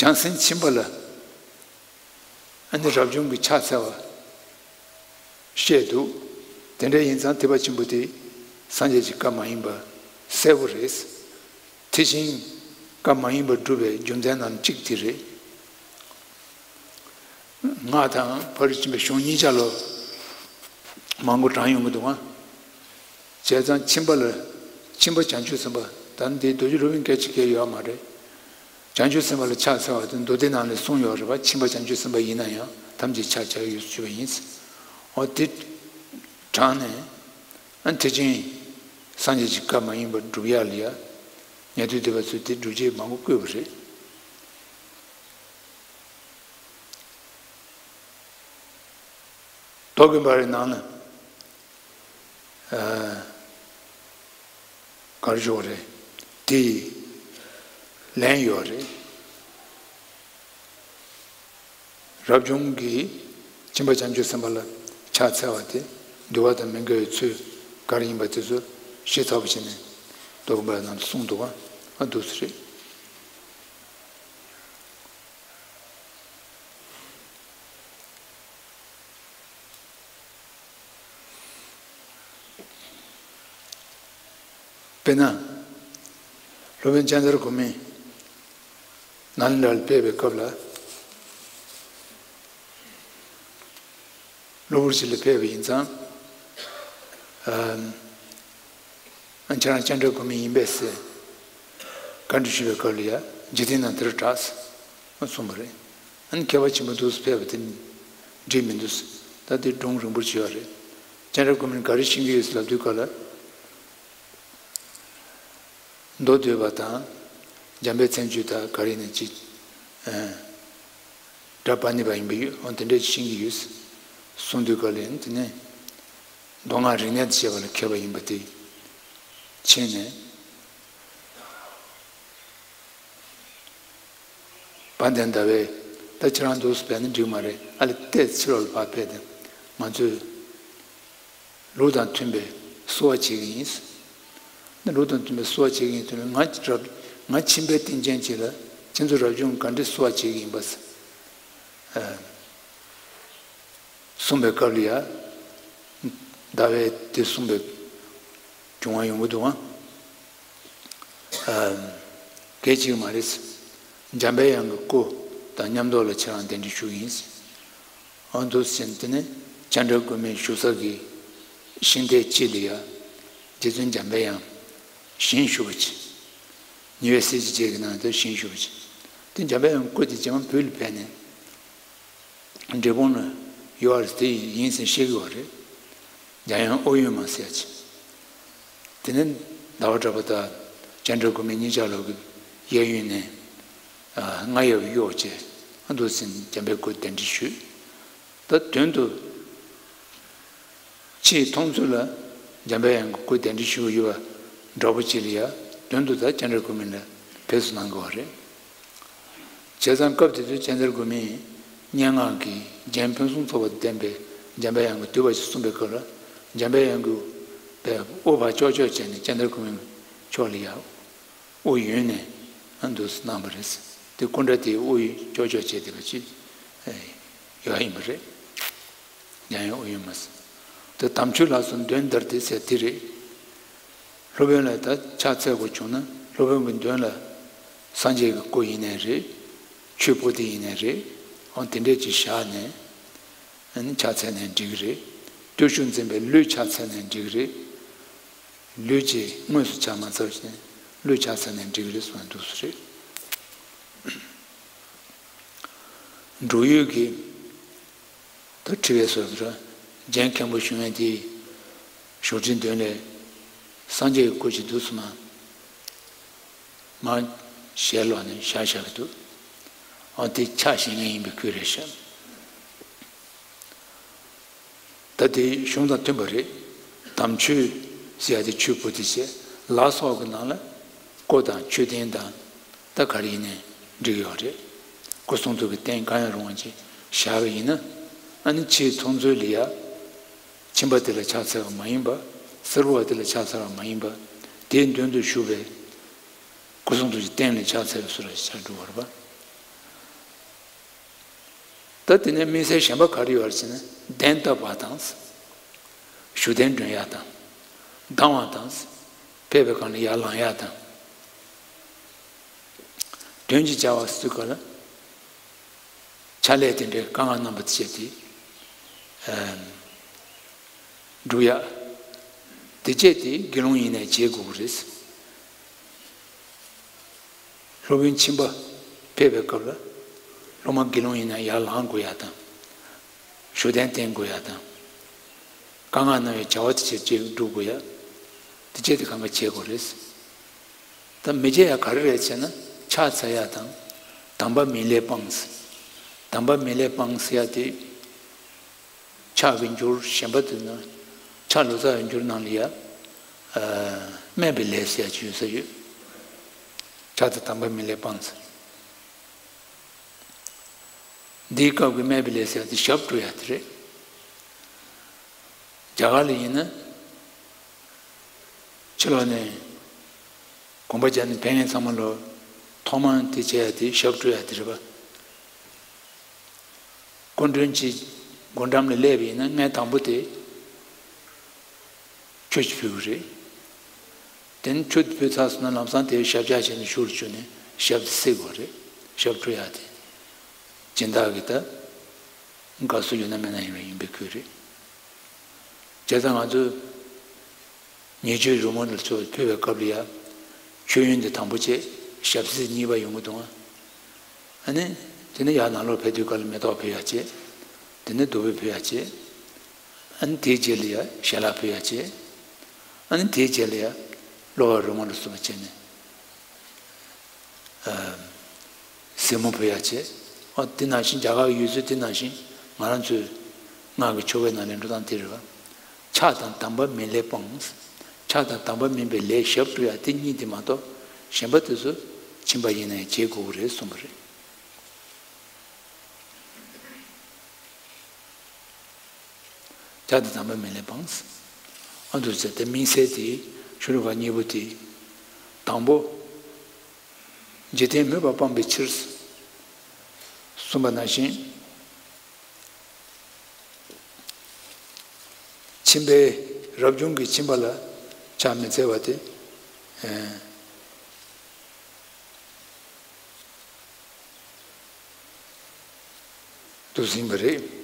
བྱང་སེམས་ཆེན་པོ་ལ་ཨ་ནི་རབ་བྱུང་གི་ཕྱག་འཚལ་བ་བཤད་འདུག། དེ་འདྲ་ཡིན་ཙང་ཐེག་པ་ཆེན་པོ་དེ་སངས་རྒྱས་ཀྱི་བཀའ་མ་ཡིན་པ་གསལ་པོ་རེད། དེ་བཞིན་བཀའ་མ་ཡིན་པ་སྒྲུབ་པའི་རྒྱུ་མཚན་ནང་གཅིག་དེ་རེད། སྔགས་དང་ཕ་རོལ་ཕྱིན་པའི་གཞུང་གཉིས་ཆ་ལོ་མང་པོ་དྲངས་ཡོང་གི་འདུག་ཨང་། བྱས་ཙང་ཁྱིམ་པ་ལ། ཁྱིམ་པ་བྱང་ཆུབ་སེམས་དཔའ། ད་འདི་རྡོ་རྗེ་སློབ་དཔོན་སྐད་ཆ་སྐད་ཡོད་མ་རེད། བྱང་ཆུབ་སེམས་དཔའ་ལ་ཕྱག་འཚལ་བ་དེ་མདོ་སྡེ་ནང་ལ་གསུངས་ཡོད་རེད་པ། ཁྱིམ་པ་བྱང་ཆུབ་སེམས་དཔའ་ཡིན་ན་ཡང་ཐམས་ཅད་ཕྱག་བྱ་ཡུལ་དུ་གྱུར་པ་ཡིན། འོ་དེ་དྲངས་ནས། ཨ་དེ་བཞིན་སངས་རྒྱས་ཀྱི་བཀའ་མ་ཡིན་པ་སྒྲུབ་ཡག་ལ་ཡ། ཉན་ཐོས་སྡེ་པ་ཚོས་དེ་སྒྲུབ་བྱེད་མང་པོ་བཀོད་པ་རེད། མདོ་དགོན་པ་རེ་ནང་ལ། ཨ། གར་ཞོག་རེད། དེ་ལན་ཡོད་རེད། རབ་བྱུང་གི་ཁྱིམ་པ་བྱང་ཆུབ་སེམས་དཔའ་ལ་ཕྱག་འཚལ་བ་དེ་འདུལ་བ་དང་མི་འགལ་བའི་ཚུལ་ག་རེ་ཡིན་པ་དེ་ཚོ་ཞིབ་ཚགས་པོ་བྱས་ནས་མདོ་དགོན་པ་ནང་དུ་གསུངས་འདུག་ག་ཨ་འདུག་སེ་རེད། དཔེར་ན། སློབ་དཔོན་ལྕང་གདར་གོ་མི་ནཱ་ལེནྡྲ་ལ་ཕེབས་པའི་སྐབས་ལ། གློ་བུར་ཅིག་ལ་ཕེབས་པ་ཡིན་ཙང་། ཨ། ཁྱེད་རང་ལྕང་གདར་གོ་མི་ཡིན་པས་ཟེར། བཀའ་འདྲི་ཞུས་པའི་སྐབས་ལ་ཡ། འཇིག་རྟེན་ན་དེ་འདྲ་གྲགས་ཟེར་གསུངས་པ་རེད། ཨ་ནི་མཁས་པ་ཆེན་པོ་འདུག་སེ་ཕེབས་པ་དེ་འགྲིག་མི་འདུག་ཟེར། ད་དེ་སྒྲུང་རིང་པོ་ཅིག་ཡོད་རེད། ལྕང་གདར་གོ་མི་ག་རེ་ཤེས་ཀྱི་ཡོད་ཟེར་ལབ་དུས་སྐབས་ལ། མདོ་སྡུད་པ་དང་། འཇམ་དཔལ་མཚན་བརྗོད་དང་ག་རེ་ནས་ཅིག་ཨ། སྒྲ་པ་ཎི་པ་ཡིན་པ་ཡོད། འོ་དེ་འདྲ་ཅིག་ཤེས་ཀྱི་ཡོད་ཟེར་གསུངས་དུས་སྐབས་ལ་ཡང་དེ་ནས་མདོ་སྔགས་རིག་གནས་དང་བཅས་པ་ལ་མཁས་པ་ཡིན་པ་དེ་མཁྱེན་ནས། དཔལ་ལྡན་ཟླ་བས། ད་ཁྱེད་རང་འདུག་སེ་ཕེབས་ན་འགྲིག་མ་རེད། ཨ་ལས་ཏོག་ཙམ་ཕྱི་ལོགས་ལ་ཕར་ཕེབས་ཏེ། ང་ཚོས་ལུགས་དང་མཐུན་པའི་གསོལ་བ་བྱེད་ཀྱི་ཡིན། ད་ལུགས་དང་མཐུན་པའི་གསོལ་བ་བྱེད་ཀྱི་ཡིན་དུས་ང་རབ། ང་ཁྱིམ་པའི་རྟེན་ཅན་ཅིག་ལ་ཁྱེད་ཚོ་རབ་བྱུང་ག་འདྲའི་གསོལ་བ་བྱེད་ཀྱི་ཡིན་པ། ཨ། གསུངས་པའི་སྐབས་ལ་ཡ། ཟླ་བས་དེ་གསུངས་པའི་བྱུང་བ་ཡོང་གི་འདུག་ཨང་། ཨ། སྐད་ཅིག་མ་རེད། འཇམ་པའི་དབྱངས་ཀྱི་སྐུ། དང་མཉམ་དུ་ལ་ཁྱེད་རང་གདན་འདྲེན་ཞུ་ཡིན་ཟེར། ཨ་འདུག་ཟེར་དེ་ནས་སྤྱན་རས་རྒོད་མའི་བཞུགས་ས་གི་ཤིང་རྟའི་དཀྱིལ་ལ་ཡ་རྗེ་བཙུན་འཇམ་པའི་དབྱངས་ཞིང་བཞུགས་པ་ཅིག་ཉེ་བའི་སྲས་ཀྱི་རྗེ་གི་ནང་དུ་ཞིང་བཞུགས་པ་ཅིག་དེ་འཇམ་པའི་དབྱངས་སྐུ་དེ་རྗེས་མ་བོད་ལ་ཕེབས་ནས། འབྲས་སྤུངས་ལ་ཡོད་པ་རེད། དེ་ཡིན་ཟེར་བཤད་ཀྱི་ཡོད་རེད། འཇམ་དབྱངས་ཨོ་ཡོན་མ་ཟེར་ཡ་ཅིག་དེ་ནས་ཟླ་བ་གྲགས་པ་དང་སྤྱན་རས་རྒོད་མའི་གཉིས་ཆ་ལོ་གི་གཡས་གཡོན་ནས་རྔ་ཡབ་གཡོག་བྱས། ཨ་འདུག་ཟེར་འཇམ་པའི་སྐུ་གདན་འདྲེན་ཞུས། ད་དོན་དུ། ཕྱིའི་མཐོང་ཚུལ་ལ་འཇམ་པའི་དབྱངས་ཀྱི་སྐུ་གདན་འདྲེན་ཞུས་ཡོད་པ་འདྲ་པོ་ཅིག་ལ་ཡ་དོན་དུ་ད་སྤྱན་རས་རྒོད་མ་ལ་ཕེབས་བསུ་གནང་དགོས་པ་རེད། བྱས་ཙང་སྐབས་དེ་དུས་སྤྱན་རས་རྒོད་མས་སྙན་ངག་གི་རྒྱན་ཕུན་སུམ་ཚོགས་པ་ལྡན་པའི་འཇམ་པའི་དབྱངས་ཀྱི་བསྡུས་པ་ཞིག་གསུངས་པའི་སྐབས་ལ། འཇམ་པའི་དབྱངས་ཀྱིས་དབུ་ཕར་ལྕོག་ལྕོག་བྱས་ནས་སྤྱན་རས་རྒོད་མའི་ཕྱོགས་ལ་ཡ་དབུ་གཡོན་ནས་ཨ་འདུག་གནང་བ་རེད། དེ་སྐུ་འདྲ་དེའི་དབུ་ལྕོག་ལྕོག་བྱས་བསྡད་པ་ཅིག་ཡོད་ཡིན་པ་རེད། འཇམ་དབྱངས་ཨོ་ཡོན་མ་ཟེར། དེ་དམ་ཆོས་ལ་སོགས་འདོན་དར་ཏེ་ཟེར་དེ་རེད། སློབ་དཔོན་ལ་ད་ཕྱག་འཚལ་དགོས་བྱུང་ན་སློབ་དཔོན་གྱི་མདུན་ལ་སངས་རྒྱས་ཀྱི་སྐུ་ཡིན་ནའི་རེད། ཆོས་པོ་ཏི་ཡིན་ནའི་རེད། འོ་དེ་འདྲས་ཅིག་བཞག་ནས་ཨ་ནི་ཕྱག་འཚལ་ནའི་འགྲིག་གི་རེད། བརྟུལ་ཞུགས་འཛིན་པའི་ལུས་ཕྱག་འཚལ་ནའི་འགྲིག་གི་རེད། ལུས་ཀྱིས་དངོས་སུ་ཕྱག་མ་འཚལ་བ་ཞིག་ནས་ལུས་ཕྱག་འཚལ་ནའི་འགྲིག་གི་རེད་གསུངས་འདུག་སེ་རེད། འབྲུག་ཡུལ་གྱི་ད་ཁྲི་པའི་ཟུར་དུ་རྒྱན་མཁན་པོ་བཞུགས་ཡོད་དེ། བཞུགས་ཁྲིའི་མདུན་ལས་སངས་རྒྱས་ཀྱི་སྐུ་ཅིག་འདུག་སེ་མར་མར་ཞལ་ལོག་ནས་བཞག་བཞག་གི་འདུག་ཨ་དེ་ཕྱག་བཞེས་མཁན་ཡིན་པའི་ཁུལ་རེད་ཤག་ད་དེ་གཞུང་དང་མཐུན་པ་རེད། དམ་ཆོས་ཟེར་ཡ་དེ་ཆོས་པོ་ཏི་བྱས། ལ་སོགས་ཀྱི་ནང་ལ་སྐུ་དང་མཆོད་རྟེན་དང་ད་ག་རེ་ཡིན་ནའི་འགྲིག་ཡོད་རེད། སྐུ་གསུང་ཐུགས་ཀྱི་རྟེན་གང་ཡང་རུང་བ་ཅིག་བཞག་པ་ཡིན་ན། ཨ་ནི་ཕྱིའི་མཐོང་ཚུལ་ལ་ཡ་ཁྱིམ་པ་དེ་ལ་ཕྱག་འཚལ་བ་མ་ཡིན་པ། གསར་བུ་བ་དེ་ལ་ཕྱག་འཚལ་བ་མ་ཡིན་པ། དེའི་མདུན་དུ་བཞུགས་པའི་སྐུ་གསུང་ཐུགས་ཀྱི་རྟེན་ལ་ཕྱག་འཚལ་བའི་ཚུལ་ལ་ཕྱག་འགྲོ་བར་པ། ད་དེ་ནས་དམིགས་བསལ་གཞན་པ་ག་རེ་ཡོད་རེད་ཟེར་ན། གདན་བཏབ་པ་དང་། བཞུགས་གདན་སྒྲོན་ཡ་དང་། ལྡང་བ་དང་། ཕེབས་པའི་སྒང་ལ་ཡར་ལངས་ཡ་དང་། མདུན་གྱི་བྱ་བ་སུ་ག་ལ། ཕྱག་ལས་དེ་འདྲའི་དཀའ་ངལ་རྣམ་པ་དེ་བྱས་ཏེ། ཨམ། སྒྲུབ་ཡ། དེ་བྱས་ཏེ་དགེ་སློང་ཡིན་ནའི་བྱེད་དགོས་ཀྱི་རེད། སློབ་དཔོན་ཁྱིམ་པ་ཕེབས་པའི་སྐབས་ལ་སློབ་མ་དགེ་སློང་ཡིན་ན་ཡར་ལངས་དགོས་ཡ་དང་། བཞུགས་གདན་བསྟེན་དགོས་ཡ་དང་། དཀའ་ངལ་སྣང་བའི་བྱ་བ་དེ་བྱས་བྱས་སྒྲུབ་དགོས་ཡ། དེ་བྱས་ཏེ་གང་ག་བྱེད་དགོས་རེད། ད་མི་བྱེད་ཡ་ག་རེ་རེད་ཟེར་ན། ཕྱག་འཚལ་ཡ་དང་། དམ་པ་མིན་ལས་སྤངས། དམ་པ་མིན་ལས་སྤངས་ཟེར་ཡ་དེ། ཕྱག་གི་འགྱུར་གཞན་པ་དེ་ན། ཕྱག་ལོ་ཙཱ་བའི་འགྱུར་ནང་ལ་ཡ། ཨ། སྨད་པའི་ལས་ཟེར་ཡ་ཅིག་ཡོད་ས་ཡོད། ཕྱག་དང་དམ་པ་མིན་ལས་སྤངས་ཟེར། འདིའི་སྐབས་ཀྱི་སྨད་པའི་ལས་ཟེར་ཡ་དེ་ཞབས་བཀྲུ་ཡ་དེ་རེད། རྒྱ་གར་ལ་ཡིན་ན། ཕྱི་ལོགས་ནས་གོམ་པ་རྒྱག་ནས་ཕེབས་མཁན་ཚང་མ་ལ་ཐོག་མར་དེ་བྱེད་ཡ་དེ་ཞབས་བཀྲུ་ཡ་དེ་རེད་པ། སྐུ་མགྲོན་གྱི་སྒོ་འགྲམ་ལ་སླེབས་པ་ཡིན་ན་ངས་དང་པོ་དེ་ཆུ་ཞིག་ཕུལ་གྱི་རེད། དེ་ནས་ཆུ་དེ་ཕུལ་ཚར་སོང་ན་ལམ་སང་དེ་ཞབས་བཀྱག་བྱས་ནས་གཞུ་ལ་བཅུག་ནས་ཞབས་དེ་བསིལ་དགོས་རེད། ཞབས་བཀྲུ་ཡ་དེ། སྦྱིན་བདག་གི་ད་དགའ་བསུ་ཡོད་ན་མེད་ན་ཡིན་པ་ཡིན་པའི་ཁུལ་རེད། བྱས་ཙང་ང་ཚོས་ཉེ་ཆར་རི་མོ་འདི་ཚོ་ཕུལ་བའི་སྐབས་ལ་ཡ། མཆོད་ཡོན་འདི་དང་པོ་བྱས། ཞབས་བསིལ་གཉིས་པ་ཡོང་གི་འདུག་ཨ། ཨ་ནི་དེ་ནས་ཡར་ནང་ལོགས་ཕེབས་དུས་སྐབས་ལ་མེ་ཏོག་ཕུལ་ཡ་བྱས། དེ་ནས་བདུག་སྤོས་ཕུལ་ཡ་བྱས། ཨ་ནི་དེའི་རྗེས་ལ་ཡ་ཞལ་ལག་ཕུལ་ཡ་བྱས། ཨ་ནི་དེའི་རྗེས་ལ་ཡ་གློ་བ་རོལ་མོ་ལ་སོགས་པ་བྱས་ནས། ཨ། སེན་མོ་ཕུལ་ཡ་བྱས། ཨ། དེ་ནང་བཞིན་རྒྱ་གར་ཡུལ་སྲོལ་དེ་ནང་བཞིན་ང་རང་ཚོའི་སྔགས་ཀྱི་ཆོ་གའི་ནང་ལ་འགྲོ་སྟངས་དེ་རེད་པ། ཕྱག་དང་དམ་པ་མིན་ལས་སྤངས། ཕྱག་དང་དམ་པ་མིན་པའི་ལས་ཞབས་བཀྲུ་ཡ་དེ་གཉིས་དེ་མ་གཏོགས་གཞན་པ་དེ་ཚོ་ཁྱིམ་པ་ཡིན་ན་ཡང་བྱེད་དགོས་ཀྱི་རེད་གསུངས་པ་རེད། ཕྱག་དང་དམ་པ་མིན་ལས་སྤངས། ཨ་འདུག་ཟེར་ཏེ་དམིགས་བསལ་དེ་ཤོ་ལོ་ཀ་གཉིས་པོ་དེ། དང་པོ། འཇིག་རྟེན་མོས་པ་སྤངས་པའི་ཕྱིར། གསུངས་པ་ནང་བཞིན། ཁྱིམ་པའི་རབ་བྱུང་གི་ཁྱིམ་པ་ལ་ཕྱག་མི་འཚལ་བ་དེ། ཨེ། ཟིན་པ་རེད།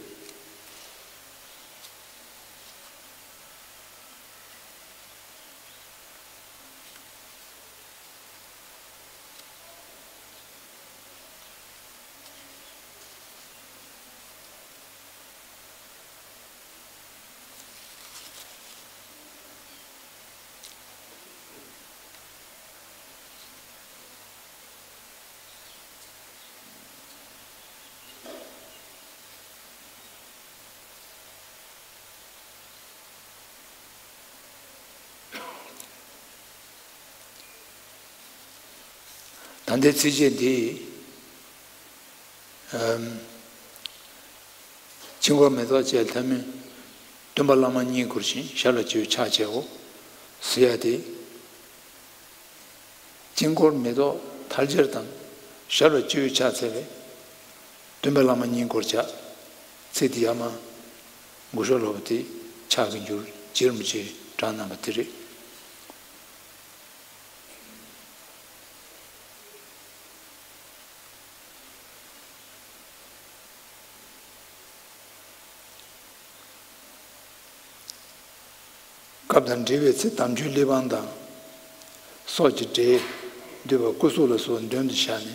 ད་ལྟའི་ཚིགས་བཅད་འདི། ཨམ། དཀྱིལ་འཁོར་མེ་ཏོག་བཅས་ལྷ་མིན། སྟོན་པ་བླ་མ་བསྙེན་བཀུར་ཞིང་། ཞབས་ལ་བཅོལ་བའི་ཕྱག་འཚལ་ལོ། ཟེར་ཡ་དེ། དཀྱིལ་འཁོར་མེ་ཏོག་ཐལ་སྦྱར་དང་། ཞབས་ལ་བཅོལ་བའི་ཕྱག་འཚལ་བས། སྟོན་པའི་བླ་མ་བསྙེན་བཀུར་བྱ། ཚིག་འདི་ཡར་མར་མགོ་གཞུག་ལོག་པ་དེ་ཕྱག་གི་འགྱུར། རྗེ་རིན་པོ་ཆེས་དྲངས་གནང་བ་དེ་རེད། སྐབས་དང་འབྲེལ་བའི་ཚེ་དམ་ཆོས་གླེགས་བམ་དང་། སོགས་ཀྱི་འགྲེལ་བསྡུས་པ་སྐུ་གཟུགས་ལ་སོགས་མདུན་དུ་བཞག་ནས།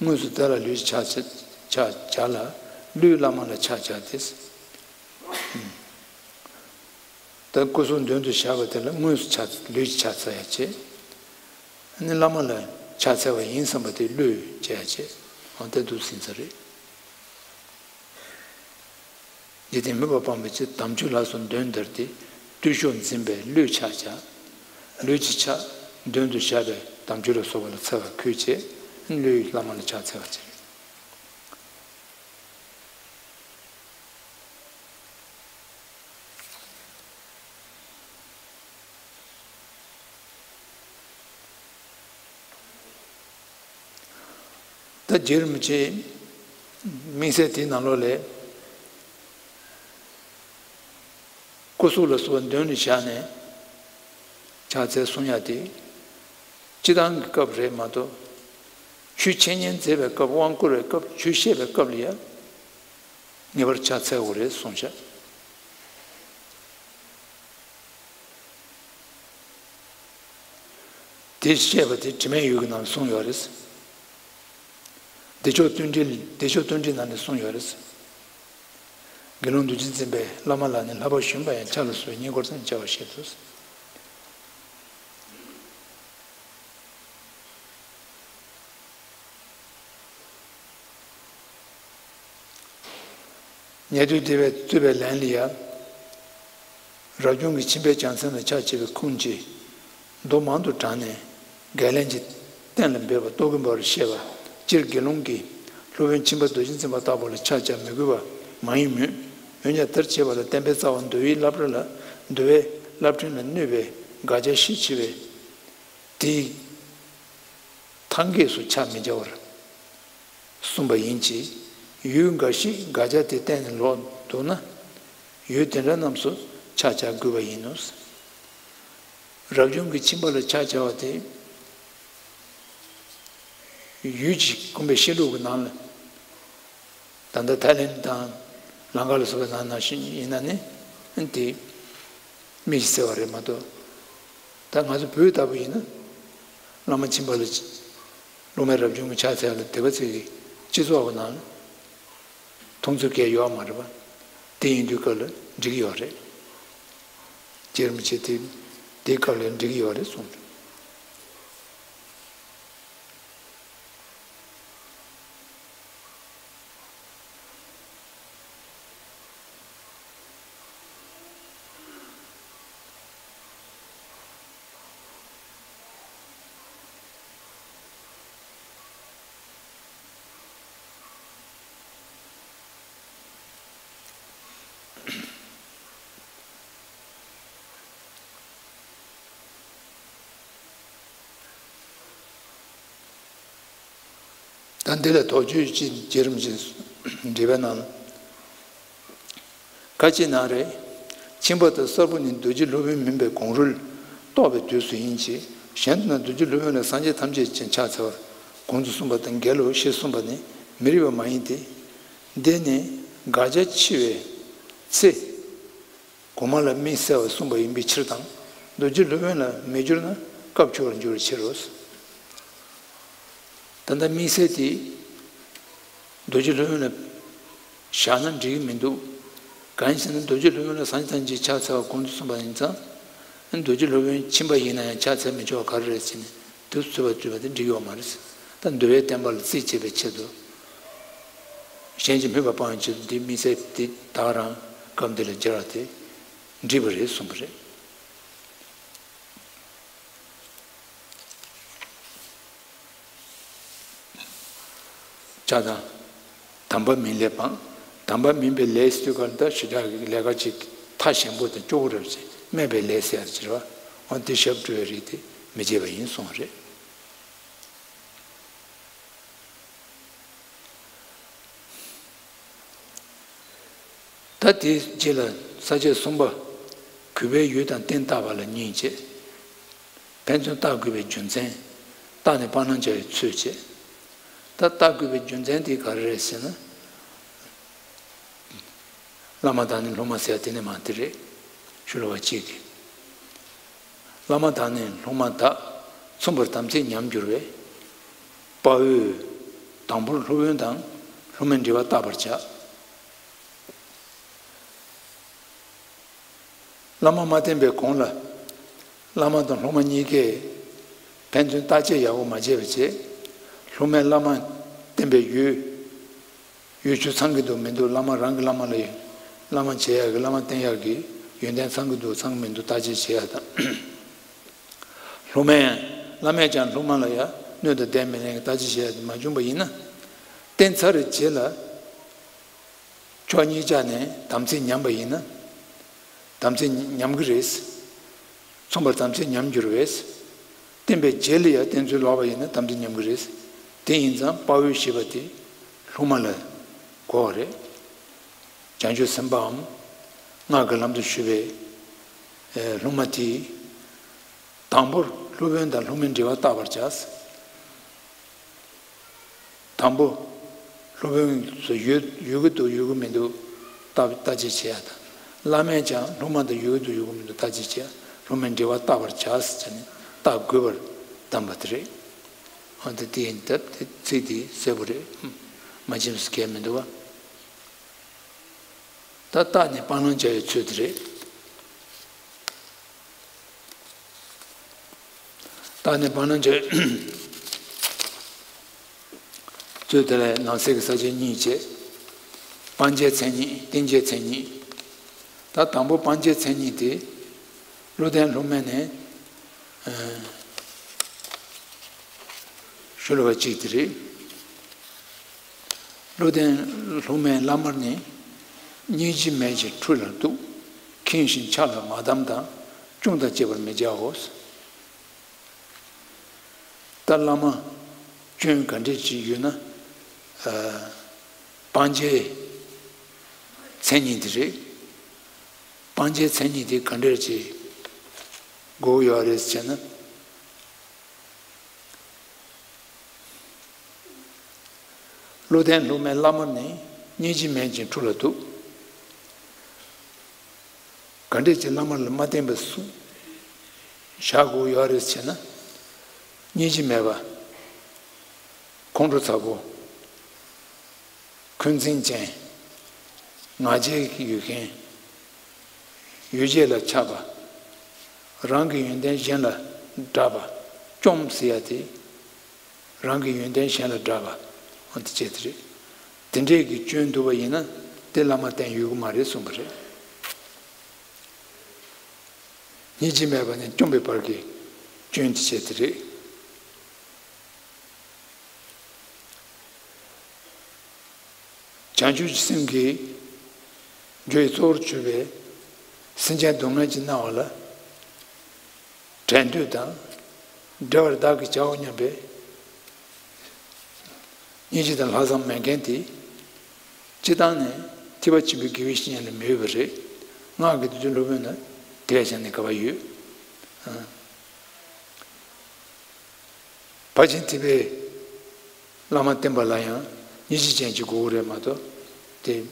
དངོས་སུ་དེ་ལ་ལུས་ཀྱི་ཕྱག་འཚལ། ཕྱག་བྱ་ལ། ལུས་བླ་མ་ལ་ཕྱག་བྱ་སྟེ། ད་སྐུ་གཟུགས་མདུན་དུ་བཞག་པ་དེ་ལ་དངོས་སུ་ཕྱག་ལུས་ཀྱི་ཕྱག་འཚལ་ཡ་བྱེད། ཨ་ནི་བླ་མ་ལ་ཕྱག་འཚལ་བ་ཡིན་བསམ་པ་དེ་བློས་བྱས་ཡ་བྱེད། འོ་དེ་འདུག་ཟིན་ས་རེད། འཇིག་རྟེན་མོས་པ་སྤངས་པའི་ཕྱིར། དམ་ཆོས་ལ་སོགས་འདོན་དར་ཏེ། བརྟུལ་ཞུགས་འཛིན་པས་བློས་ཕྱག་བྱ། ལུས་ཀྱི་ཕྱག་མདུན་དུ་བཞག་པའི་དམ་ཆོས་ལ་སོགས་པ་ལ་འཚལ་བ་ཁུལ་བྱས། བློས་བླ་མ་ལ་ཕྱག་འཚལ་བ་བྱེད། ད་རྗེ་རིན་པོ་ཆེས་དམིགས་བསལ་དེའི་ནང་ལོགས་ལས། སྐུ་གཟུགས་ལ་སོགས་མདུན་ནས་བཞག་ནས་ཕྱག་འཚལ་གསུང་ཡ་དེ། སྤྱི་བཏང་གི་སྐབས་རེད་མ་གཏོགས། ཆོས་འཆད་ཉན་མཛད་པའི་སྐབས། དབང་བསྐུར་བའི་སྐབས། ཆོས་བཤད་པའི་སྐབས་ལ་ཡང་ངེས་པར་ཕྱག་འཚལ་དགོས་རེད་གསུངས་ཤག། དེ་བཤད་པ་དེ་དྲི་མེད་འོད་ཀྱི་ནང་ལ་གསུངས་ཡོད་རེད། བདེ་མཆོག་བསྟོད་འགྲེལ། བདེ་མཆོག་བསྟོད་འགྲེལ་ནང་ནས་གསུངས་ཡོད་རེད། དགེ་སློང་རྡོ་རྗེ་འཛིན་པས་བླ་མ་ལ་ནི། ལྷག་པར་ཞུམ་པ་ཡང་། ཕྱག་ལ་སོགས་པའི་བསྙེན་བཀུར་ཙམ་བྱ་བར་བཤད་དོ། ཉན་ཐོས་སྡེ་པས་གཙོས་པའི་ལན་ལ་ཡང་། རབ་བྱུང་གི་ཁྱིམ་པའི་རྒྱལ་མཚན་ལ་ཕྱག་བྱེད་པའི་ཁུངས་ཀྱིས། མདོ་མང་དུ་དྲངས་ནས་བརྒལ་ལན་གྱིས་གཏན་ལ་འབེབས་པ་རྟོག་གེ་འབར་བར་བཤད་པ། སྤྱིར་དགེ་སློང་གིས་སློབ་དཔོན་ཁྱིམ་པ་རྡོ་རྗེ་འཛིན་པ་ལྟ་བུ་ལ་ཕྱག་བྱ་མི་དགོས་པ་མ་ཡིན་མོད། འོན་ཀྱང་དེར་བྱེད་པ་ལ་བསྟན་པའི་རྩ་བ་འདུལ་བའི་བསླབ་བྱ་ལ། འདུལ་བའི་བསླབ་ཕྲེང་ལ་གནོད་པའི་དགག་བྱ་ཤས་ཆེ་བས། དེའི་ཐང་གས་སུ་ཕྱག་མི་བྱ་བར་གསུངས་པ་ཡིན་གྱི། ཡུལ་འགའ་ཞིག་དགག་བྱ་དེ་གཏན་ནས་ལོག་འདུག་ན། ཡུལ་དེ་འདྲ་རྣམས་སུ་ཕྱག་བྱ་དགོས་པ་ཡིན་ནོ། རབ་བྱུང་གི་ཁྱིམ་པ་ལ་ཕྱག་བྱ་བ་དེ། ཡུལ་གྱི་དགོན་པའི་བཤད་ལུགས་ཀྱི་ནང་ལ། ད་ལྟ་ཐའི་ལེན་དང་ལང་ཀ་ལ་སོགས་པའི་ནང་ནང་བཞིན་ཡིན་ན་ནི། དེ་མི་ཞིག་བརྩི་བ་རེད་མ་གཏོགས། ད་ང་ཚོ་བོད་ལྟ་བུ་ཡིན་ན། བླ་མ་ཁྱིམ་པ་ལ། སློབ་མའི་རབ་བྱུང་གི་ཕྱག་འཚལ་ལ་སྡེ་པ་ཚོའི་སྤྱི་ཚོགས་ཀྱི་ནང་ལ། མཐོང་ཚུལ་གལ་ཡོད་མ་རེད་པ། དེ་ཡིན་དུས་སྐབས་ལ་འགྲིག་གི་ཡོད་རེད། རྗེ་རིན་པོ་ཆེ་དེ་དེའི་སྐབས་ལ་འགྲིག་གི་ཡོད་རེད་གསུངས། ད་འདི་ལ་དོགས་གཅོད་ཅིག་རྗེ་རིན་པོ་ཆེས་འགྲེལ་པའི་ནང་ལ། ཁ་ཅིག་ན་རེ། ཁྱིམ་པ་དང་གསར་བུ་ནི་རྡོ་རྗེ་སློབ་དཔོན་མིན་པའི་གོང་རོལ་རྟོགས་པའི་དུས་སུ་ཡིན་གྱི། གཞན་དུ་ན་རྡོ་རྗེ་སློབ་དཔོན་ལ་སངས་རྒྱས་ཐམས་ཅད་ཀྱིས་ཕྱག་འཚལ་བར་གོང་དུ་གསུངས་པ་དང་འགལ་ལོ་ཞེས་གསུངས་པ་ནི་མི་རིགས་པ་མ་ཡིན་ཏེ། འདི་ནི་ དགག་བྱ་འཆི་བའི་ཚེ། གོང་མ་ལ་དམིགས་བསལ་བ་གསུངས་པ་ཡིན་པའི་ཕྱིར་དང་། རྡོ་རྗེ་སློབ་དཔོན་ལ་མི་སྦྱོར་ན་སྐབས་འཆོལ་བར་འགྱུར་བའི་ཕྱིར་རོ། ད་ལྟ་དམིགས་བསལ་དེ་རྡོ་རྗེ་སློབ་དཔོན་ལ་བཞག་ན་འགྲིག་གི་མི་འདུག་གང་ཡིན་ཟེར་ན། རྡོ་རྗེ་སློབ་དཔོན་ལ་སངས་རྒྱས་ཐམས་ཅད་ཕྱག་འཚལ་བ་གོང་དུ་གསུངས་པ་ཡིན་ཙང་། རྡོ་རྗེ་སློབ་དཔོན་ཕྱིན་པ་ཡིན་ན་ཡང་ཕྱག་འཚལ་མི་ཆོག་པ་ག་རེ་རེད་ཟེར་ནས། དུ་རྩོད་པ་རྩོད་པ་དེ་འགྲིག་ཡོད་མ་རེད། ད་འདུལ་བའི་བསྟན་པ་ལ་རྩིས་བྱེད་པའི་ཆེད་དུ། གཞན་གྱིས་སྨོད་པ་སྤང་བའི་ཆེད་དུ་འདི་དམིགས་བསལ་དེ་ད་ག་རང་སྐབས་འདི་ལ་སྦྱར་བ་དེ་འགྲིག་པ་རེད་གསུངས་པ་རེད། ཆགས་དང་། དམ་པ་མིན་ལས་སྤངས། དམ་པ་མིན་པའི་ལས་ཟེར་དུས་ག་ལ་ད་ཞེ་དྲག་གི་ལས་ཀ་ཅིག་ཐག་ཞན་པོ་དང་སྐྱོ་བོ་རེད་ཟེར། སྨད་པའི་ལས་ཟེར་ཡ་ཅིག་རེད་བ། འོ་དེ་ཞབས་བྲོ་བའི་རིགས་དེ་མི་བྱེད་པ་ཡིན་གསུངས་པ་རེད། ད་དེའི་རྗེས་ལ་ས་བཅད་གསུམ་པ། གུས་པས་ཡུལ་དང་རྟེན་བརྟག་པ་ལ་གཉིས་བྱས། ཕན་ཚུན་བརྟག་དགོས་པའི་རྒྱུ་མཚན། བརྟགས་ནས་སྤང་བླང་བྱ་བའི་ཚུལ་བྱས། ད་བརྟག་དགོས་པའི་རྒྱུ་མཚན་དེ་ག་རེ་རེད་ཟེར་ན། བླ་མ་དག་ནི་སློབ་མ་ཟེར་ཡ་དེ་ནས་མར་དེ་རེད། ཞུ་ལ་བ་གཅིག་གིས། བླ་མ་དག་ནི་སློབ་མ་དག་མཚུངས་པར་དམ་ཚིག་ཉམས་འགྱུར་བས། དཔའ་བོས་དང་པོར་སློབ་དཔོན་དང་སློབ་མའི་འབྲེལ་བ་བརྟག་པར་བྱ། བླ་མ་མ་བསྟེན་པའི་གོང་ལ། བླ་མ་དང་སློབ་མ་གཉིས་ཀས་ཕན་ཚུན་བརྟག་དཔྱད་ཡག་པོ་མ་བྱས་པ་བྱས། སློབ་མས་བླ་མ་བསྟེན་པའི་ཡུལ། ཡུལ་ཆུ་ཚང་གི་འདུག་མི་འདུག་བླ་མ་རང་གི་བླ་མ་ལ་ཡོད། བླ་མ་བྱེད་ཡག་གི་བླ་མ་བསྟེན་ཡག་གི་ཡོན་ཏན་ཚང་གི་འདུག་ཚང་གི་མི་འདུག་བརྟག་དཔྱད་བྱེད་ཡག་དང་། སློབ་མས། བླ་མས་ཀྱང་སློབ་མ་ལ་ཡང་སྣོད་དང་ལྡན་མི་ལྡན་གྱི་བརྟག་དཔྱད་བྱེད་ཡག་དེ་མ་བྱུང་པ་ཡིན་ན། བསྟེན་ཚར་བའི་རྗེས་ལ། ཕྱོགས་གཉིས་ཆ་ནས་དམ་ཚིག་ཉམས་པ་ཡིན་ན། དམ་ཚིག་ཉམས་ཀྱི་རེད། མཚུངས་པར་དམ་ཚིག་ཉམས་འགྱུར་བས། བསྟེན་པའི་རྗེས་ལ་ཡང་བསྟེན་ཚུལ་ལོག་པ་ཡིན་ན་དམ་ཚིག་ཉམས་ཀྱི་རེད། དེ་ཡིན་ཙང་དཔའ་བོས་ཞེས་པ་དེ་སློབ་མ་ལ་གོ་བ་རེད། བྱང་ཆུབ་སེམས་དཔའམ། སྔགས་ཀྱི་ལམ་དུ་ཞུགས་པའི་ཨེ་སློབ་མ་དེས། དང་པོར་སློབ་དཔོན་དང་སློབ་མའི་འབྲེལ་བ་བརྟག་པར་བྱ། དང་པོ། སློབ་དཔོན་ཚོ་ཡོད་ཡོད་ཀྱི་འདུག་ཡོད་ཀྱི་མི་འདུག་བརྟག་བརྟག་དཔྱད་བྱེད་ཡ་དང་། བླ་མས་ཀྱང་སློབ་མ་དང་ཡོད་ཀྱི་འདུག་ཡོད་ཀྱི་མི་འདུག་བརྟག་དཔྱད་བྱེད་ཡ། སློབ་མའི་འབྲེལ་བ་བརྟག་པར་བྱ་ཟེར་ནས་བརྟག་དགོས་པར་གདམས་པ་དེ་རེད། འོན་ཏེ་དེ་ཡིན་སྟབས་དེ་ཚིག་དེ་གསལ་པོ་རེད། མ་ཕྱིན་པ་གལ་མི་འདུག་བ། ད་བརྟགས་ནས་སྤང་བླང་བྱ་བའི་ཚུལ་དེ་རེད། བརྟགས་ནས་སྤང་བླང་བྱ་བའི་ཚུལ་དེ་ལ་ནང་གསེས་ཀྱི་ས་བཅད་གཉིས་བྱས། སྤང་བྱའི་མཚན་ཉིད། བསྟེན་བྱའི་མཚན་ཉིད། ད་དང་པོ་སྤང་བྱའི་མཚན་ཉིད་དེ། བློ་ལྡན་སློབ་མས་ནི། ཨ། ཞུ་ལ་བ་གཅིག་དེ་རེད། བློ་ལྡན་སློབ་མས་བླ་མར་ནི། སྙིང་རྗེ་མེད་ཅིང་ཁྲོ་ལ་གཏུག །ཁེངས་ཤིང་ཆགས་ལ་མ་གདམས་དང་། སྐྱོན་དང་བཅས་པར་མི་བྱའོ། ད་བླ་མ་སྐྱོན་ག་འདྲས་ཅིག་ཡོད་ན། ཨ། སྤང་བྱའི་མཚན་ཉིད་དེ་རེད། སྤང་བྱའི་མཚན་ཉིད་དེ་ག་འདྲས་ཅིག་དགོས་ཡོད་རེད་ཟེར་ན། བློ་ལྡན་སློབ་མས་བླ་མར་ནི། སྙིང་རྗེ་མེད་ཅིང་ཁྲོ་ལ་གཏུག་ག་འདྲས་ཀྱི་བླ་མ་ལ་མ་བསྟེན་པ་སུ་བཞག་དགོས་ཡོད་རེད་ཟེར་ན། སྙིང་རྗེ་མེད་པ། ཁོང་ཁྲོ་ཚ་པོ། འཁོན་འཛིན་ཅན། ང་རྒྱལ་ཡོད་མཁན། ཡོ་བྱད་ལ་ཆགས་པ། རང་གི་ཡོན་ཏན་གཞན་ལ་བསྒྲགས་པ། བཅོམ་ཟེར་ཡ་དེ། རང་གི་ཡོན་ཏན་གཞན་ལ་བསྒྲགས་པ། འོ་དེ་བྱས་དེ་རེད། དེ་འདྲས་ཀྱི་སྐྱོན་འདུག་པ་ཡིན་ན་དེ་བླ་མ་བསྟེན་ཡོད་ཀྱི་མ་རེད་གསུངས་པ་རེད། སྙིང་རྗེ་མེད་པ་ནས་བཅོམ་པའི་བར་གྱི་སྐྱོན་དེ་བྱས་དེ་རེད། བྱང་ཆུབ་ཀྱི་སེམས་ཀྱི་རྒྱུ་ཡི་གཙོ་བོར་གྱུར་པའི་སེམས་ཅན་སྡུག་བསྔལ་གྱིས་མནར་བ་ལ་བྲལ་འདོད་དང་། བྲལ་བར་བདག་གིས་བྱའོ་སྙམ་པའི་སྙིང་རྗེ་དང་ལྷག་བསམ་མེད་མཁན་དེ། སྤྱིར་བཏང་ནས་ཐེག་པ་ཆེན་པོའི་དགེ་བའི་བཤེས་གཉེན་ལ་མི་འོས་པ་རེད། སྔགས་ཀྱི་དུས་ཚོད་སློབ་དཔོན་ལ་དེ་བས་ཀྱང་ནི་དགའ་བ་ཡོད། ཨ། ཕར་ཕྱིན་ཐེག་པའི་བླ་མ་བསྟེན་པ་ལ་ཡང་སྙིང་རྗེ་ཅན་ཅིག་དགོས་ཀྱི་རེད་མ་གཏོགས། དེ་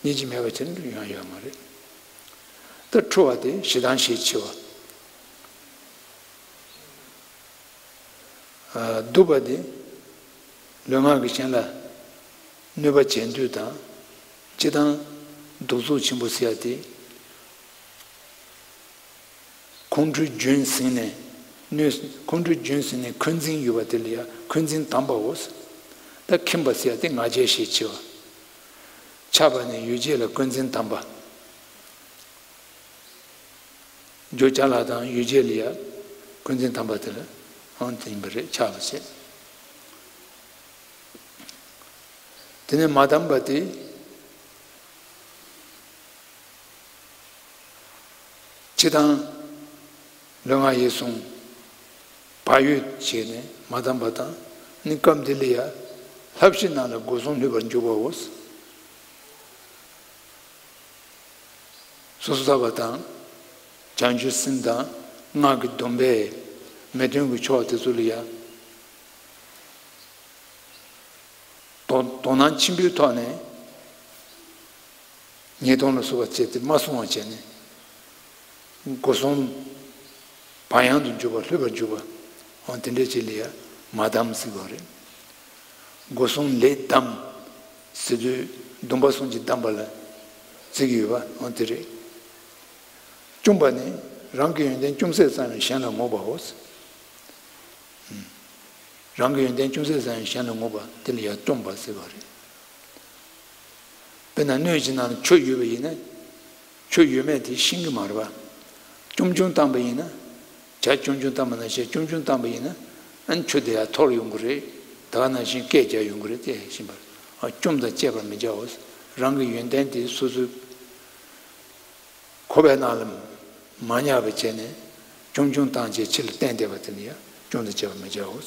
སྙིང་རྗེ་མེད་པ་བྱས་ན་ཡོང་ཡ་ཡོད་མ་རེད། ད་ཁྲོ་བ་དེ་ཞེ་སྡང་ཞེས་བྱ་བ། སྡུག་པ་དེ་ལུས་ངག་གིས་གཞན་ལ་གནོད་པ་བྱེད་འདོད་དང་། སྤྱིར་བཏང་གདུག་རྩུབ་ཆེན་པོ་ཟེར་ཡ་དེ། ཁོང་ཁྲོའི་རྒྱུན་ཟིན་ནས་གནོད། ཁོང་ཁྲོའི་རྒྱུན་ཟིན་ནས་འཁོན་འཛིན་ཡོད་པ་དེ་ལ་ཡང་འཁོན་འཛིན་དམ་པའོ། ད་ཁེངས་པ་ཟེར་ཡ་དེ་ང་རྒྱལ་ཞེས་བྱ་བ། ཆགས་པ་ནས་ཡུལ་བརྒྱད་ལ་འཁོན་འཛིན་དམ་པ། རྒྱུ་ཅ་ལག་དང་ཡུལ་བརྒྱད་ལ་ཡང་འཁོན་འཛིན་དམ་པ་དེ་ལ་ཨང་དེ་ཡིན་པ་རེད། ཆགས་པ་བྱེད། དེ་ནས་མ་དམ་པ་དེ། སྤྱིར་བཏང་ལུས་ངག་ཡིད་གསུམ་བག་ཡོད་བྱས་ནས་མ་བསྡམས་པ་དང་། ནི་སྐབས་འདི་ལ་ཡང་ལྷ་བཞི་རྣམས་ལ་སྒོ་གསུམ་ལྷོད་པར་འཇུག་པའོ། སོ་སོར་ཐར་པ་དང་། བྱང་ཆུབ་སེམས་དང་སྔགས་ཀྱི་སྡོམ་པས་མི་མཐུན་གྱི་ཕྱོགས་དེ་ཚོ་ལ་ཡང་། དོ་དོ་སྣང་ཆེན་པོའི་ཐོག་ནས་ཉེས་ལྟུང་ལ་སོགས་པ་བྱས་ཏེ་མ་བསྲུང་བ་བྱས་ནས་སྒོ་གསུམ་བག་ཡངས་དུ་འཇུག་པ། ལྷོད་པར་འཇུག་པ། འོ་དེ་འདྲའི་ཅིག་ལ་ཡང་མ་བསྡམས་ཟེར་བ་རེད། སྒོ་གསུམ་ལས་བསྡམས་ཟེར་དུས་སྡོམ་པ་གསུམ་གྱིས་བསྡམས་པ་ལ་བརྩི་གི་ཡོད་པ་འོ་དེ་རེད། བཅོམ་པ་ནི་རང་གི་ཡོན་ཏན་ཅུང་ཟད་ཙམ་ཡང་གཞན་ལ་བསྔོ་བའོ། རང་གི་ཡོན་ཏན་ཅུང་ཟད་ཙམ་ཡང་གཞན་ལ་བསྔོ་བ་དེ་ལ་ཡང་བཅོམ་པ་ཟེར་བ་རེད། དཔེར་ན་སྣོད་ཀྱི་ནང་ལ་ཆུ་ཡོད་པ་ཡིན་ན། ཆུ་ཡོད་མེད་དེ་ཤེས་ཀྱི་མ་རེད་པ། ཅུང་ཅུང་བཏང་པ་ཡིན་ན། ཇ་ཅུང་ཅུང་བཏང་པ་ནང་བཞིན་ཅུང་ཅུང་བཏང་པ་ཡིན་ན། ཨ་ནི་ཆུ་དེ་ཡང་འཐོར་ཡོང་གི་རེད། ད་ག་ནང་བཞིན་སྐད་རྒྱག་ཡོང་གི་རེད། དེ་ཤེས་པར། ཨ་བཅོམ་དང་བཅས་པར་མི་བྱའོ། རང་གི་ཡོན་ཏན་དེ་སོ་སོའི་ཁོག་པའི་ནང་ལ་མ་ཉར་བ་བྱས་ནས་ཅུང་ཅུང་བཏང་བྱས་ཕྱི་ལ་བསྟན་བསྡད་པ་དེ་ནི་ཡང་བཅོམ་དང་བཅས་པར་མི་བྱའོ།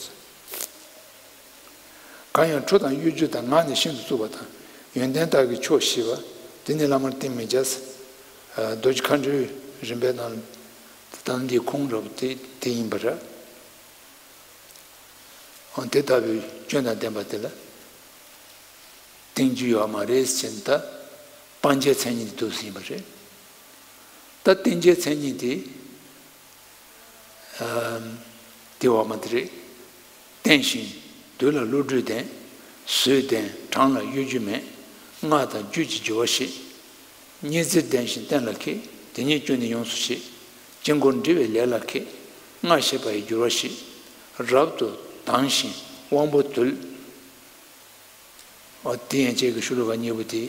གང་ཡང་ཁྲོ་དང་གཡོ་སྒྱུ་དང་ངག་ནི་ཤིན་ཏུ་རྩུབ་པ་དང་ཡོན་ཏན་དག་གི་ཕྱོགས་ཞེས་པ་དེ་ནི་བླ་མར་བསྟེན་མི་བྱ། རྡོ་རྗེ་མཁའ་འགྲོའི་རིམ་པའི་ནང་ད་འདི་ཁུངས་རབ་དེ་དེ་ཡིན་པ་རེད། འོ་དེ་ལྟ་བུའི་སྐྱོན་དང་ལྡན་པ་དེ་ལ་བསྟེན་རྒྱུ་ཡོད་མ་རེད་ཟེར་ན། ད་སྤང་བྱའི་མཚན་ཉིད་དེ་འདུག་ཟིན་པ་རེད། ད་བསྟེན་བྱའི་མཚན་ཉིད་དེ་དེ་འོག་མ་དེ་རེད། བརྟན་ཞིང་དུལ་ལ་བློ་གྲོས་ལྡན། བཟོད་ལྡན་དྲང་ལ་གཡོ་སྒྱུ་མེད། སྔགས་དང་རྒྱུད་ཀྱི་སྦྱོར་བ་ཤེས། ཉི་ཚེ་བརྟན་ཞིང་བརྟན་ལ་མཁས། དེ་ཉིད་སྐྱོན་ནི་ཡོངས་སུ་ཞི། དཀྱིལ་འཁོར་འབྲི་བའི་ལས་ལ་མཁས། སྔགས་ཤེས་པ་ཡི་སྦྱོར་བ་ཤེས། རབ་ཏུ་དྭངས་ཤིང་དབང་པོ་དུལ། འོ་དེ་ཡན་ཆད་ཀྱི་ཤུ་ལུ་ག་གཉིས་པོ་དེ།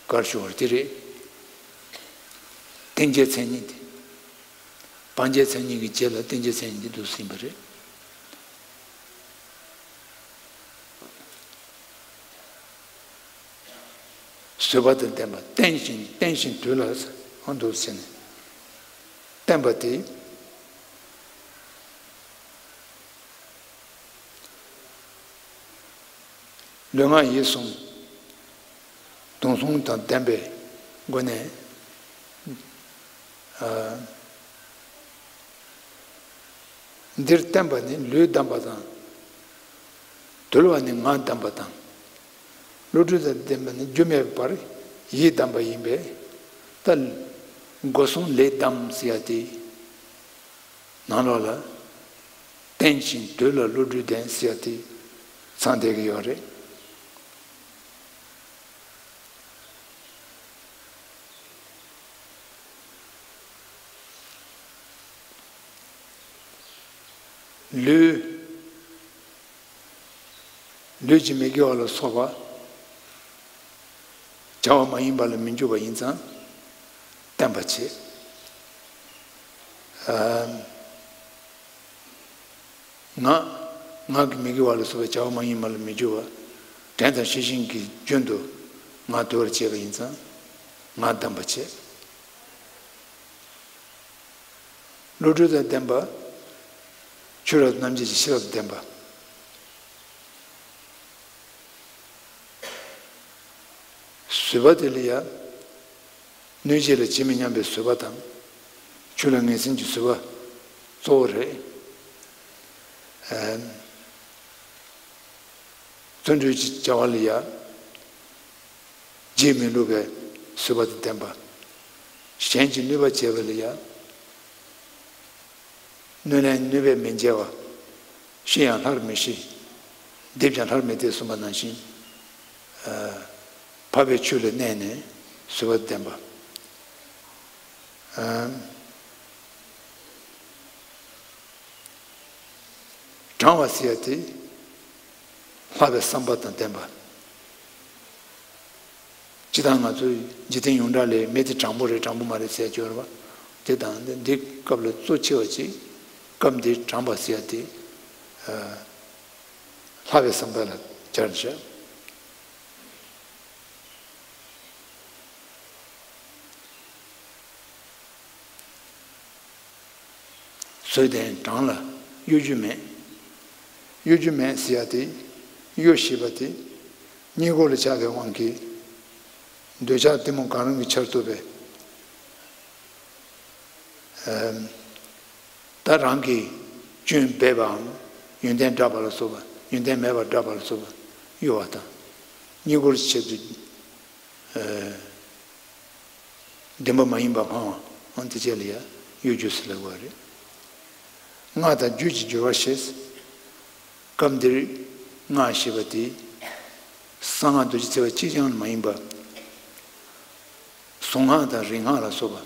གར་ཞུ་བར་དེ་རེད། བསྟེན་བྱའི་མཚན་ཉིད་དེ། སྤང་བྱའི་མཚན་ཉིད་ཀྱི་རྗེས་ལ་བསྟེན་བྱའི་མཚན་ཉིད་དེ་འདུག་ཟིན་པ་རེད། བཟོད་པ་དང་ལྡན་པ། བརྟན་ཞིང་བརྟན་ཞིང་དུལ་ལ་འོ་འདུག་ཟེར་ནས་བསྟན་པ་དེ། ལུས་ངག་ཡིད་གསུམ་དུང་སོང་དང་ལྡན་པའི་སྒོ་ནས། འདིར་བསྟན་པ་ནི་ལུས་བསྡམས་པ་དང་། དུལ་བ་ནི་ངག་བསྡམས་པ་དང་། བློ་གྲོས་དང་ལྡན་པ་ནི་རྒྱུ་མེད་པར་ཡིད་བསྡམས་པ་ཡིན་པས། ད་སྒོ་གསུམ་ལས་བསྡམས་ཟེར་ཡ་དེ། ནང་ལོགས་ལ་བརྟན་ཞིང་དུལ་ལ་བློ་གྲོས་ལྡན་ཟེར་ཡ་དེ་ཚང་བསྡད་ཀྱི་ཡོད་རེད། ལུས། ལུས་ཀྱི་མི་དགེ་བ་ལ་སོགས་པ་བྱ་བ་མ་ཡིན་པ་ལ་མི་འཇུག་པ་ཡིན་ཙང་བསྟན་པ་བྱེད། ཨ། ངག་ངག་གི་མི་དགེ་བ་ལ་སོགས་པའི་བྱ་བ་མ་ཡིན་པ་ལ་མི་འཇུག་པ། དྲན་དང་ཤེས་བཞིན་གྱི་རྒྱུན་དུ་ངག་དུལ་བར་བྱེད་པ་ཡིན་ཙང་ངག་བསྡམས་པ་བྱེད། བློ་གྲོས་དང་ལྡན་པ། ཆོས་རབ་ཏུ་རྣམ་འབྱེད་ཀྱི་ཤེས་རབ་ལྡན་པ། བཟོད་པ་དེ་ལ་ཡང་གནོད་བྱེད་ལ་ཇི་མི་སྙམ་པའི་བཟོད་པ་དང་། ཆོས་ལ་ངེས་འཛིན་གྱི་བཟོད་པ་གཙོ་བོ་རེད། ཨ། བརྩོན་འགྲུས་ཀྱི་བྱ་བ་ལ་ཡ། རྗེས་མི་འགྲོ་བའི་བཟོད་པ་དང་ལྡན་པ། གཞན་གྱི་གནོད་པ་བྱས་པ་ལ་ཡ། གནོད་ལན་གནོད་པས་མི་འཇལ་བ། ཤི་ཡང་སླར་མི་ཤི། རྡིབ་ཀྱང་སླར་མི་རྡིབ་གསུངས་པ་ནང་བཞིན། ཨ། འཕགས་པའི་ཆོས་ལ་གནས་ནས་བཟོད་པ་ལྡན་པ། ཨ། དྲང་བ་ཟེར་ཡ་དེ། ལྷག་པའི་བསམ་པ་དང་ལྡན་པ། སྤྱིར་བཏང་ང་ཚོའི་འཇིག་རྟེན་ཡོངས་གྲགས་ལ་མི་དེ་དྲང་པོ་རེད་དྲང་པོ་མ་རེད་ཟེར་གྱི་ཡོད་རེད་པ། དེ་དང་འདི་སྐབས་ལ་གཙོ་ཆེ་བ་ཅིག་སྐབས་འདིར་དྲང་པ་ཟེར་ཡ་དེ། ཨ། ལྷག་པའི་བསམ་པ་ལ་སྦྱར་བཞག་བཟོད་ལྡན་དྲང་ལ་གཡོ་སྒྱུ་མེད། གཡོ་སྒྱུ་མེད་ཟེར་ཡ་དེ། གཡོ་ཞེས་པ་དེ། གཉིད་ཁུག་ལ་ཆགས་པའི་དབང་གིས། འདོད་ཆགས་གཏི་མུག་གང་རུང་གི་ཆར་གཏོགས་པའི། ཨ། ད་རང་གིས་སྐྱོན་སྦས་པའམ་ཡོན་ཏན་བསྒྲགས་པ་ལ་སོགས་པ། ཡོན་ཏན་མེད་པར་བསྒྲགས་པ་ལ་སོགས་པ་གཡོ་བ་དང་། གཉིད་ཁུག་ཆེད་དུ། ཨ། བདེན་པ་མ་ཡིན་པ་སྨྲ་བའང་དེ་བྱས་ལ་ཡང་གཡོ་སྒྱུ་ཟེར་ལབ་པ་རེད། སྔགས་དང་རྒྱུད་ཀྱི་སྦྱོར་བ་ཞེས། སྐབས་འདིར་སྔགས་ཞེས་པ་དེ། གསང་སྔགས་རྡོ་རྗེ་ཐེག་པ་གཅིག་རྐྱང་མ་ཡིན་པ། གཟུངས་སྔགས་དང་རིག་སྔགས་ལ་སོགས་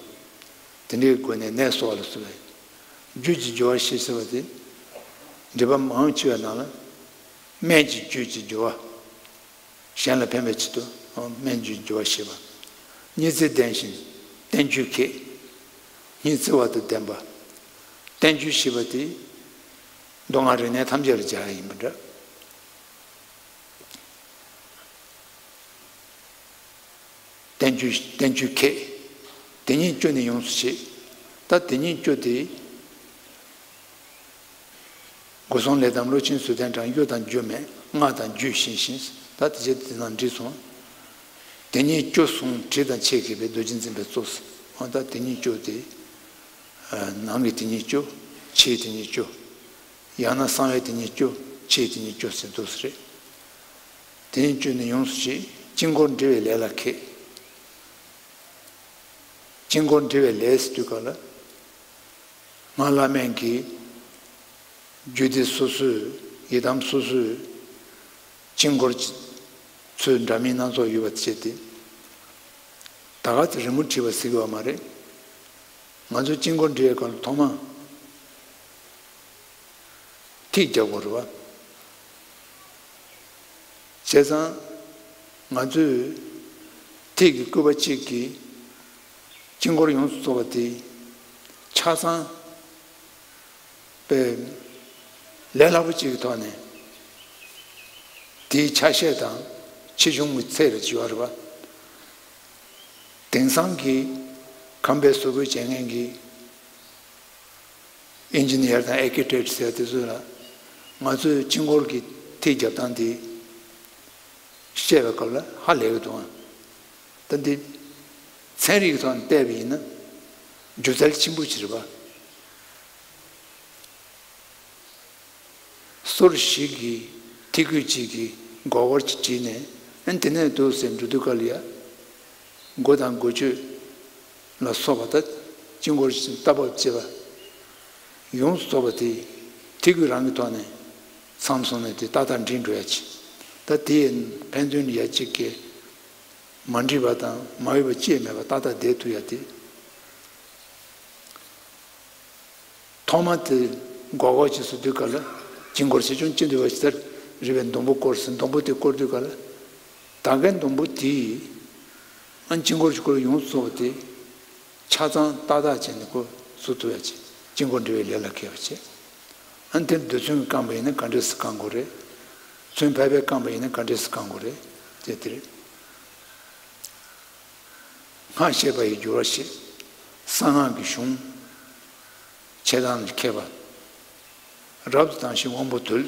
པ། དེ་འདྲའི་སྒོ་ནས་ནད་གསོ་བ་ལ་སོགས་པའི་རྒྱུད་ཀྱི་སྦྱོར་བ་ཞེས་ཟེར་བ་དེ། འགྲེལ་པ་མང་ཆེ་བའི་ནང་ལ། སྨན་གྱི་རྒྱུད་ཀྱི་སྦྱོར་བ། གཞན་ལ་ཕན་པའི་ཆེད་དུ་སྨན་གྱི་སྦྱོར་བ་ཞེས་པ། སྙིང་བརྩེ་ལྡན་ཞིང་བསྟན་བཅོས་མཁས། སྙིང་བརྩེ་བ་དང་ལྡན་པ། བསྟན་བཅོས་ཞེས་པ་དེ། མདོ་སྔགས་རིག་གནས་ཐམས་ཅད་ལ་སྦྱར་ཡ་ཡིན་པ་འདྲ། བསྟན་བཅོས་བསྟན་བཅོས་མཁས། དེ་ཉིད་སྐྱོ་ནི་ཡོངས་སུ་ཆེ། ད་དེ་ཉིད་སྐྱོ་དེ། སྒོ་གསུམ་ལས་དང་བློ་ཆེན་བཟོད་ལྡན་དྲང་། གཡོ་དང་སྒྱུ་མེད་སྔགས་དང་རྒྱུད་ཤེས་ཤིང་། ད་དེ་བྱས་དེ་ནང་བྲིས་སོང་། དེ་ཉིད་སྐྱོ་གསུང་དྲི་དང་ཆེ་མཁས་པའི་རྡོ་རྗེ་འཛིན་པའི་གཙོ། འོ་ད་དེ་ཉིད་སྐྱོ་དེ། ནང་གི་དེ་ཉིད་སྐྱོ། ཕྱིའི་དེ་ཉིད་སྐྱོ། ཡང་ན་གསང་བའི་དེ་ཉིད་སྐྱོ། ཕྱིའི་དེ་ཉིད་སྐྱོ་ཟེར་འདུག་ཟེར་རེད། དེ་ཉིད་སྐྱོ་ནི་ཡོངས་སུ་ཆེ། དཀྱིལ་འཁོར་འབྲི་བའི་ལས་ལ་མཁས། དཀྱིལ་འཁོར་འབྲི་བའི་ལས་ཟེར་དུས་སྐབས་ལ། སྔགས་བླ་མེད་ཀྱི་རྒྱུད་སྡེ་སོ་སོའི་ཡི་དམ་སོ་སོའི་དཀྱིལ་འཁོར་གྱི་ཚུལ་འདྲ་མིན་སྣ་ཚོགས་ཡོད་པ་བྱས་ཏེ། ད་ག་དེ་རི་མོ་བྲིས་པ་ཟེར་གྱི་ཡོད་མ་རེད། ང་ཚོ་དཀྱིལ་འཁོར་འབྲི་བའི་སྐབས་ལ་ཐོག་མ། ཐིག་རྒྱག་དགོས་རེད་བ། བྱས་ཙང་། ང་ཚོས་ཐིག་གི་སྐུད་པ་གཅིག་གིས་དཀྱིལ་འཁོར་ཡོངས་སུ་རྫོགས་པ་དེ་ཆ་ཚང་པའི་ལས་སླ་པོ་གཅིག་གི་ཐོག་ནས་དེའི་ཆ་ཤས་དང་ཆེ་ཆུང་གི་ཚད་ལ་བྱེད་པ་རེད་བ། དེང་སང་གི་ཁང་པའི་བཟོ་བཀོད་བྱེད་མཁན་གྱི་ཨིན་ཇི་ནི་ཡར་དང་ཨེ་ཀི་ཊེག་ཊི་ཟེར་དེ་ཚོ་ལ་ང་ཚོས་དཀྱིལ་འཁོར་གྱི་ཐིག་རྒྱབ་སྟངས་དེ་བཤད་པའི་སྐབས་ལ་ཧ་ལས་ཀྱི་འདུག་ཨ། ད་འདི་ཚན་རིག་གི་ཐོག་ནས་བལྟས་པ་ཡིན་ན་སྒྱུ་རྩལ་ཆེན་པོ་ཅིག་རེད་པ། སོར་བཞི་གི་ཐིག་སྐུད་གཅིག་གིས་སྒོར་སྒོར་གཅིག་བྲིས་ནས་ཨ་ནི་དེ་ནས་འདུག་ཟེར་འགྲོ་དུས་སྐབས་ལ་ཡ། མགོ་དང་མགོ་མཇུག་ལ་སོགས་པ་ད་དཀྱིལ་འཁོར་བཞི་རྟ་བབས་ཅེས་པ་ཡོངས་སུ་རྫོགས་པ་དེ་ཐིག་སྐུད་རང་གི་ཐོག་ནས་མཚམས་བཟུང་ནས་དེ་ཏག་ཏག་འགྲིག་འགྲོ་ཡ་ཅིག་ད་དེ་ཡི་ཕན་ཚུན་ཡ་གཅིག་གི་མ་འགྲིག་པ་དང་མ་འོས་པ་ཅིག་མེད་པ་ཏག་ཏག་བསྡད་ཐུབ་ཡ་དེ། ཐོག་མ་དེ་སྒོར་སྒོར་གྱིས་བཟོ་དུས་སྐབས་ལ་དཀྱིལ་འཁོར་ཆེ་ཆུང་ཅི་འདྲ་བ་ཞིག་ལྟར་རིལ་བའི་སྡོང་པོ་བསྐོར་ཟིན། སྡོང་པོ་དེ་བསྐོར་དུས་སྐབས་ལ་ད་གའི་སྡོང་པོ་དེ་ཨ་དཀྱིལ་འཁོར་གྱི་སྐོར་ཡོངས་སུ་རྫོགས་པ་དེ་ཆ་ཚང་ཏག་ཏག་བྱས་ནས་ཁོ་བཟོ་ཐུབ་ཡ་བྱས། དཀྱིལ་འཁོར་འབྲི་བའི་ལས་ལ་མཁས་པ་བྱས། ཨ་དེ་རྡུལ་ཚོན་གྱིས་བཀང་པ་ཡིན་ན་ག་འདྲས་སེ་བཀང་དགོས་རེད། ཚོན་ཕལ་པས་བཀང་པ་ཡིན་ན་ག་འདྲས་སེ་བཀང་དགོས་རེད་དེ་དེ་རེད། སྔགས་བཤད་པ་ཡི་སྦྱོར་བ་ཞེས། གསང་སྔགས་ཀྱི་གཞུང་འཆད་སྟངས་ལ་མཁས་པ། རབ་ཏུ་དྭངས་ཤིང་དབང་པོ་དུལ།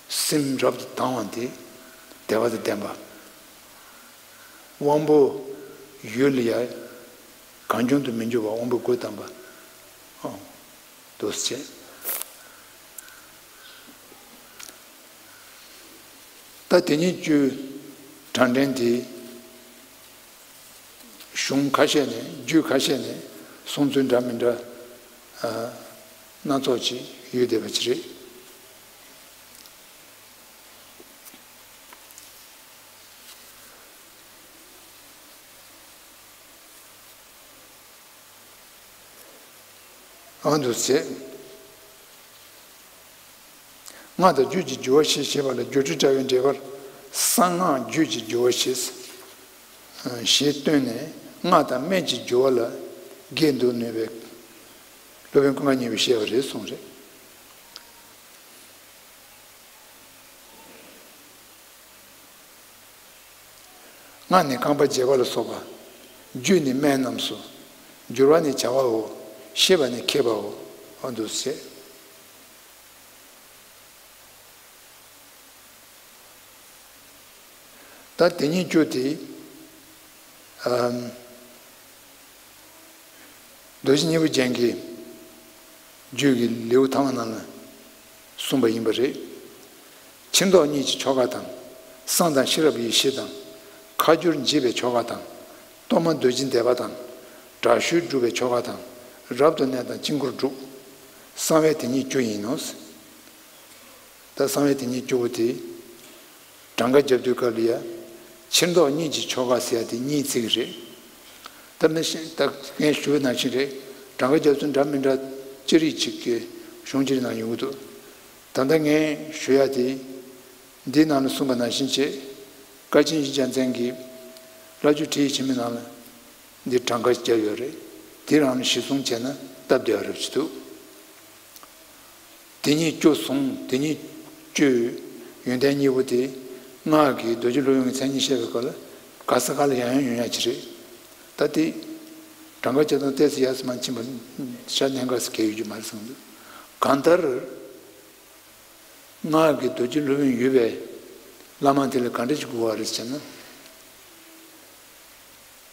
སེམས་རབ་ཏུ་དྭངས་པ་དེ་བདེ་བ་དང་ལྡན་པ། དབང་པོ་ཡུལ་ལ་ཡ་གང་བྱུང་དུ་མི་འགྱུར་བ་དབང་པོའི་སྒོ་དམ་པ། ཨོ། འདུག་སེ་བྱས། ད་དེ་ཉིད་བཅུའི་གྲངས་འདྲེན་དེ་གཞུང་ཁ་ཤས་ནས་རྒྱུད་ཁ་ཤས་ནས་གསུང་ཚུལ་འདྲ་མི་འདྲ་ཨ་སྣ་ཚོགས་ཅིག་ཡོད་བསྡད་པ་ཅིག་རེད། ཨ་འདུག་ཟེར། སྔགས་དང་རྒྱུད་ཀྱི་སྦྱོར་བ་ཞེས་བཤད་པ་ལ་སྦྱོར་སྒྲོལ་དྲ་བའི་འགྲེལ་པར་གསང་སྔགས་རྒྱུད་ཀྱི་སྦྱོར་བ་ཞེས་ཞེས་བཏོན་ནས་སྔགས་དང་སྨན་གྱི་སྦྱོར་བ་ལ་རྒྱས་འདོད་ནུས་པའི་སློབ་དཔོན་ཀུན་དགའ་བརྙེས་པས་བཤད་པ་རེད་གསུངས་རེད། སྔགས་ནི་རྐང་པ་བརྒྱད་པ་ལ་སོགས་པ། རྒྱུད་ནི་སྨན་རྣམས་སོ། སྦྱོར་བ་ནི་བྱ་བའོ། ཤེས་པ་ནི་མཁས་པའོ། འོ་འདུག་ཟེར། ད་དེ་ཉིད་བཅུ་དེ། ཨམ། རྡོ་རྗེ་སྙིང་པོ་རྒྱན་གྱི་རྒྱུད་ཀྱི་ལེའུ་ཐ་མ་ནང་ལ་གསུངས་པ་ཡིན་པ་རེད། ཕྱིར་ལྡོག་གཉིས་ཀྱི་ཆོ་ག་དང་། གསང་དང་ཤེས་རབ་ཡེ་ཤེས་དང་། ཁ་སྦྱོར་འབྱེད་པའི་ཆོ་ག་དང་། གཏོར་མ་རྡོ་རྗེ་བཟླས་པ་དང་། དྲག་ཤུལ་སྒྲུབ་པའི་ཆོ་ག་དང་། རབ་ཏུ་གནས་དང་དཀྱིལ་འཁོར་སྒྲུབ། གསང་བའི་དེ་ཉིད་བཅུ་ཡིན་ནོ། ད་གསང་བའི་དེ་ཉིད་བཅུ་པོ་དེ། གྲངས་ཀ་རྒྱབ་དུས་སྐབས་ལ་ཡ། ཕྱིར་ལྡོག་གཉིས་ཀྱི་ཆོ་ག་ཟེར་ཡ་དེ་གཉིས་བརྩི་གི་རེད། ད་ནི་ཤེས་ད་ངས་ཞུ་བ་ནང་བཞིན་རེད། གྲངས་ཀ་རྒྱབ་ཚུལ་འདྲ་མི་འདྲ་ཅི་རིགས་ཅིག་གི་གཞུང་ཅི་རིགས་ནང་ཡོང་གི་འདུག་ད་ལྟ་ངས་ཞུ་ཡ་དེ། འདིའི་ནང་ལ་གསུངས་པ་ནང་བཞིན་བྱས། བཀའ་ཆེན་བཞི་རྒྱ་མཚན་གྱི་བླ་བརྒྱུད་ཁྲིད་ཡིག་ཆེན་མོའི་ནང་ལ། འདི་གྲངས་ཀ་བརྒྱབ་ཡོད་རེད། དེ་རང་ལ་གཞི་བཟུང་བྱས་ན་སྟབས་བདེ་བ་རེད་བྱེད་འདུག་དེ་ཉིད་བཅུ་བཟུང་། དེ་ཉིད་བཅུའི་ཡོན་ཏན་གཉིས་པོ་དེ་སྔགས་ཀྱི་རྡོ་རྗེ་སློབ་དཔོན་གྱི་མཚན་ཉིད་བཤད་པའི་སྐབས་ལ་ག་ས་ག་ལ་ཡང་ཡང་ཡོང་ཡ་ཅིག་རེད། ད་དེ་གྲངས་ཀ་བརྒྱབ་དང་ཏོག་ཙམ་ཡར་སོང་མ་ཕྱིན་པ་ཤར་གནད་འགག་ཙམ་གལ་ཡོད་རྒྱུ་མ་རེད་བསམ་འདུག་གང་ལྟར། སྔགས་ཀྱི་རྡོ་རྗེ་སློབ་དཔོན་ཡོད་པའི་བླ་མ་དེ་ལ་ག་འདྲ་ཞིག་དགོས་པ་རེད་ཟེར་ན།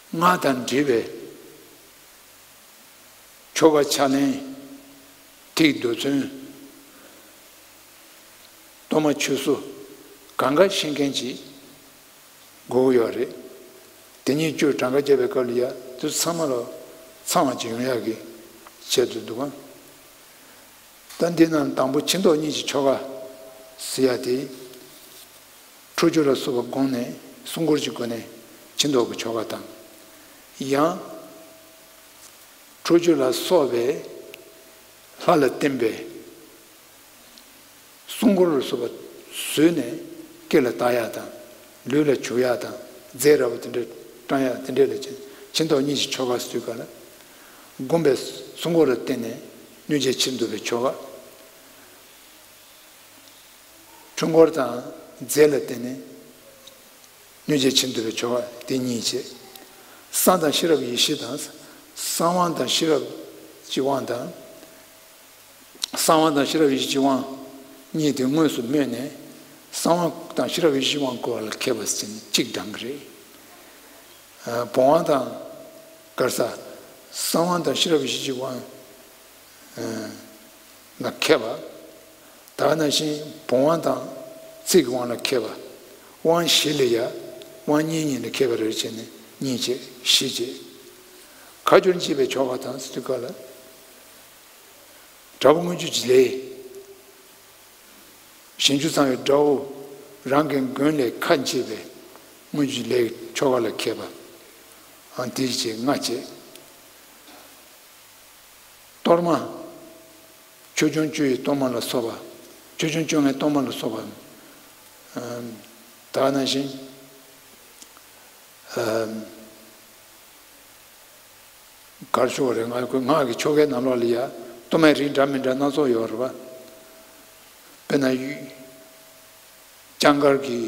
སྔགས་དང་འབྲེལ་བའི་ཆོ་ག་ཕྱག་ལེན། ཐིག་རྡུལ་ཚོན། གཏོར་མ་མཆོད་གསོལ། གང་ག་ཤེས་མཁན་ཅིག་དགོས་ཀྱི་ཡོད་རེད། དེ་ཉིད་བཅུ་གྲངས་ཀ་བརྒྱབ་པའི་སྐབས་ལ་ཡ་དེ་ཚང་མ་ལ་ཚང་བ་ཅིག་ཡོང་ཡག་གི་ཆེད་དུ་འདུག་ག་ད་འདི་ནང་དང་པོ་ཕྱིར་ལྡོག་གཉིས་ཀྱི་ཆོ་ག་ཟེར་ཡ་དེ། ཁྲོ་ཆུ་ལ་སོགས་པ་བསྒོམས་ནས་སྲུང་འཁོར་གྱི་སྒོ་ནས་ཕྱིར་ལྡོག་གི་ཆོ་ག་དང་། ཡང་། ཁྲོ་ཆུ་ལ་སོགས་པའི་ལྷ་ལ་བརྟེན་པའི་སྲུང་འཁོར་ལ་སོགས་པ་བཟོས་ནས་སྐེ་ལ་བཏགས་ཡག་དང་། ལུས་ལ་བྱུག་ཡག་དང་རྫས་ར་བ་དེ་འདྲ་སྤྲང་ཡག་དེ་འདྲ་ལ་ཕྱིར་ཕྱིར་ལྡོག་གཉིས་ཀྱི་ཆོ་ག་ཟེར་དུས་སྐབས་ལ། བསྒོམས་པའི་སྲུང་འཁོར་ལ་བརྟེན་ནས་གནོད་བྱེད་ཕྱིར་འདོར་བའི་ཆོ་ག་འཁྲུལ་འཁོར་དང་རྫས་ལ་བརྟེན་ནས་གནོད་བྱེད་ཕྱིར་འདོར་བའི་ཆོ་ག་དེ་གཉིས་བྱས། གསང་དང་ཤེས་རབ་ཡེ་ཤེས་དང་། གསང་དབང་དང་ཤེས་རབ་ཀྱི་དབང་དང་། གསང་དབང་དང་ཤེས་རབ་ཡེ་ཤེས་ཀྱི་དབང་གཉིས་དེ་དངོས་སུ་སྨོས་ནས། གསང་དབང་དང་ཤེས་རབ་ཡེ་ཤེས་ཀྱི་དབང་བསྐུར་བ་ལ་མཁས་པ་ཟེར་ནས་གཅིག་བགྲང་གི་རེད། བོང་བ་དང་། ག་རེ་ཟ། གསང་དབང་དང་ཤེས་རབ་ཡེ་ཤེས་ཀྱི་དབང་ལ་མཁས་པ། ད་ག་ནང་བཞིན་བོང་བ་དང་ཚིག་གི་དབང་ལ་མཁས་པ། དབང་བཞི་ལ་ཡ་དབང་གཉིས་གཉིས་ལ་མཁས་པ་རེ་བྱས་ནས་གཉིས་བྱས་བཞི་བྱས། ཁ་སྦྱོར་འབྱེད་པའི་ཆོ་ག་དང་ཟེར་དུས་སྐབས་ལ། དགྲ་བོ་མངོན་སྤྱོད་ཀྱི་ལས། ཞིང་བཅུ་ཚང་བའི་དགྲ་བོ་རང་གི་མགོན་ལས་ཁ་འབྱེད་པའི་མངོན་སྤྱོད་ཀྱི་ལས་ཆོ་ག་ལ་མཁས་པ། ཨང་དེ་བྱས་ལྔ་བྱས། གཏོར་མ། ཆོས་སྐྱོང་བཅུ་ཡི་གཏོར་མ་ལ་སོགས་པ། ཆོས་སྐྱོང་བཅོ་ལྔའི་གཏོར་མ་ལ་སོགས་པ། ཨམ། ད་ག་ནང་བཞིན། ཨམ། གར་ཤོག་རེད། ང་ཁོའི་སྔགས་ཀྱི་ཆོ་གའི་ནང་ལོགས་ལ་ཡ་གཏོར་མའི་རིགས་འདྲ་མི་འདྲ་སྣ་ཚོགས་ཡོད་རེད་པ། དཔེར་ན། སྤྱང་ཀར་གྱི་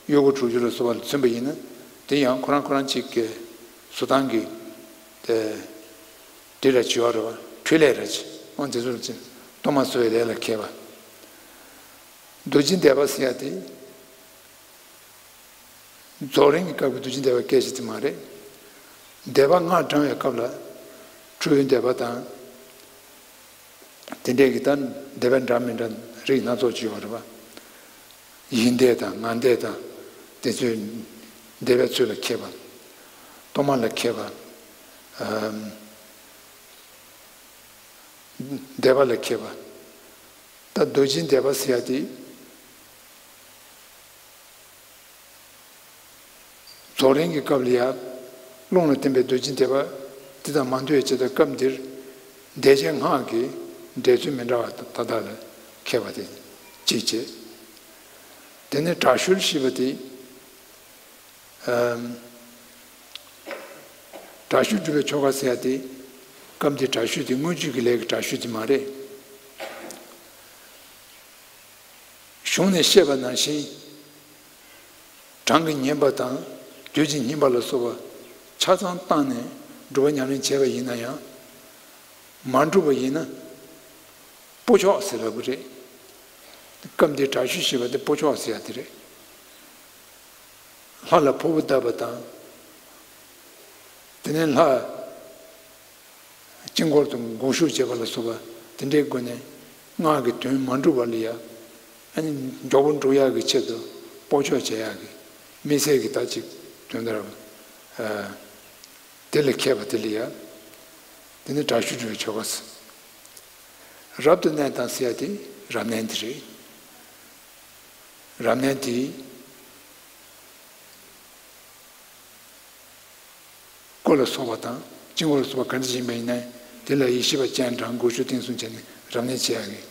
གཡོག་པོ་དྲུག་ཅུ་ལ་སོགས་པ་ལ་མཚོན་པ་ཡིན་ན། དེ་ཡང་ཁོ་རང་ཁོ་རང་གཅིག་གི་བཟོ་སྟངས་ཀྱི་དེ་འདྲ་ཅིག་ཡོད་རེད་པ། འཕྲུལ་ལས་རེད་ཅེས་དབང་དེ་ཚོ་ལ་བརྟེན་གཏོར་མ་བཟོ་བའི་ལས་ལ་མཁས་པ། རྡོ་རྗེ་བཟླས་པ་ཟེར་ཡ་དེ། རྫོགས་རིམ་གྱི་སྐབས་ཀྱི་རྡོ་རྗེ་བཟླས་པ་སྐད་ཆ་དེ་མ་རེད། བཟླས་པ་སྔགས་བགྲང་བའི་སྐབས་ལ་ཁྲོ་བོའི་བཟླས་པ་དང་། དེ་འདྲས་ཀྱི་ད་བཟླས་པ་འདྲ་མི་འདྲ་རིགས་སྣ་ཚོགས་ཅིག་ཡོད་རེད་པ། ཡིད་བཟླས་དང་ངག་བཟླས་དང་དེ་ཚོའི་བཟླས་པའི་ཚུལ་ལ་མཁས་པ། གཏོར་མ་ལ་མཁས་པ། ཨམ། བཟླས་པ་ལ་མཁས་པ། ད་རྡོ་རྗེ་བཟླས་པ་ཟེར་ཡ་དེ། རྫོགས་རིམ་གྱི་སྐབས་ལ་ཡ། རླུང་ལ་བརྟེན་པའི་རྡོ་རྗེ་བཟླས་པ་འདི་དང་མ་འདུ་བའི་ཕྱིར་དུ་སྐབས་འདིར་བཟླས་བྱའི་སྔགས་ཀྱི་འགྲེལ་ཚུལ་མི་འདྲ་བ་མཐའ་དག་ལ་མཁས་པ་དེ་གཅིག་བྱས། དེ་ནས་དྲག་ཤུལ་ཞེས་པ་དེ། ཨམ། དྲག་ཤུལ་སྒྲུབ་པའི་ཆོ་ག་ཟེར་ཡ་དེ། སྐབས་འདིའི་དྲག་ཤུལ་དེ་དངོས་བརྒྱུད་ཀྱི་ལས་ཀྱི་དྲག་ཤུལ་དེ་མ་རེད། གཞུང་ནས་བཤད་པ་ནང་བཞིན། གྲངས་ཀྱི་བསྙེན་པ་དང་དུས་ཀྱི་བསྙེན་པ་ལ་སོགས་པ་ཆ་ཚང་བཏང་ནས་སྒྲུབ་པ་ཉམས་ལེན་བྱས་པ་ཡིན་ན་ཡང་། མ་འགྲུབ་པ་ཡིན་ན། སྤོ་ཆོག་ཟེར་ལབ་ཀྱི་རེད། སྐབས་འདིའི་དྲག་ཤུལ་ཞེས་པ་དེ་སྤོ་ཆོག་ཟེར་ཡ་དེ་རེད། ལྷ་ལ་ཕོར་པ་བཏབ་པ་དང་། དེ་ནས་ལྷ། དཀྱིལ་འཁོར་དུ་འགུགས་གཞུག་བྱེད་པ་ལ་སོགས་པ་དེ་འདྲའི་སྒོ་ནས་སྔགས་ཀྱི་དོན་མ་འགྲུབ་པ་ལ་ཡ། ཨ་ནི་མགྱོགས་པོ་འགྲུབ་ཡག་གི་ཆེད་དུ་སྤོ་ཆོག་བྱེད་ཡག་གི་དམིགས་བསལ་གྱི་ད་ཅིག་དོན་དག་དེ་ལ་མཁས་པ་དེ་ལ་ཡ། དེ་ནི་དྲག་ཤུལ་སྒྲུབ་པའི་ཆོ་ག་ཟེར། རབ་ཏུ་གནས་དང་ཟེར་ཡ་དེ་རབ་གནས་འདི་རེད། རབ་གནས་དེ། སྐུ་ལ་སོགས་པ་དང་དཀྱིལ་འཁོར་ལ་སོགས་པ་ག་འདྲ་ཞིག་ཡིན་པ་ཡིན་ན་དེ་ལ་ཡེ་ཤེས་པ་སྤྱན་དྲངས་དགུག་གཞུག་བསྟན་སྲུང་བྱས་ནས་རབ་གནས་བྱེད་ཡག་གི།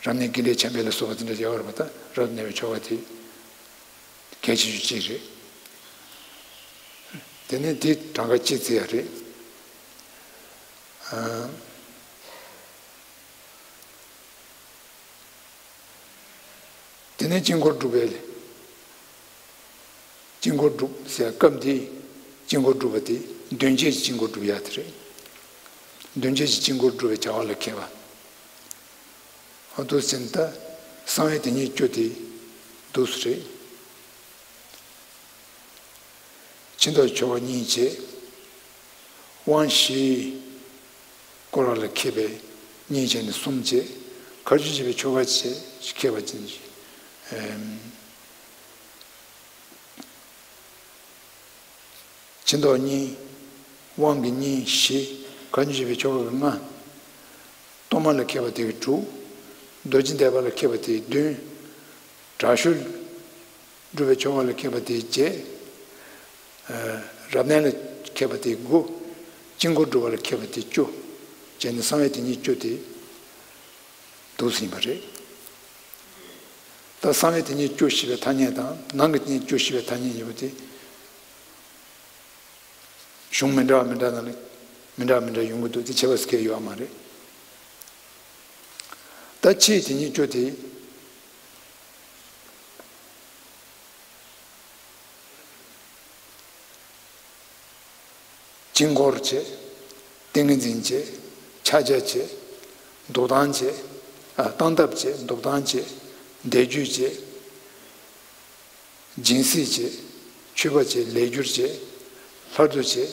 རབ་གནས་དགེ་ལེགས་འཆང་བདག་ལ་སོགས་པ་དེ་འདྲ་ཡོད་རེད་པ། ད་རབ་ཏུ་གནས་པའི་ཆོ་ག་དེ་གལ་ཆེ་ཤོས་གཅིག་རེད། དེ་ནས་དེ་གྲངས་ཀ་གཅིག་བརྩི་ཡ་རེད། ཨ། དེ་ནས་དཀྱིལ་འཁོར་སྒྲུབ་པའི། དཀྱིལ་འཁོར་སྒྲུབ་ཟེར་སྐབས་འདིའི་དཀྱིལ་འཁོར་སྒྲུབ་པ་དེ་མདུན་བསྐྱེད་ཀྱི་དཀྱིལ་འཁོར་སྒྲུབ་ཡག་དེ་རེད། མདུན་བསྐྱེད་ཀྱི་དཀྱིལ་འཁོར་སྒྲུབ་པའི་བྱ་བ་ལ་མཁས་པ། ཨ། འདུག་ཟེར་ན་ད་གསང་བའི་དེ་ཉིད་བཅུ་དེ་འདུག་སེ་རེད། ཕྱི་ལྡོག་ཆོ་ག་གཉིས་བྱས། དབང་བཞི་བསྐོར་བ་ལ་མཁས་པས་གཉིས་བྱས་ནས་གསུམ་བྱས། མཁའ་སྤྱོད་བྱེད་པའི་ཆོ་ག་བྱས་མཁས་པ་ཅན་གྱི། ཨེམ། ཕྱི་ལྡོག་གཉིས། དབང་གི་གཉིས་བཞི། མཁའ་སྤྱོད་བྱེད་པའི་ཆོ་ག་གི་ལྔ། གཏོར་མ་ལ་མཁས་པ་དེ་གི་དྲུག་རྡོ་རྗེ་བཟླས་པ་ལ་མཁས་པ་དེ་གི་བདུན། དྲག་ཤུལ་སྒྲུབ་པའི་ཆོ་ག་ལ་མཁས་པ་དེ་གི་བརྒྱད། ཨ། རབ་གནས་ལ་མཁས་པ་དེ་གི་དགུ། དཀྱིལ་འཁོར་སྒྲུབ་པ་ལ་མཁས་པ་དེ་གི་བཅུ། བྱས་ནས་གསང་བའི་དེ་ཉིད་བཅུ་དེ་འདུག་ཟིན་པ་རེད། ད་གསང་བའི་དེ་ཉིད་བཅུ་ཞེས་པའི་ཐ་སྙད་དང་ནང་གི་དེ་ཉིད་བཅུ་ཞེས་པའི་ཐ་སྙད་གཉིས་པོ་དེ། གཞུང་མི་འདྲ་བ་མི་འདྲ་ནང་ལ་མི་འདྲ་བ་མི་འདྲ་ཡོང་གི་འདུག་དེ་ཁྱད་པར་སྐད་ཡོད་མ་རེད། ད་ཕྱིའི་དེ་ཉིད་བཅུ་དེ། དཀྱིལ་འཁོར་བྱས། ཏིང་ངེ་འཛིན་བྱས། ཕྱག་རྒྱ་བྱས། འདུག་སྟངས་བྱས། ཨ། སྟངས་སྟབས་བྱས། འདུག་སྟངས་བྱས། བཟླས་བརྗོད་བྱས། སྦྱིན་སྲེག་བྱས། མཆོད་པ་བྱས། ལས་སྒྱུར་བྱས། ལྷར་བསྡུ་བྱས།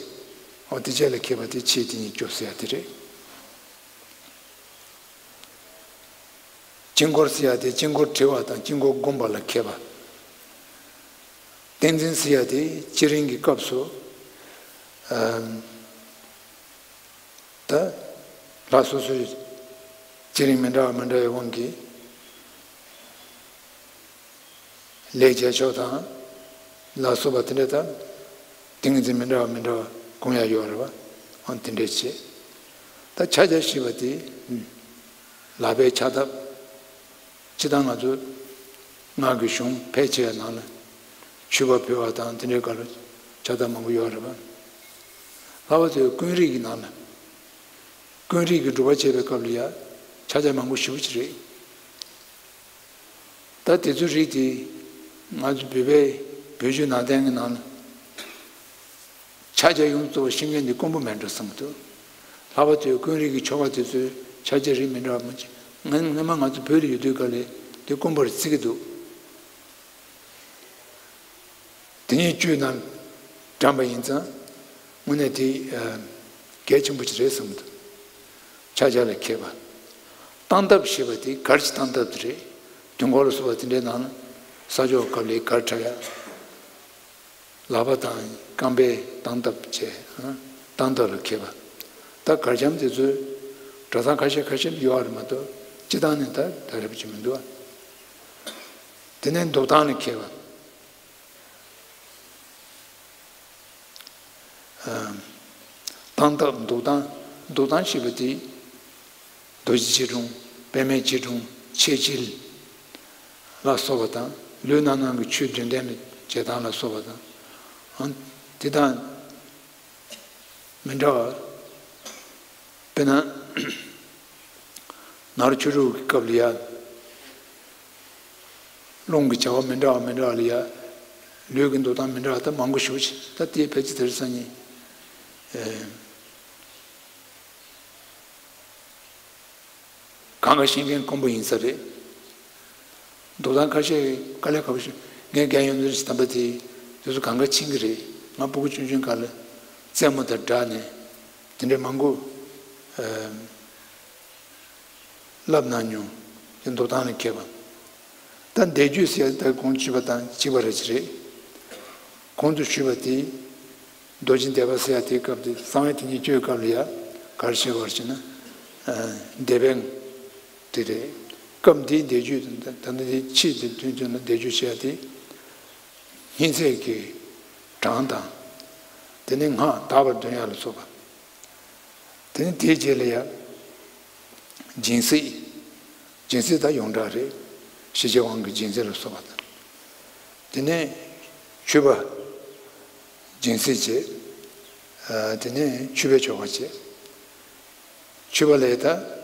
འོ་དེ་བྱས་ལ་མཁས་པ་དེ་ཕྱིའི་དེ་ཉིད་བཅུ་ཟེར་ཡ་དེ་རེད། དཀྱིལ་འཁོར་ཟེར་ཡ་དེ་དཀྱིལ་འཁོར་བྲི་བ་དང་དཀྱིལ་འཁོར་བསྒོམ་པ་ལ་མཁས་པ། ཏིང་འཛིན་ཟེར་ཡ་དེ་བསྐྱེད་རིམ་གྱི་སྐབས་སུ། ཨམ། ད་ལྷ་སོ་སོའི་བསྐྱེད་རིམ་མི་འདྲ་བ་མི་འདྲ་བའི་དབང་གིས། ལས་རྒྱལ་མཆོག་དང་། ལ་སོགས་པ་དེ་འདྲ་དང་། ཏིང་འཛིན་མི་འདྲ་བ་མི་འདྲ་བ་སྒོམ་ཡ་ཡོད་རེད་པ། ཨང་། དེ་འདྲས་བྱེད། ད་ཕྱག་རྒྱ་ཞེས་པ་དེ། ལག་པའི་ཕྱག་ཐབས། སྤྱིར་བཏང་ང་ཚོ་སྔགས་ཀྱི་གཞུང་ཕལ་ཆེ་བའི་ནང་ལ། མཆོད་པ་ཕུལ་བ་དང་དེ་འདྲའི་སྐབས་ལ་ཕྱག་ཐབས་མང་པོ་ཡོད་རེད་པ། ལྷག་པར་དུ་ཀུན་རིག་གི་ནང་ལ། ཀུན་རིག་གི་སྒྲུབ་པ་བྱེད་པའི་སྐབས་ལ་ཡ་ཕྱག་རྒྱ་མང་པོ་ཞེ་པོ་ཅིག་རེད། ད་དེ་ཚོའི་རིགས་དེ་ང་ཚོ་བོད་པའི་བོད་བརྒྱུད་ནང་བསྟན་གྱི་ནང་ལ་ཕྱག་རྒྱ་ཡོངས་སུ་རྫོགས་པ་ཤེས་མཁན་དེ་དཀོན་པོ་མེད་འགྲོ་བསམ་གྱི་འདུག་ལྷག་པར་དུ་ཀུན་རིག་གི་ཆོ་ག་དེ་ཚོའི་ཕྱག་རྒྱ་རིགས་མི་འདྲ་བ་མང་ཆེ། ང་སྔོན་མ་ང་ཚོ་བོད་ལ་ཡོད་དུས་སྐབས་ལ་དེ་དཀོན་པོར་བརྩི་གི་འདུག་དེ་ཉིད་བཅུའི་ནང་བགྲངས་པ་ཡིན་ཙང་དངོས་གནས་དེ་གལ་ཆེན་པོ་ཞིག་རེད་བསམ་གྱི་འདུག་ཕྱག་རྒྱ་ལ་མཁས་པ། སྟངས་སྟབས་ཞེས་པ་དེ་ག་རེ་ཞིག་སྟངས་སྟབས་དེ་རེད། དུས་འཁོར་ལ་སོགས་པ་དེ་འདྲའི་ནང་ལ་ ས་ཕྱོགས་སྐབས་ལས་གར་འཁྲབ་ཡ། ལག་པ་དང་རྐང་པའི་སྟངས་སྟབས་བཅས། སྟངས་སྟབས་ལ་མཁས་པ། ད་གར་འཆམ་དེ་ཚོའི་གྲྭ་ཚང་ཁ་ཤས་ཁ་ཤས་ཡོད་རེད་མ་གཏོགས་སྤྱི་བཏང་ནས་ད་ད་རེ་བ་ཅིག་མི་འདུག་དེ་ནས་འདུག་སྟངས་ལ་མཁས་པ། སྟངས་སྟབས་འདུག་སྟངས། འདུག་སྟངས་ཞེས་པ་དེ། རྡོ་རྗེ་སྐྱིལ་ཀྲུང་། པདྨའི་སྐྱིལ་ཀྲུང་། ཆས་སྐྱིལ་ལ་སོགས་པ་དང་། ལུས་རྣམ་སྣང་གི་ཆོས་རྒྱུན་ལྡན་ལ་བྱེད་སྟངས་ལ་སོགས་པ་དང་། དེ་དང་མི་འདྲ་བ། དཔེར་ན། ནཱ་རོ་ཆོས་དྲུག་གི་སྐབས་ལ་ཡ། རླུང་གི་བྱ་བ་མི་འདྲ་བ་མི་འདྲ་བ་ལ་ཡ། ལུས་ཀྱི་འདུག་སྟངས་མི་འདྲ་བ་ད་མང་པོ་ཞེ་པོ་ཅིག་ད་དེ་ཕལ་ཆེར་དེ་རེད་སང་ཉིན། ཨེ། གང་ག་ཤེས་མཁན་དཀོན་པོ་ཡིན་ས་རེད། འདུག་སྟངས་ཁ་ཤས་དཀའ་ལས་ཁག་པོ་ཞིག་ངས་རྒན་ཡོད་ཚོད་ཞིག་དམ་པ་དེ་དེ་ཚོ་གང་ག་མཁྱེན་གྱི་རེད། ང་སྤུ་གུ་ཆུང་ཆུང་སྒང་ལ་རྩེད་མོ་དང་སྦྲགས་ནས་དེ་འདྲའི་མང་པོ། ཨ། བསླབ་གནང་མྱོང་། དེ་འདུག་སྟངས་ལ་མཁས་པ། ད་བཟླས་བརྗོད་ཟེར་ཡ་ད་གོང་ཞུས་པ་དང་གཅིག་པ་རེད་ཅི་རེད། གོང་དུ་ཞུས་པ་དེ། རྡོ་རྗེ་བཟླས་པ་ཟེར་ཡ་དེའི་སྐབས་དེ་གསང་བའི་དེ་ཉིད་གཅོད་སྐབས་ལ་ཡ་ག་རེ་བྱེད་དགོས་རེད་ཅེ་ན། བཟླས་པའི་དེ་རེད། སྐབས་འདིའི་བཟླས་བརྗོད་དེ་ད་ལྟ་དེ་ཕྱིས་དེ་དོན་ཚན་ལ་བཟླས་བརྗོད་བྱེད་ཡ་དེ། སྙིང་ཚད་ཀྱི་གྲངས་དང་། དེ་ནས་སྔགས་དག་པར་འདོན་ཡ་ལ་སོགས་པ། དེ་ནས་དེའི་རྗེས་ལ་ཡ། སྦྱིན་སྲེག་སྦྱིན་སྲེག་ད་ཡོངས་གྲགས་རེད། ཞི་བྱེད་དབང་གི་སྦྱིན་སྲེག་ལ་སོགས་པ་དང་། དེ་ནས་མཆོད་པ། སྦྱིན་སྲེག་བྱེད། ཨ། དེ་ནས་མཆོད་པའི་ཆོ་ག་བྱེད། མཆོད་པ་ལས་ད།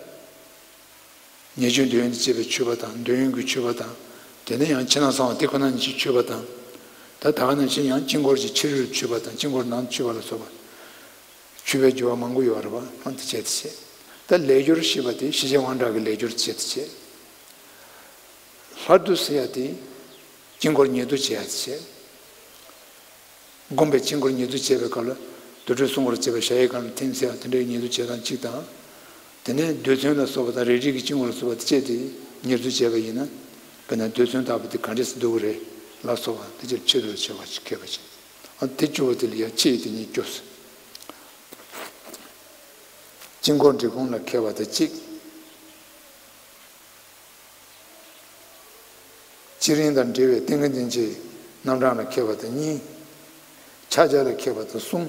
ཉེས་སྤྱོད་འདོད་ཡོན་དང་བཅས་པའི་མཆོད་པ་དང་འདོད་ཡོན་གྱི་མཆོད་པ་དང་། དེ་ནས་ཡང་ཕྱི་ནང་གསང་བ་དེ་ཁོ་ན་ཉིད་ཀྱི་མཆོད་པ་དང་། ད་ད་ག་ནང་བཞིན་ཡང་དཀྱིལ་འཁོར་གྱི་ཕྱི་རོལ་མཆོད་པ་དང་དཀྱིལ་འཁོར་ནང་མཆོད་པ་ལ་སོགས་པ། མཆོད་པའི་སྦྱོར་བ་མང་པོ་ཡོད་རེད་པ། ཨ། དེ་བྱས་དེ་བྱས། ད་ལས་སྦྱོར་ཞེས་པ་དེ་ཞི་བྱེད་དབང་དྲག་གི་ལས་སྦྱོར་བྱས་དེ་བྱས། ལྷ་བསྡུ་ཟེར་ཡ་དེ། དཀྱིལ་འཁོར་ཉེར་བསྡུ་བྱས་དེ་བྱས། བསྒོམས་པའི་དཀྱིལ་འཁོར་ཉེར་བསྡུ་བྱས་པའི་སྐབས་ལ། དུར་ཁྲོད་སྲུང་འཁོར་བྱས་པའི་ཞལ་གྱི་སྒང་ལ་ཐིམ་ཟེར་བ་དེ་འདྲའི་ཉེར་བསྡུ་བྱས་སྟངས་གཅིག་དང་། དེ་ནས་རྡུལ་ཚོན་ལ་སོགས་པ་དང་རས་བྲིས་ཀྱི་དཀྱིལ་འཁོར་ལ་སོགས་པ་དེ་བཅས་ཏེ་ཉེར་བསྡུ་བྱས་པ་ཡིན་ན། དཔེར་ན་རྡུལ་ཚོན་ལྟ་བུ་དེ་ག་འདྲས་སུ་བསྡུ་དགོས་རེད་ལ་སོགས་པ་དེ་ཕྱིར་ཕྱི་དྲོ་ལ་བྱེད་པ་ཅིག་མཁས་པ་ཅིག་ཨ། དེ་བཅུ་པོ་དེ་ལ་ཡང་ཕྱི་ཡི་དེ་ཉིད་བཅུ། དཀྱིལ་འཁོར་འབྲི་གུང་ལ་མཁས་པ་དང་གཅིག་བསྐྱེད་རིམ་དང་འབྲེལ་བའི་ཏིང་ངེ་འཛིན་གྱི་རྣམ་གྲངས་ལ་མཁས་པ་དང་གཉིས། ཕྱག་རྒྱ་ལ་མཁས་པ་དང་གསུམ།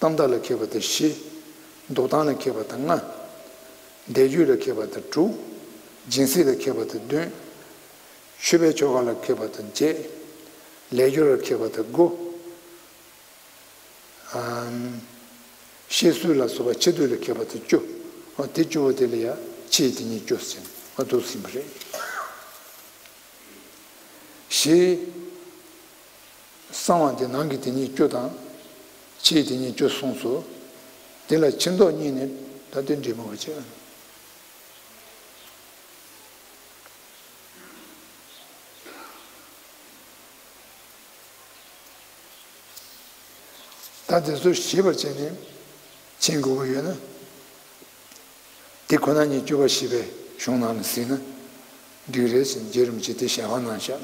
གཏམ་དག་ལ་མཁས་པ་དང་བཞི། འདུག་སྟངས་ལ་མཁས་པ་དང་ལྔ། བཟླས་བརྗོད་ལ་མཁས་པ་དང་དྲུག་སྦྱིན་སྲེག་ལ་མཁས་པ་དང་བདུན། མཆོད་པའི་ཆོ་ག་ལ་མཁས་པ་དང་བརྒྱད། ལས་སྦྱོར་ལ་མཁས་པ་དང་དགུ། ཨམ། བཤད་སྲོལ་ལ་སོགས་པ་ཕྱི་བསྡུ་ལ་མཁས་པ་དང་བཅུ། ཨ། དེ་བཅུ་པོ་དེ་ལ་ཡང་ཕྱིའི་དེ་ཉིད་བཅུ་ཟེར་ནས་ཨ་འདུག་ཟིན་པ་རེད། ཞེས། གསང་བ་འདི་ནང་གི་དེ་ཉིད་བཅུ་དང་། ཕྱིའི་དེ་ཉིད་བཅུ་གསུངས་སོ། དེ་ལ་ཕྱི་ལྡོག་གཉིས་ནི་ད་དེ་འབྲི་མི་དགོས་ཅེས། ད་དེ་ཚོ་ཞིབ་པར་བྱས་ནས་མཁྱེན་དགོས་ཀྱི་ཡོད་ན། དེ་ཁོ་ན་ཉིད་བཅུ་པ་ཞེས་པའི་གཞུང་ནང་ལ་གཟིགས་ན་འགྲིག་རེད་ཟེར་རྗེ་རིན་པོ་ཆེས་དེ་ཞལ་དབང་གནང་བཞག་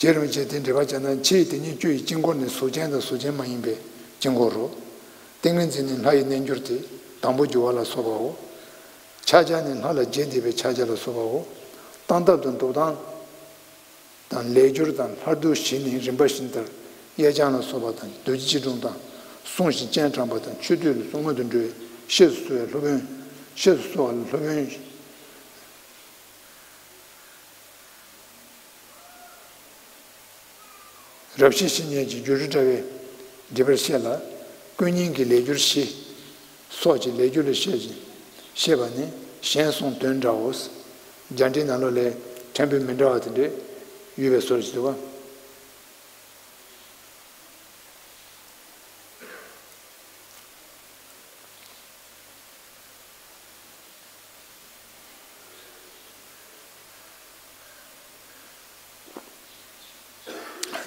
རྗེ་རིན་པོ་ཆེས་དེ་འགྲེལ་པ་བྱས་ན། ཕྱིའི་དེ་ཉིད་བཅུ་ཡི་དཀྱིལ་འཁོར་ནི་གཟུགས་ཅན་དང་གཟུགས་ཅན་མ་ཡིན་པའི་དཀྱིལ་འཁོར་རོ། ཏིང་ངེ་འཛིན་ནི་ལྷ་ཡི་རྣལ་འབྱོར་ཏེ་དང་པོ་རྒྱུ་བ་ལ་སོགས་པའོ། ཕྱག་རྒྱ་ནི་ལྷ་ལ་རྗེས་འདེབས་པའི་ཕྱག་རྒྱ་ལ་སོགས་པའོ། སྟངས་སྟབས་དང་འདུག་སྟངས་དང་ལས་སྦྱོར་དང་ལྷ་བསྡུ་བཞི་ནི་རིམ་པ་བཞིན་ལྟར་གཡས་བརྐྱང་ལ་སོགས་པ་དང་རྡོ་རྗེ་སྐྱིལ་ཀྲུང་དང་བསྲུང་ཞིང་སྤྱན་དྲངས་པ་དང་མཆོད་བསྟོད་ལ་སྔོན་དུ་འགྲོ་བའི་གཤེགས་སུ་གསོལ་བའི་སློབ་དཔོན། གཤེགས་སུ་གསོལ་བ་ལ་སློབ་དཔོན། རབ་བཤད་བཤེས་གཉེན་གྱི་སྒྱུ་འཕྲུལ་དྲ་བའི་འགྲེལ་པར་བཤད་ལ། ཀུན་མཉེན་གྱི་ལས་སྦྱོར་བཞི་སོགས་ཀྱི་ལས་སྦྱོར་ལ་བཤད་ཅིང་བཤད་པ་ནི་གཞན་གསུང་དོན་འདྲའོ། རྒྱ་འགྲེལ་ནང་ལོགས་ལས་ཕྲན་བུ་མི་འདྲ་བ་དེ་འདྲ་ཡོད་པའི་བཟོ་ཞིག་འདུག་པ།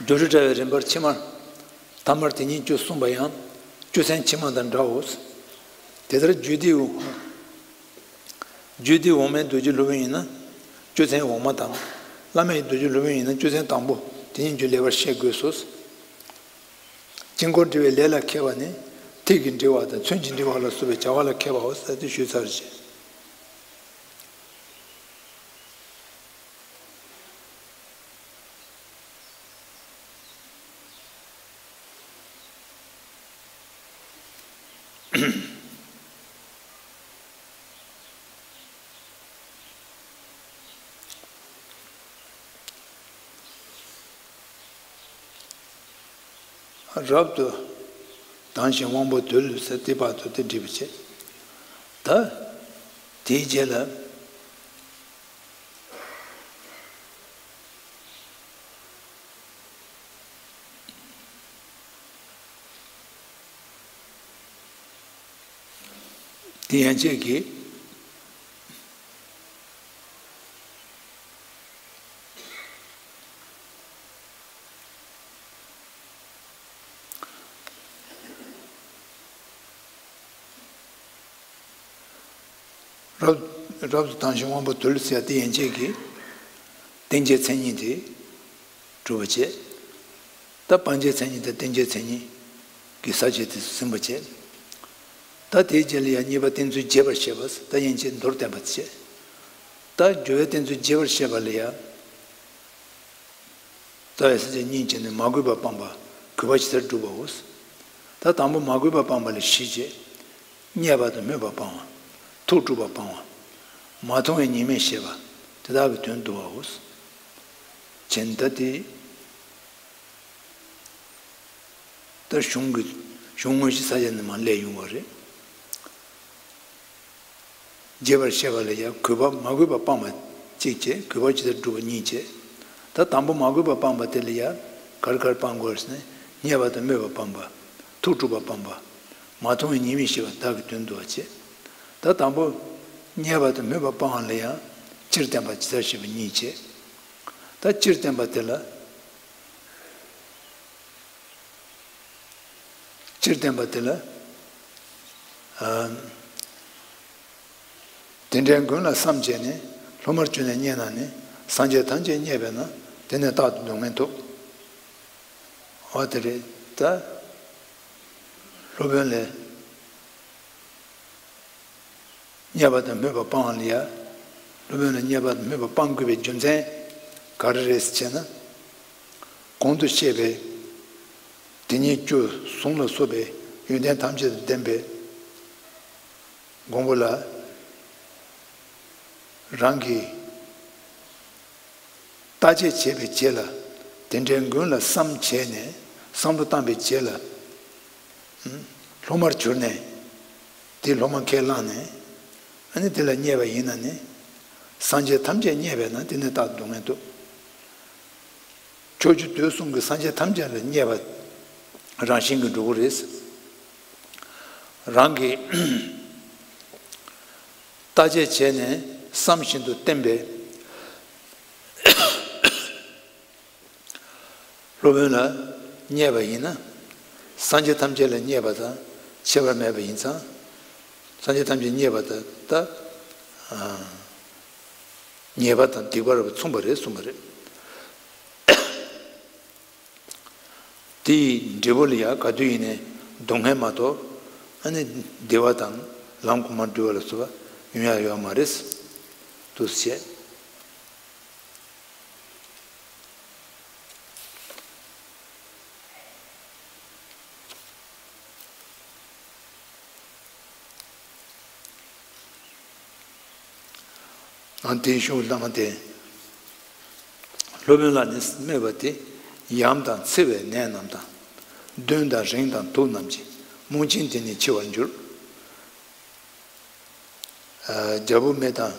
སྒྱུ་འཕྲུལ་དྲ་བའི་རིམ་པར་ཕྱི་མར། ཐ་མར་དེ་ཉིད་བཅུ་གསུངས་པ་ཡང་བཅུ་ཚན་ཕྱི་མ་དང་འདྲའོ། དེ་ལྟར་རྒྱུད་སྡེའི་རྒྱུད་སྡེའི་འོག་མའི་མདོ་རྒྱུད་སློབ་དཔོན་ཡིན་ན་བཅུ་ཚན་འོག་མ་དང་། བླ་མེད་ཀྱི་མདོ་རྒྱུད་སློབ་དཔོན་ཡིན་ན་བཅུ་ཚན་དང་པོ་དེ་ཉིད་རྒྱུད་ལེགས་པར་ཤེས་དགོས་སོ། དཀྱིལ་འཁོར་འབྲི་བའི་ལས་ལ་མཁས་པ་ནི་ཐིག་གི་འབྲི་བ་དང་ཚོན་གྱིས་འབྲི་བ་ལ་སོགས་པའི་བྱ་བ་ལ་མཁས་པའོ་ཟེར་ཏེ་ཞུས་ཚར་ཅེས། རབ་ཏུ་དྭངས་ཤིང་དབང་པོ་དུལ་ཟེར་དེ་བར་དུ་དེ་འགྲིག་པ་བྱེད། ད་དེའི་རྗེས་ལ། དེ་ཡན་ཆད་ཀྱིས། རབ་རབ་ཏུ་དྭངས་ཤིང་དབང་པོ་དུལ་ཟེར་ཡ་དེ་ཡན་ཆད་ཀྱིས་རྟེན་བཅས་མཚན་ཉིད་དེ་གྲུབ་པ་བྱེད། ད་སྤང་བྱའི་མཚན་ཉིད་དང་རྟེན་བཅས་མཚན་ཉིད་ཀྱི་ས་བཅད་དེ་ཟིན་པ་བྱེད། ད་དེའི་རྗེས་ལ་ཡང་གཉིས་པ་རྟེན་ཚུལ་རྒྱས་པར་བཤད་པ་ད་ཡན་ཆད་མདོར་བསྟན་པ་བྱེད། ད་སྦྱོར་བའི་རྟེན་ཚུལ་རྒྱས་པར་བཤད་པ་ལ་ཡང་། རྩ་བའི་ས་བཅད་གཉིས་བྱས་ནས་མ་གུས་པ་སྤངས་པ་གུས་པ་ཇི་ལྟར་སྒྲུབ་པའོ། ད་དང་པོ་མ་གུས་པ་སྤངས་པ་ལ་བཞི་བྱེད། རྙེད་པ་དང་སྨོད་པ་སྤང་བ། ཐུགས་དཀྲུགས་པ་སྤང་བ། མ་མཐོང་བའི་ཉེས་དམིགས་ཤེས་པ་དེ་དག་གི་དོན་བསྡུ་བའོ། བྱས་ནས་ད་དེ་ལྟར་གཞུང་གི་གཞུང་དངོས་གཞི་ས་ཆ་ནས་མར་སླེབས་ཡོང་བ་རེད། རྒྱས་པར་བཤད་པ་ལ་ཡང་གུས་པ་མ་གུས་པ་སྤངས་པ་གཅིག་བྱས་གུས་པ་ཇི་ལྟར་སྒྲུབ་པ་གཉིས་བྱས། ད་དང་པོ་མ་གུས་པ་སྤངས་པ་དེ་ལ་ཡང་ག་རེ་ག་རེ་སྤང་དགོས་ཟེར་ན་རྙེད་པ་དང་སྨོད་པ་སྤངས་པ། ཐུགས་དཀྲུགས་པ་སྤངས་པ། མ་མཐོང་བའི་ཉེས་དམིགས་ཤེས་པ་དག་གི་དོན་བསྡུ་བ་བྱས། ད་དང་པོ་རྙེད་པ་དང་སྨོད་པ་སྤང་བ་ལ་ཡང་སྤྱིར་བསྟན་པ་ཇི་ལྟར་བཤད་པ་གཉིས་བྱས། ད་སྤྱིར་བསྟན་པ་དེ་ལ། སྤྱིར་བསྟན་པ་དེ་ལ། ཨ། དེ་འདྲའི་མགོན་ལ་བསམ་བྱས་ནས་སློབ་མར་གྱུར་ནས་རྙེད་ན་ནི་སངས་རྒྱས་ཐམས་ཅད་རྙེད་པས་ན་དེ་ནི་རྟག་ཏུ་སྡུག་བསྔལ་ཐོབ། འོ་དེ་རེད་ད། སློབ་དཔོན་ལས། རྙེད་པ་དང་སྨོད་པ་སྤང་བ་ལ་ཡ། སློབ་དཔོན་ལ་རྙེད་པ་དང་སྨོད་པ་སྤང་དགོས་པའི་རྒྱུ་མཚན་ག་རེ་རེད་ཟེར་ན། གོང་དུ་བཤད་པའི་དེ་ཉིད་བཅུ་གསུམ་ལ་སོགས་པའི་ཡོན་ཏན་ཐམས་ཅད་དང་ལྡན་པའི་མགོན་པོ་ལ་རང་གི་བརྟག་དཔྱད་བྱས་པའི་རྗེས་ལ་དེ་འདྲའི་མགོན་ལ་བསམ་བྱས་ནས་བསམ་བློ་བཏང་པའི་རྗེས་ལ། སློབ་མར་གྱུར་ནས་དེ་སློབ་མ་ཁས་བླངས་ནས་ཨ་ནི་དེ་ལ་རྙེད་པ་ཡིན་ན་ནི་སངས་རྒྱས་ཐམས་ཅད་རྙེད་པས་ན་དེ་ནི་རྟག་ཏུ་སྡུག་བསྔལ་ཐོབ། ཕྱོགས་བཅུ་དུས་གསུམ་གྱི་སངས་རྒྱས་ཐམས་ཅད་ལ་རྙེད་པ་རང་བཞིན་གྱིས་འགྲོ་གི་རེད། རང་གིས་བརྟག་དཔྱད་བྱས་ནས་བསམ་བཞིན་དུ་བསྟན་པའི་སློབ་དཔོན་ལ་རྙེད་པ་ཡིན་ན། སངས་རྒྱས་ཐམས་ཅད་ལ་རྙེད་པ་དང་ཁྱད་པར་མེད་པ་ཡིན་ཙང་། སངས་རྒྱས་ཐམས་ཅད་རྙེད་པ་དང་ད། ཨ། ཉེས་པ་དང་སྡིག་པ་རུ་མཚུངས་པ་རེད་གསུངས་པ་རེད། དེ་ཡི་འབྲས་བུ་ལ་ཡང་ག་དུས་ཡིན་ནའི་སྡུག་བསྔལ་མ་གཏོགས་ཨ་ནི་བདེ་བ་དང་ལམ་གོང་མར་འགྲོ་བ་ལ་སོགས་པ་ཡོང་ཡ་ཡོད་མ་རེད། དུ་བཤད། ཨ་དེའི་ཤུགས་བླངས་ཏེ། སློབ་དཔོན་ལ་ནི་སྨོད་པ་དེ། ཡམས་དང་འཚེ་བའི་ནད་རྣམས་དང་། གདོན་དང་རིམས་དང་དུག་རྣམས་ཀྱིས། རྨོངས་ཆེན་དེ་ནི་འཆི་བར་འགྱུར། ཨ། རྒྱལ་པོ་མེ་དང་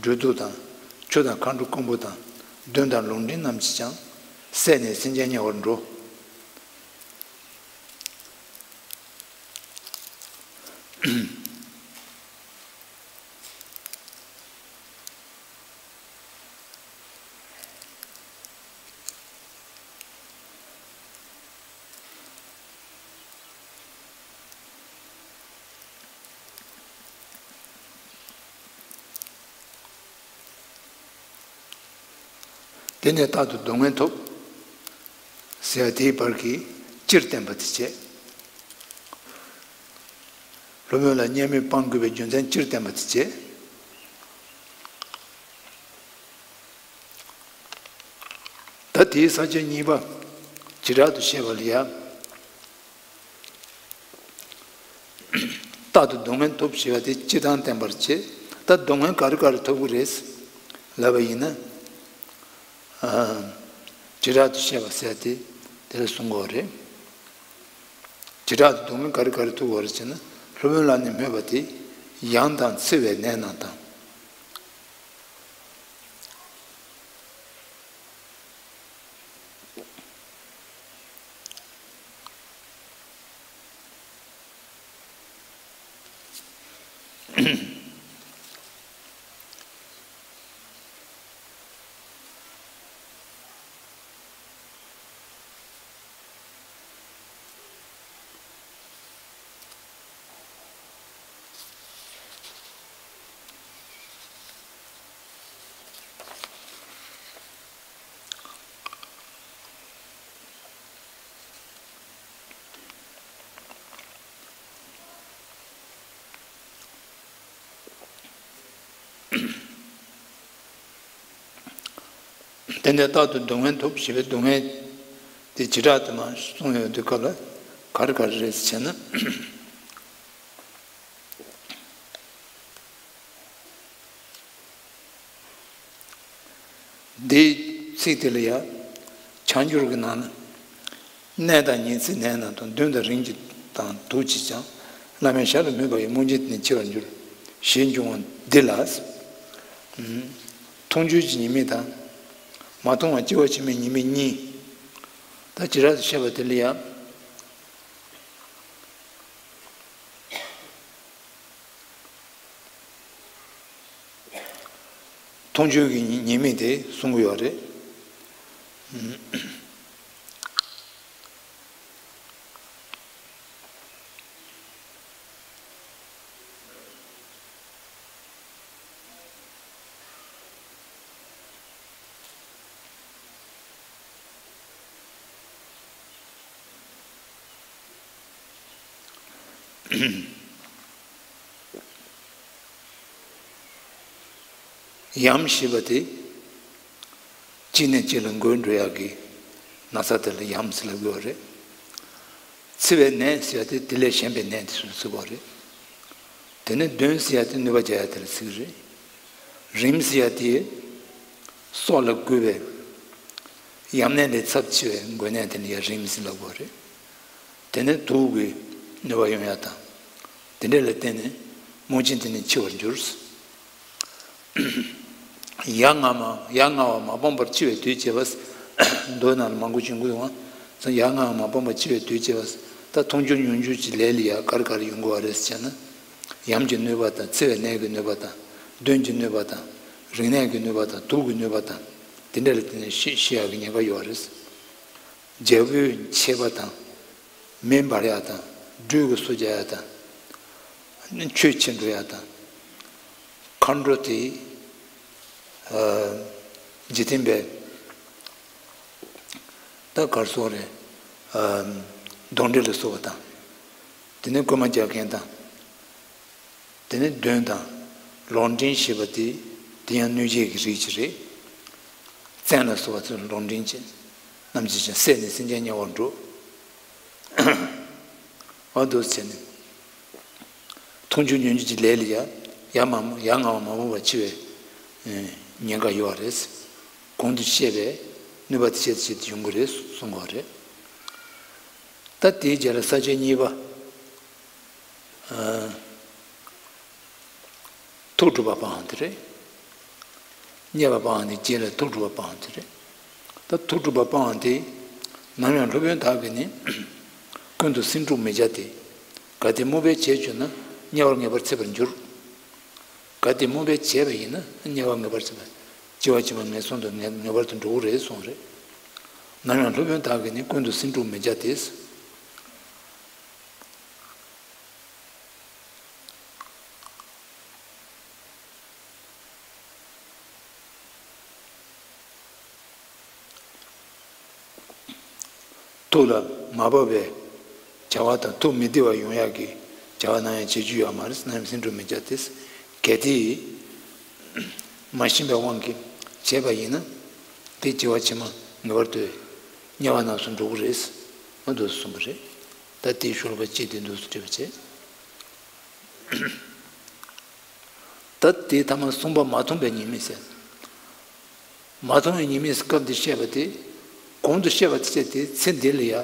སྦྲུལ་གདུག་དང་། ཆུ་དང་མཁའ་འགྲོ་རྐུན་པོ་དང་། གདོན་དང་ལུས་རིམས་རྣམས་ཀྱིས་ཀྱང་། བསད་ནས་སེམས་ཅན་དམྱལ་བར་འགྲོ། དེ་ནས་རྟག་ཏུ་སྡུག་བསྔལ་ཐོབ་ཟེར་བ་དེའི་བར་གྱི་སྤྱིར་བསྟན་པ་དེ་བྱས། སློབ་དཔོན་ལ་བརྙས་སྨོད་སྤང་དགོས་པའི་རྒྱུ་མཚན་སྤྱིར་བསྟན་པ་དེ་བྱས། ད་དེའི་ས་བཅད་གཉིས་པ་བྱེ་བྲག་ཏུ་བཤད་པ་ལ་ཡང་། རྟག་ཏུ་སྡུག་བསྔལ་ཐོབ་ཞེས་པ་དེ་སྤྱིར་བཏང་བསྟན་པར་བྱེད། ད་སྡུག་བསྔལ་ག་རེ་ག་རེ་ཐོབ་ཀྱི་རེད་ལབ་པ་ཡིན་ན། ཨ། བྱེ་བྲག་ཏུ་བཤད་པ་ཟེར་ཏེ་དེ་ལ་གསུང་གི་ཡོད་རེད། བྱེ་བྲག་ཏུ་སྡུག་བསྔལ་ག་རེ་ག་རེ་ཐོབ་ཀྱི་ཡོད་རེད་ཟེར་ན། སློབ་དཔོན་ལ་ནི་སྨོད་པ་དེ་ཡང་དང་འཚེ་བའི་ནད་རྣམས་དང་། དེ་ནས་རྟག་ཏུ་སྡུག་བསྔལ་ཐོབ་ཞེས་པའི་སྡུག་བསྔལ་དེ་བྱེ་བྲག་ཏུ་མར་གསུངས་ཡོང་དུས་སྐབས་ལ་ག་རེ་ག་རེ་རེད་ཟེར་ན། འདིའི་ཚིག་དེ་ལ་ཡང་། བྱང་འགྱུར་གྱི་ནང་ན། ནད་དང་ཉི་ཚེའི་ནད་རྣམས་དང་། གདོན་དང་རིམས་ཀྱི་དང་དུག་གིས་ཀྱང་། བླ་མའི་ཞབས་ལ་སྨོད་པ་ཡིས། རྨོངས་ཆེན་དེ་ནི་འཆི་བར་འགྱུར། ཞེས་འབྱུང་བ་འདི་ལ། མཐོང་ཆོས་ཀྱི་ཉེས་དམིགས་དང་། མ་མཐོང་བར་སྐྱེ་བ་ཕྱི་མའི་ཉེས་དམིགས་གཉིས། ད་བྱེ་བྲག་ཏུ་བཤད་པ་དེ་ལ་ཡང་། མཐོང་ཆོས་ཀྱི་ཉེས་དམིགས་དེ་གསུང་གི་ཡོད་རེད། ཡམས་ཞེས་པ་དེ། གཅིག་ནས་གཅིག་ལ་འགོས་འགྲོ་ཡག་གི་ན་ཚ་དེ་ལ་ཡམས་ཟེར་ལབ་ཀྱི་ཡོད་རེད། འཚེ་བའི་ནད་ཟེར་ཡག་དེ་དེ་ལས་གཞན་པའི་ནད་དེ་ཚོ་ལ་ཟེར་གྱི་ཡོད་རེད། དེ་ནས་གདོན་ཟེར་ཡག་དེ་གནོད་པ་རྒྱག་ཡག་དེ་ལ་ཟེར་གྱི་རེད། རིམས་ཟེར་ཡག་དེ་སྲོག་ལ་འགོས་པའི་ཡམས་ནད་ལས་ཚབས་ཆེ་བའི་འགོས་ནད་དེ་ལ་ཡང་རིམས་ཟེར་ལབ་ཀྱི་ཡོད་རེད། དེ་ནས་དུག་གིས་གནོད་པ་ཡོང་ཡག་དང་། དེ་འདྲ་ལ་བརྟེན་ནས་རྨོངས་ཆེན་དེ་ནི་འཆི་བར་འགྱུར། ཡ་ང་མ་ཡ་ང་བ་མ་སྤངས་པར་འཆི་བའི་དུས་བྱེད་པ། མདོ་ནང་ལ་མང་པོ་བྱུང་གི་འདུག་ཨང་། ཡ་ང་བ་མ་སྤངས་པར་འཆི་བའི་དུས་བྱེད་པ། ད་མཐོང་ཆོས་མྱོང་ཆོས་ཀྱི་ལས་ལ་ཡ་ག་རེ་ག་རེ་ཡོང་གི་ཡོད་རེད་ཟེར་ན། ཡམས་ཀྱི་གནོད་པ་དང་། འཚེ་བའི་ནད་ཀྱི་གནོད་པ་དང་། གདོན་གྱི་གནོད་པ་དང་། རིམས་ནད་ཀྱི་གནོད་པ་དང་། དུག་གི་གནོད་པ་དང་། དེ་འདྲ་ལ་བརྟེན་ནས་ཤི་ཤི་ཡག་གི་ཉེན་ཁ་ཡོད་རེད། རྒྱལ་པོའི་ཆད་པ་དང་། མེ་འབར་ཡག་དང་། སྦྲུལ་གྱིས་སོ་རྒྱག་ཡག་དང་། ཆོས་ཕྱིར་འགྲོ་ཡག་དང་། མཁའ་འགྲོ་དེ། ཨ། འཇིག་རྟེན་པའི། ད་གར་སོགས་རེད། ཨ། གདོན་འདྲེ་ལ་སོགས་པ་དང་། དེ་ནས་རྐུན་མ་རྒྱག་མཁན་དང་། དེ་ནས་གདོན་དང་། ལོག་འདྲེན་ཞེས་པ་དེ། དེ་ཡང་གནོད་བྱེད་ཀྱི་རིགས་ཅིག་རེད། བཙན་ལ་སོགས་པ་ཚོས་ལོག་འདྲེན་བྱེད། རྣམས་ཀྱིས་ཀྱང་བསད་ནས་སེམས་ཅན་དམྱལ་བར་འགྲོ། འོ་འདུག་བྱས་ནས། མཐོང་ཆོས་མྱོང་ཆོས་ཀྱི་ལས་ལ་ཡ། ཡ་མ་ཡ་ང་བ་མ་སྤངས་པར་འཆི་བའི་ཉེན་ཁ་ཡོད་རེད། གོང་དུ་བཤད་པའི་གནོད་པ་དེ་བྱས་ཏེ་བྱས་ཏེ་ཡོང་གི་རེད་གསུང་གི་ཡོད་རེད། ད་དེའི་རྗེས་ལ་ས་བཅད་གཉིས་པ། ཨ། ཐུགས་སྒྲུབ་པ་སྤང་བ་དེ་རེད། བརྙས་པ་སྤང་བ་ནི་རྗེས་ལ་ཐུགས་སྒྲུབ་པ་སྤང་བ་དེ་རེད། ད་ཐུགས་སྒྲུབ་པ་སྤང་བ་དེ། ནམ་ཡང་སློབ་དཔོན་དག་གིས་ནི། ཀུན་ཏུ་སེམས་འཁྲུག་མི་བྱ་སྟེ། གལ་ཏེ་རྨོངས་པས་བྱས་གྱུར་ན། དམྱལ་བར་ངེས་པར་འཚེ་བར་འགྱུར། གལ་ཏེ་རྨོངས་པས་བྱས་པ་ཡིན་ན་དམྱལ་བར་ངེས་པར་འཚེ་བ། སྐྱེ་བ་ཕྱི་མ་ངན་སོང་དུ་ངེས་ངེས་པར་དུ་འགྲོ་གི་རེད་གསུངས་རེད། ནམ་ཡང་སློབ་དཔོན་དག་གིས་ནི་ཀུན་ཏུ་སེམས་འཁྲུག་མི་བྱ་སྟེ། ཐུགས་ལ་མ་བབས་པའི་བྱ་བ་དང་ཐུགས་མི་བདེ་བ་ཡོང་ཡག་གི་བྱ་བ་ནམ་ཡང་བྱེད་རྒྱུ་ཡོད་མ་རེད། ནམ་ཡང་སེམས་འཁྲུག་མི་བྱ་སྟེ། གལ་ཏེ་མ་ཤེས་པའི་དབང་གིས་བྱས་པ་ཡིན་ན། དེ་སྐྱེ་བ་ཕྱི་མ་ངེས་པར་དུ་དམྱལ་བ་རྣམས་སུ་འགྲོ་གི་རེད། འོ་འདུག་གསུངས་པ་རེད། ད་དེའི་ཤོ་ལོ་ཀ་གཅིག་དེ་འདུག་སེ་བྲིས་པ་བྱས། ད་དེའི་ཐ་མ་གསུམ་པ་མ་མཐོང་བའི་ཉེས་དམིགས་ཟེར། མ་མཐོང་བའི་ཉེས་དམིགས་སྐབས་འདིར་བཤད་པ་དེ། གོང་དུ་བཤད་པ་དེ་བཤད་དེ་ཚེ་འདི་ལ་ཡང་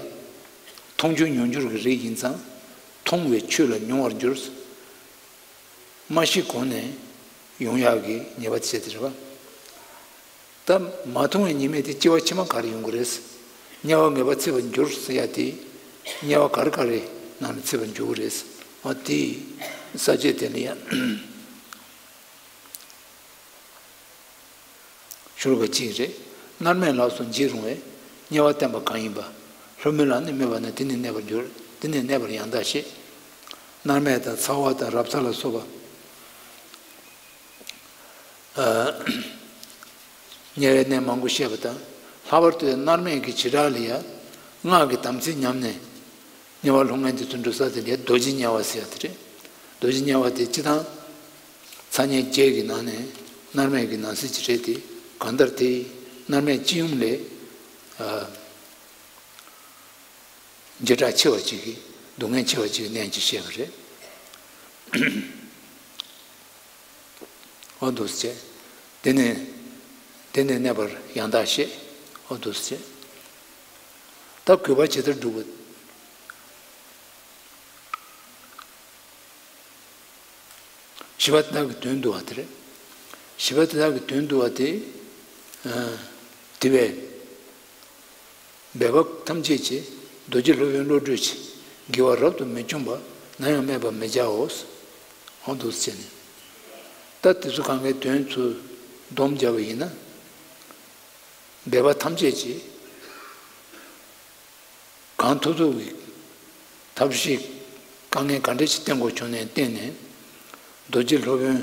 མཐོང་ཆོས་མྱོང་འགྱུར་གྱི་རིགས་ཡིན་ཙང་། མཐོང་བའི་ཆོས་ལ་མྱོང་བར་འགྱུར། མ་ཤེས་གོང་ནས་ཡོང་ཡག་གི་ཉེས་པ་བྱས་ཏེ་རེད་པ། ད་མ་མཐོང་བའི་ཉེས་དམིགས་དེ་སྐྱེ་བ་ཕྱི་མ་ག་རེ་ཡོང་གི་རེད། དམྱལ་བ་ངེས་པར་འཚེ་བར་འགྱུར་ཟེར་ཡ་དེ། དམྱལ་བ་ག་རེ་ག་རེ་ནང་ལ་འཚེ་བར་འགྱུར་གི་རེད། འོ་དེ་ས་བཅད་དེ་ལ་ཡང་། ཤོ་ལོ་ཀ་གཅིག་རེད། མནར་མེད་ལགས་སོ་འཇིགས་རུང་བས། དམྱལ་བ་བསྟན་པ་གང་ཡིན་པ། ལྷོད་མེད་ལ་ནི་སྨོད་པ་ན། དེ་ནི་གནས་པར་འགྱུར། དེ་ནི་གནས་པར་ཡང་དག་བཤད། མནར་མེད་དང་ཚ་བ་དང་རབ་ཚ་ལ་སོགས་པ། ཨ། དམྱལ་བའི་གནས་མང་པོ་བཤད་པ་དང་། ལྷག་པར་དུ་མནར་མེད་ཀྱི་བྱེ་བྲག་ལ་ཡང་སྔགས་ཀྱི་དམ་ཚིག་ཉམས་ནས་དམྱལ་བ་ལྷུང་མཁན་དེ་ཚོ་འགྲོ་ས་དེ་ལ་རྡོ་རྗེ་དམྱལ་བ་ཟེར་ཡ་དེ་རེད། རྡོ་རྗེ་དམྱལ་བ་དེ་སྤྱིར་བཏང་ཚ་དམྱལ་བརྒྱད་ཀྱི་ནང་ནས་མནར་མེད་ཀྱི་ནང་གསེས་ཅིག་རེད་དེ། གང་ལྟར་དེ་མནར་མེད་སྤྱི་ཡོངས་ལས། ཨ། འཇིགས་སྐྲག་ཆེ་བ་ཅིག་གི། སྡུག་བསྔལ་ཆེ་བ་ཅིག་གི་གནས་ཅིག་བཤད་པ་རེད། འོ་འདུག་སེ་བྱས། དེ་ནས་དེ་ནས་གནས་པར་ཡང་དག་བཤད། འོ་འདུག་སེ་བྱས། ད་གུས་པ་ཇི་ལྟར་བསྒྲུབ་པ། བཞི་པ་དེ་དག་གི་དོན་བསྡུ་བ་དེ་རེད། བཞི་པ་དེ་དག་གི་དོན་བསྡུ་བ་དེ། ཨ། དེ་བས། འབད་པ་ཐམས་ཅད་ཀྱིས། རྡོ་རྗེ་སློབ་དཔོན་བློ་གྲོས་ཀྱི། དགེ་བ་རབ་ཏུ་མི་འབྱུང་བ། ནམ་ཡང་སྨོད་པར་མི་བྱའོ། འོ་འདུག་སེ་བྱས་ནས། ད་དེ་ཚོ་གང་གའི་དོན་ཚུར་སྡོམ་བརྒྱབ་པ་ཡིན་ན། འབད་པ་ཐམས་ཅད་ཀྱིས། གང་ཐུབ་ཐུབ་ཀྱིས་ཐབས་ཤེས་དཀའ་ངལ་ག་འདྲ་ཞིག་བསྟེན་དགོས་བྱུང་ནའི་བརྟེན་ནས། རྡོ་རྗེ་སློབ་དཔོན་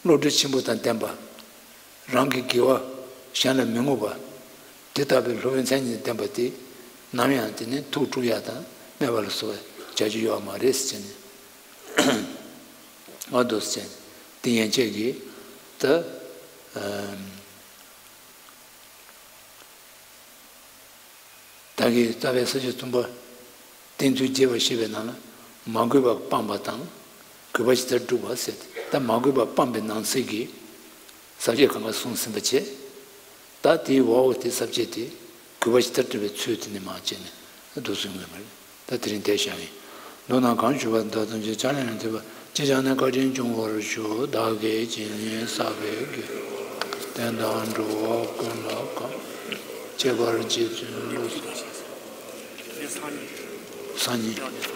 བློ་གྲོས་ཆེན་པོ་དང་ལྡན་པ། རང་གི་དགེ་བ་གཞན་ལ་མི་བསྔོ་བ། དེ་ལྟ་བུའི་སློབ་དཔོན་མཚན་ཉིད་ལྡན་པ་དེ་ནམ་ཡང་དེ་ནས་ཐུགས་དཀྲུག་ཡ་དང་སྨད་པ་ལ་སོགས་པ་བྱ་རྒྱུ་ཡོད་མ་རེད་ཟེར་ནས། ཨ། འདུག་སེ་བྱས་ནས་དེ་ཡན་ཆད་ཀྱིས་ད། ཨ། བདག་གིས་རྩ་བའི་ས་བཅད་གསུམ་པ་བསྟན་ཚུལ་རྒྱས་པར་བཤད་པའི་ནང་ལ། མ་གུས་པ་སྤངས་པ་དང་། གུས་པ་ཇི་ལྟར་བསྒྲུབ་པ་ཟེར་ཏེ། ད་མ་གུས་པ་སྤངས་པའི་ནང་གསེས་ཀྱི་ས་བཅད་གང་ག་གསུངས་ཟིན་པ་བྱས། ད་དེའི་འོག་དེ་ས་བཅད་དེ་གུས་པ་ཇི་ལྟར་བསྒྲུབ་པའི་ཚུལ་དེ་ནས་མར་བྱས་ནས་འདུག་གསུངས་ཡོད་པ་རེད། ད་དེ་རིང་དེ་བཞག་ཡིན། མདོར་ན་གང་ཞུས་པ་དེ་དག་ཐམས་ཅད་ཕྱག་ལེན་ལ་འདུས་པ། ཅི་བྱས་ནས་བཀའ་དྲིན་འབྱུང་བར་ཤོག་བདག་གིས་ཇི་སྙེད་བསགས་པའི་དགེ་བ། དེ་དག་འགྲོ་བ་ཀུན་ལ་གང་། ཁྱད་པར་རྗེ་བཙུན་བློ་གསལ། སང་ཉིན།